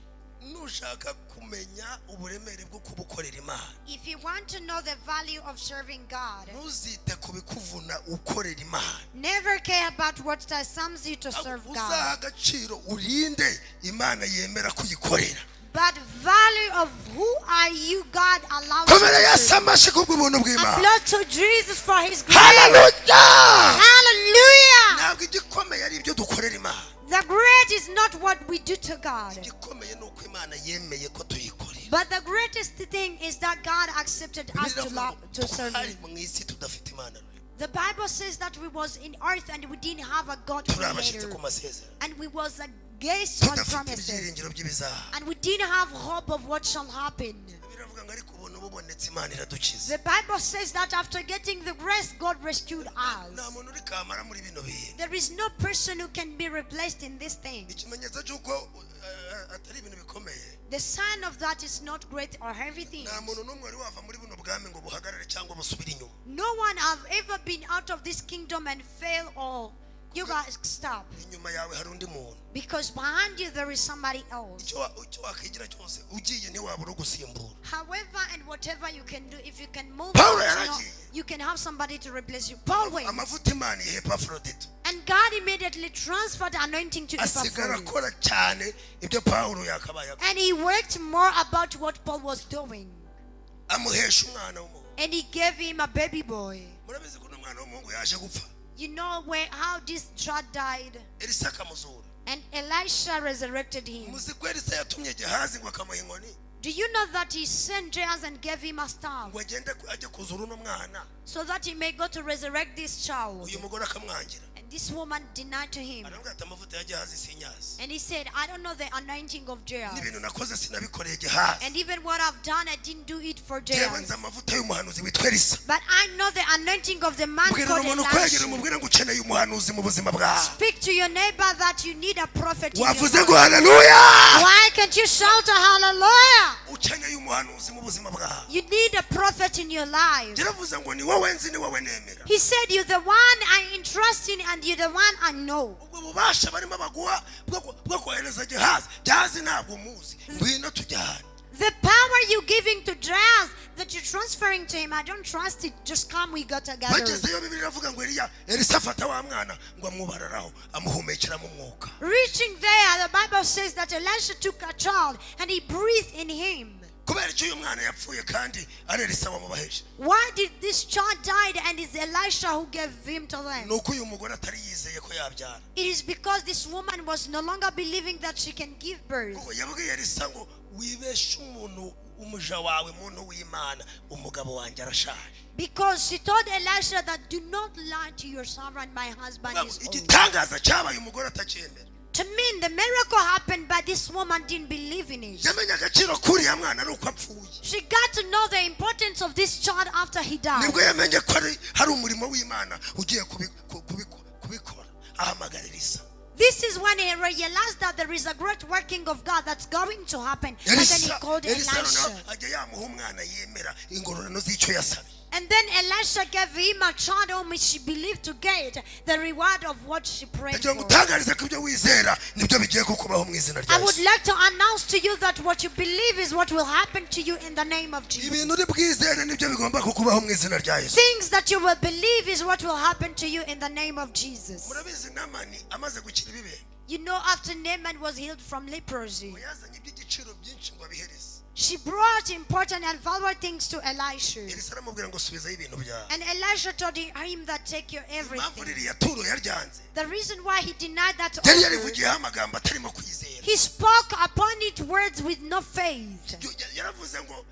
Nushaka kumenya uburemere bwo kubukorera Imana, If you want to know the value of serving God, ntuzite ku bikuvuna ukorera Imana, never care about what sums you to serve uzaha God. Agaciro urinde Imana yemera kuyikorera. But value of who are you God allows you Komera to Yesu serve. amashyi kubw'ubuntu bw'Imana. Applaud to Jesus for His grace. Haleluya! Hallelujah. Ntabwo igikomeye ari ibyo dukorera Imana. The great is not what we do to God. Igikomeye ni uko Imana yemeye ko tuyikorera. But the greatest thing is that God accepted us to, Bibiliya love, iravuga ngo to serve twari Him. mu isi tudafite Imana, The Bible says that we was in earth and we didn't have a God turi abashyitsi creator. ku masezerano, And we was against on tudafite promises. ibyiringiro by'ibizaha. And we didn't have hope of what shall happen. Bibiliya iravuga ngo ariko ubuntu bubonetse Imana iradukiza. The Bible says that after getting the grace, God rescued Nta us. Muntu uri kamara muri bino bintu. There is no person who can be replaced in this thing. Ikimenyetso cy'uko atari ibintu bikomeye, The sign of that is not great or heavy things. Nta muntu n'umwe wari wava muri buno bwami ngo buhagarare cyangwa busubire inyuma. No one have ever been out of this kingdom and fail or you guys stop. Inyuma yawe hari undi muntu. Because behind you there is somebody else. Icyo wa- icyo wakwigira cyose ugiye ntiwabura ugusimbura. However and whatever you can do, if you can move Paul out, yaragiye. you can have somebody to replace you. Paul went. Amavuta Imana ihe Epafrodito. And God immediately transferred the anointing to Asigara Epaphras. Akora cyane ibyo Pawulo yakabaye akora. And he worked more about what Paul was doing. Amuhesha umwana w'umuhungu. And he gave him a baby boy. Murabizi ko uno mwana w'umuhungu yaje gupfa, You know where how this child died. Elisa akamuzura. And Elisha resurrected him. Muzi ko Elisa yatumye Gehazi ngo akamuha inkoni Do you know that he sent Gehazi and gave him a staff ngo agende ku- ajye kuzura uno mwana, so that he may go to resurrect this child? Uyu mugore akamwangira. And this woman denied to him. Aramubwira ati amavuta ya Gehazi sinyazi, And he said, "I don't know the anointing of Gehazi. N'ibintu nakoze sinabikoreye Gehazi. And even what I've done, I didn't do it for Jewe Gehazi. nzi amavuta y'umuhanuzi witwa Elisa." But I know the anointing of the man Bwira called umuntu ukwegera, Elisha." umubwire ngo ukeneye umuhanuzi mu buzima bwawe. Speak to your neighbor that you need a prophet in your Wavuze life. ngo haleluya. Why can't you shout a hallelujah? Ukeneye umuhanuzi mu buzima bwawe. You need a prophet in your life. Yaravuze ngo ni wowe nzi, ni wowe nemera. He said, "You're the one I entrust in and you're the one I know." Ubwo bubasha barimo baguha bwo ku- bwo kohereza Gehazi, Gehazi ntabwo umuzi, ngwino tujyane. The power you're giving to Gehazi that you're transferring to him, I don't trust it. Just come, we go together. Bagezeyo Bibiliya iravuga ngo Eliya Elisa afata wa mwana ngo amwubararaho amuhumekeramo umwuka. Reaching there, the Bible says that Elisha took a child and he breathed in him. Kubera icyo uyu mwana yapfuye kandi ari Elisa wamubaheje? Why did this child die and it's Elisha who gave him to them? Ni uko uyu mugore atari yizeye ko yabyara. It is because this woman was no longer believing that she can give birth. Kuko yabwiye Elisa ngo wibeshe umuntu umuja wawe muntu w'Imana umugabo wanjye arashaje. Because she told Elisha that do not lie to your servant, my husband is old. Igitangaza cyabaye umugore atacyemera. To me, the miracle happened, but this woman didn't believe in it. Yamenye agaciro k'uriya mwana ari uko apfuye. She got to know the importance of this child after he died. Nibwo yamenye ko ari hari umurimo w'Imana ugiye kubi- ku- kubi- kubikora ahamagara Elisa. This is when he realized that there is a great working of God that's going to happen. And then he Elisa called Elisa Elisha. Noneho ajya yamuha umwana yemera ingororano z'icyo yasabye. And then Elisha gave him a child whom she believed to get the reward of what she prayed Ndagira ngo for. utangarize ko ibyo wizera nibyo bigiye kukubaho mu izina rya I would Yesu. like to announce to you that what you believe is what will happen to you in the name of Jesus. Ibintu uri bwizere nibyo bigomba kukubaho mu izina rya Yesu. Things that you will believe is what will happen to you in the name of Jesus. Murabizi Namani amaze gukira ibibembe, After Naaman was healed from leprosy, ngo yazanye iby'igiciro byinshi ngo abihereze. She brought important and valuable things to Elisha. Elisa aramubwira ngo subizayo ibintu byawe. And Elisha told him that take your Impamvu everything. ririya turo yaryanze, The reason why he denied that yari offer, yarivugiyeho amagambo atarimo kwizera. he spoke upon it words with no faith. Yaravuze ngo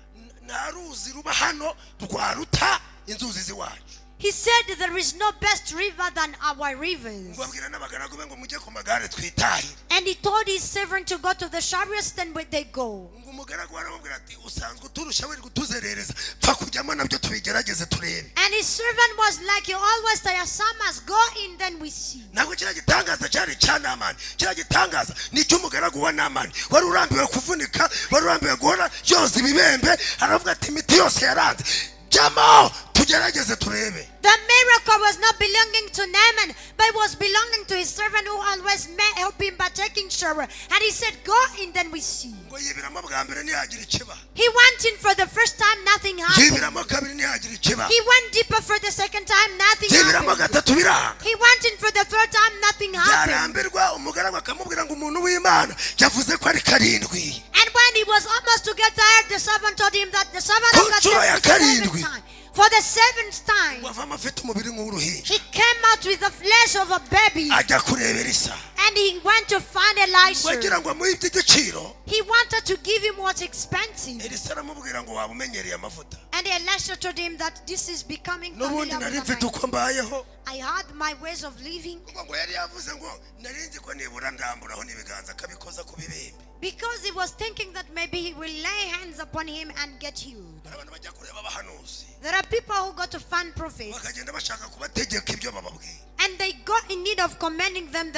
nta ruzi ruba hano rwaruta inzuzi z'iwacu. He said there is no best river than our rivers. Ngo abwira n'abagaragu be ngo mujye ku magare twitahire. And he told his servant to go to the chariots, then where they go. Ngo umugaragu aramubwira ati usanzwe uturusha wirirwa utuzerereza pfa kujyamo nabyo tubigerageze turebe. And his servant was like, "You always tiresome us, go in, then we see." Ntabwo kiriya gitangaza cyari icya Namani, kiriya gitangaza ni icy'umugaragu wa Namani wari urambiwe kuvunika, wari urambiwe guhora yoza ibibembe, aravuga ati imiti yose yaranze jyamo tugerageze turebe. The miracle was not belonging to Naaman, but it was belonging to his servant who always may help him by taking shower. And he said, "Go in, then we see." Ngo yibiramo bwa mbere ntiyagira ikiba. He went in for the first time, nothing happened. Yibiramo kabiri ntiyagira ikiba. He went deeper for the second time, nothing Yibiramo happened. Gatatu biranga. He went in for the third time, nothing happened. Yarambirwa umugaragu akamubwira ngo umuntu w'Imana yavuze ko ari karindwi. And when he was almost to get tired, the servant told him that the servant of God Ku nshuro said ya the seventh karindwi. time. For the seventh time, Ngo avamo afite umubiri nk'uw'uruhinja he came out with the flesh of a baby ajya kureba Elisa. and And he went to find Elisha. Wagira ngo amuhe iby'igiciro. He wanted to give him what's expensive. Elisa aramubwira ngo waba umenyereye amavuta. And Elisha told him that this is becoming N'ubundi familiar nari with mfite my uko mbayeho. I had my ways of living. Kuko ngo yari yavuze ngo nari nzi ko nibura ndamburaho n'ibiganza akabikoza ku bibembe. Because he was thinking that maybe he will lay hands upon him and get healed. Hari abantu bajya kureba abahanuzi, There are people who go to find prophets bakagenda bashaka kubategeka ibyo bababwira. And they got in need of commanding them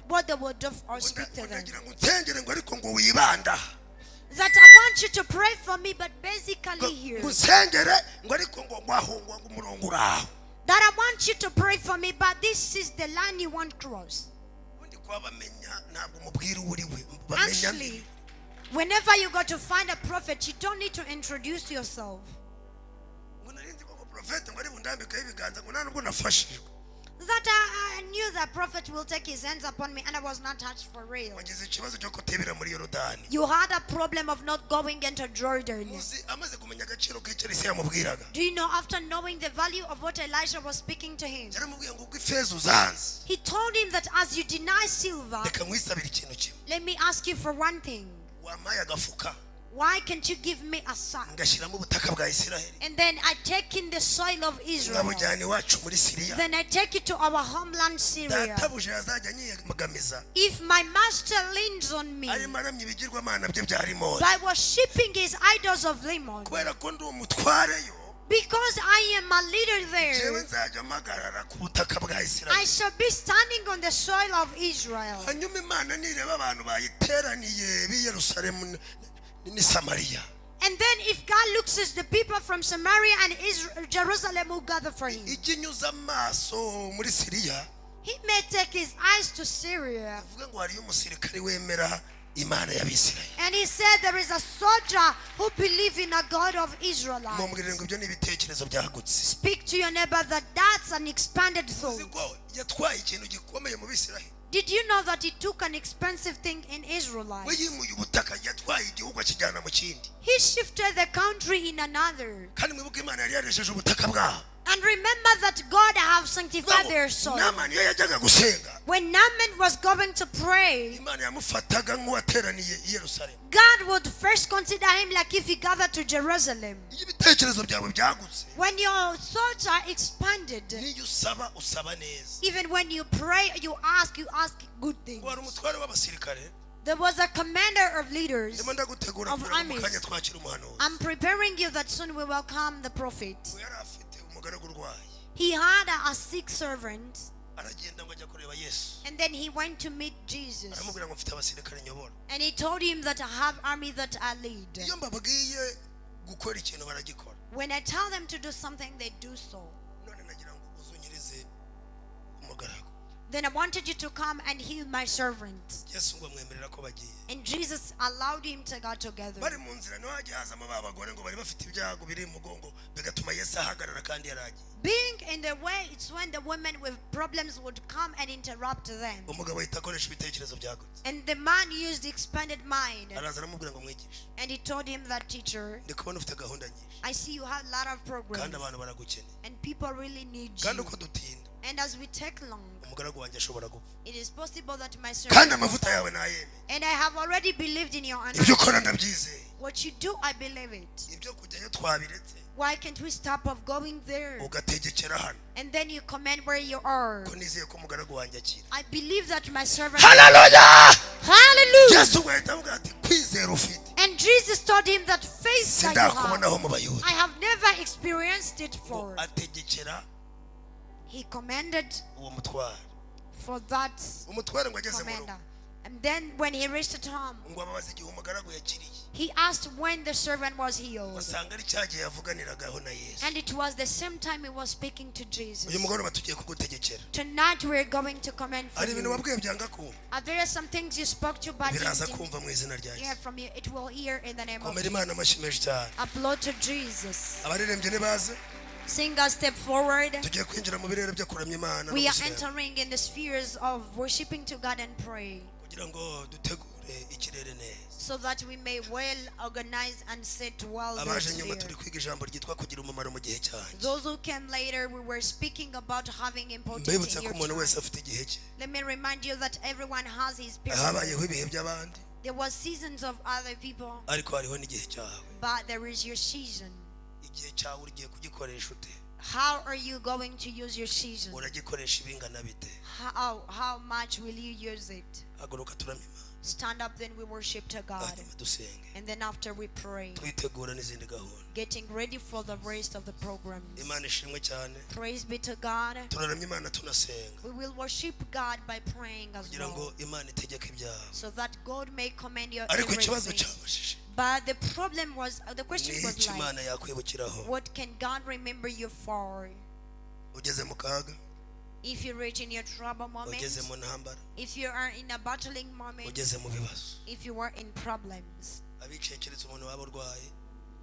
what they will do or speak to them. Ndagira ngo unsengere ngo ariko ngo wibanda aha. That I want you to pray for me, but basically here. Ngo unsengere ngo ariko ngo wahungwa ngo umurongo uri aho. That I want you to pray for me, but this is the line you won't cross. Ubundi kuba bamenya ntabwo umubwira uwo uri we bamenya. Actually, whenever you go to find a prophet, you don't need to introduce yourself. Ngo nari nzi ko ngo porofete ngo ari bundambikeho ibiganza ngo nta nubwo nafashijwe. That I knew that prophet will take his hands upon me, and I was not touched for real. Wagize ikibazo cyo kutibira muri Yorodani. You had a problem of not going into Jordan. Uzi amaze kumenya agaciro k'icyo Elisa yamubwiraga, Do you know, after knowing the value of what Elijah was speaking to him, yaramubwiye ngo ubwo ifeza uzanze, he told him that as you deny silver, reka nkwisabire ikintu kimwe. Let me ask you for one thing. Wampaye agafuka, Why can't you give me a sack? Ngashyiramo ubutaka bwa Isiraheli, And then I take in the soil of Israel. nkabujyana iwacu muri Siriya, Then I take it to our homeland Syria. Databuja yazajya anyiyegamiza If my master leans on me arimo aramya ibigirwamana bye bya Rimoni, by worshipping his idols of Limon, kubera ko ndi umutwareyo, because I am a leader jewe there, nzajya mpagarara ku butaka bwa I Isiraheli. Shall be standing on the soil of Israel. Hanyuma Imana nireba abantu bayiteraniye b'i Yerusalemu n'i Samariya, And then if God looks at the people from Samaria and Israel, Jerusalem who gather for him, ijya inyuza amaso muri Siriya, he may take his eyes to Syria. Avuga ngo hariyo umusirikare wemera Imana y'Abisirayeli. And he said there is a soldier who believes in a God of Israelites. Mumubwirire ngo ibyo ni ibitekerezo byagutse. Speak to your neighbor that that's an expanded Uzi thought. ko yatwaye ikintu gikomeye mu Bisirayeli. Did you know that he took an expensive thing in We Israelites? Yimuye ubutaka, yatwaye igihugu akijyana mu kindi. He shifted the country in another. Kandi mwibuke Imana yari yaresheje ubutaka bwabo. And remember that God have sanctified their soil. Namani iyo yajyaga gusenga, When Naaman was going to pray, Imana yamufataga nk'uwateraniye i Yerusalemu. God would first consider him like if he gathered to Jerusalem. Iyo ibitekerezo byawe byagutse, When your thoughts are expanded, n'iyo usaba usaba neza. Even when you pray, you ask good things. Wari umutware w'abasirikare. There was a commander of leaders Ndimo ndagutegura of kugira ngo mu armies. kanya twakire umuhanuzi. I'm preparing you that soon we welcome the prophet. Ngo yari afite umugaragu urwaye. He had a sick servant, Aragenda ngo ajya kureba Yesu. And then he went to meet Jesus. Aramubwira ngo mfite abasirikare nyobora. And he told him that I have army that I lead. Iyo mbabwiye gukora ikintu baragikora. When I tell them to do something, they do so. None nagira ngo uzunyirize umugaragu. Then I wanted you to come and heal my servant. Yesu ngo amwemerera ko bagiye. And Jesus allowed him to go together. Bari mu nzira niho hagiye hazamo ba bagore ngo bari bafite ibyago biri mu mugongo bigatuma Yesu ahagarara kandi yaragiye. Being in the way, it's when the women with problems would come and interrupt them. Umugabo ahita akoresha ibitekerezo byagutse. And the man used the expanded mind. Araza aramubwira ngo mwigishe, And he told him that, teacher, ndi kubona ufite gahunda nyinshi, I see you have a lot of programs. Kandi abantu baragukeneye, And people really need kandi you. Uko dutinda, And as we take long, umugaragu wanjye ashobora gupfa, it is possible that my kandi servant. Amavuta yawe nayemeye. And I have already believed in your Ibyo anointing. ukora ndabyizeye. What you do, I believe it. Ibyo kujyayo twabiretse, Why can't we stop of going there? Ugategekera hano, And then you command where you are. Ko nizeye ko umugaragu wanjye akira. I believe that my servant. Haleluya! Hallelujah! Yesu ngo ahita avuga ati kwizera ufite, And Jesus told him that faith that you have, sindakubonaho mu Bayuda. I have never experienced it Ngo for. ategekera He commanded uwo mutware. For that Umutware ngo ageze mu rugo, commander. And then when he reached at home, ngo ababaze igihe umugaragu yakiriye, he asked when the servant was healed. Basanga ari cya gihe yavuganiragaho na Yesu. And it was the same time he was speaking to Jesus. Uyu mugoroba tugiye kugutegekera. Tonight we are going to command for Hari ibintu you. wabwiye byanga kumva, Are there some things you spoke to but biraza didn't kumva mu izina rya hear Yesu. from you? It will hear in the name of Komera Imana amashyi menshi cyane. Applaud to Jesus. Abaririmbyi nibaze. Sing a step forward. Tugiye kwinjira mu birere byo kuramya Imana no We are gusenga, entering in the spheres of worshiping to God and pray. Kugira ngo dutegure Dutegure ikirere neza. So that we may well organize and set well the Abaje nyuma, sphere. turi kwiga ijambo ryitwa kugira umumaro mu gihe cyanjye. Those who came later, we were speaking about having importance Mbibutse in ko your umuntu wese time. afite igihe cye. Let me remind you that everyone has his period. Habayeho ibihe by'abandi, There was seasons of other people, ariko hariho n'igihe cyawe. But there is your season. Igihe cyawe ugiye kugikoresha ute? How are you going to use your season? Uragikoresha ibingana bite? How much will you use it? Haguruka turamye Imana. Stand up, then we worship to God. Hanyuma dusenge, And then after we pray, twitegura n'izindi gahunda. Getting ready for the rest of the programs. Imana ishimwe cyane. Praise be to God. Turaramya Imana tunasenga, We will worship God by praying as kugira ngo well, Imana itegeke ibyawe. so that God may command your Ariko ikibazo everything. cyabajije, But the problem was, the question ni was iki like, Imana yakwibukiraho what can God remember you for? Ugeze mu kaga, If you reach in your trouble moment, ugeze mu ntambara, if you are in a battling moment, ugeze mu bibazo. If you are in problems, Abicaye, keretse umuntu waba urwaye,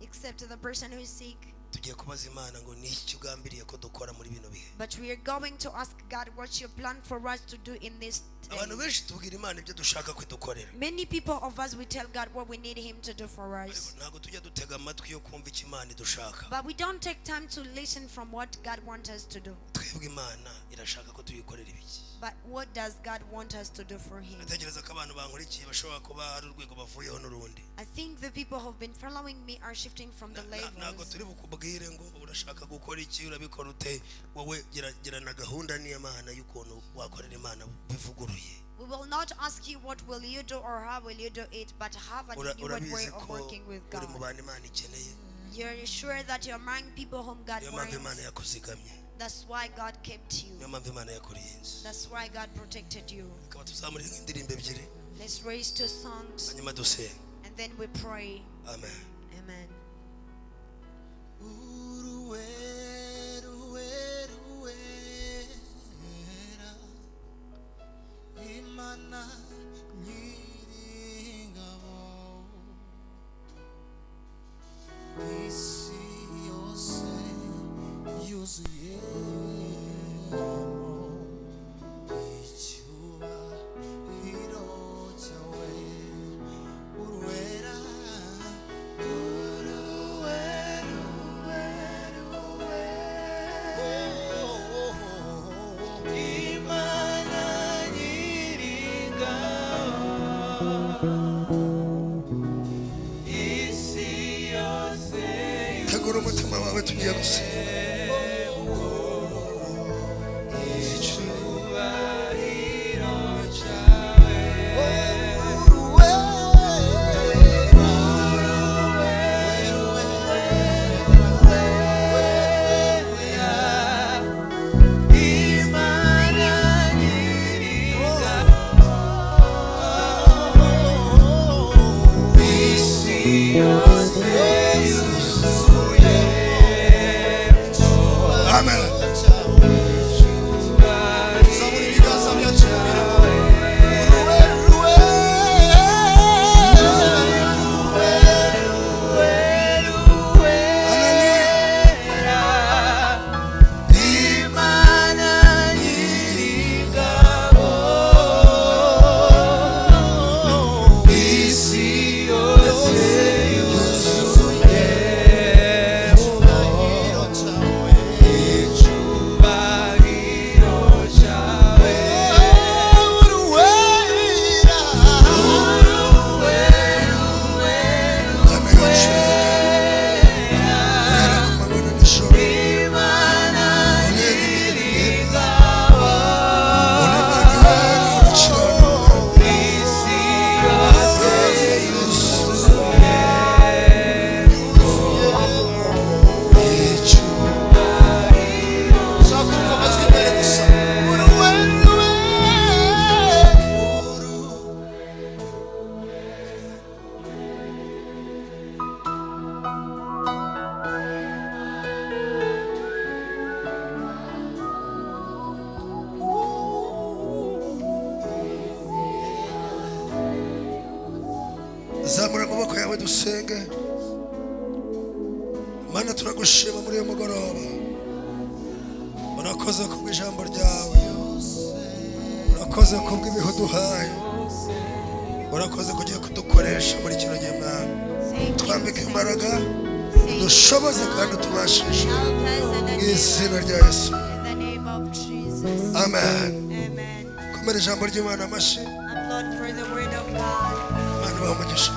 except the person who is sick. Tugiye kubaza Imana ngo ni iki ugambiriye ko dukora muri bino bihe. But we are going to ask God, what's your plan for us to do in this day? Abantu benshi tubwira Imana ibyo dushaka ko idukorera, Many people of us, we tell God what we need Him to do for us. ariko ntabwo tujya dutega amatwi yo kumva icyo Imana idushaka. But we don't take time to listen from what God wants us to do. Twebwe Imana irashaka ko tuyikorera ibiki? But what does God want us to do for Him? Ndatekereza ko abantu bankurikiye bashobora kuba hari urwego bavuyeho n'urundi. I think the people who've been following me are shifting from the Ntabwo levels. Turi bukubwire ngo urashaka gukora iki, urabikora ute. Wowe gira na gahunda n'Imana y'ukuntu wakorera Imana bivuguruye. We will not ask you what will you do or how will you do it, but have a new way Urabizi of ko working with uri mu God. bantu Imana ikeneye. You're sure that you're among people whom God Niyo mpamvu Imana wants. yakuzigamye. That's why God kept you. Niyo mpamvu Imana yakurinze. That's why God protected you. Reka tuzamure nk'indirimbo ebyiri, Let's raise two songs hanyuma dusenga. And then we pray. Amen. Amen. Uruwera, uwera, Imana nyiringabo, isi yose yuzuyemo icyubahiro cyawe. Uruwera, uruwera, uruwera, Imana nyiringabo, isi yose Tegura umutima wawe, tugiye gusenga. Icyubahiro cyawe. Imana nyiringabo, isi yose yuzuye Amen. Zamura ibiganza byacu mu mirimo. Uruwera, uruwera, Imana nyiringabo, isi yose yuzuye icyubahiro cyawe. Icyubahiro cyawe. Uruwera, Mana yacu, urera ku manywa na nijoro. Imana Urera ibihe n'ibihe. nyiringabo, Uri Imana iwera, urakiranuka. Isi yose yuzuye Ushaka kumva amajwi imbere gusa. Uruwera, uruwera. Zamura amaboko yawe dusenge. Mana, turagushima muri uyu mugoroba. Urakoze kubw'ijambo ryawe, urakoze kubw'ibihe uduhaye. Urakoze kugiye kudukoresha muri kino gihe, Mwami. Thank you. Twambike imbaraga, Thank you. dushoboze kandi utubashishe, Help us and mu enable izina us. rya Yesu. In the name of Jesus. Amen. Amen. Komera ijambo ry'Imana amashyi. Applaud for the word of God. Imana ibahe umugisha.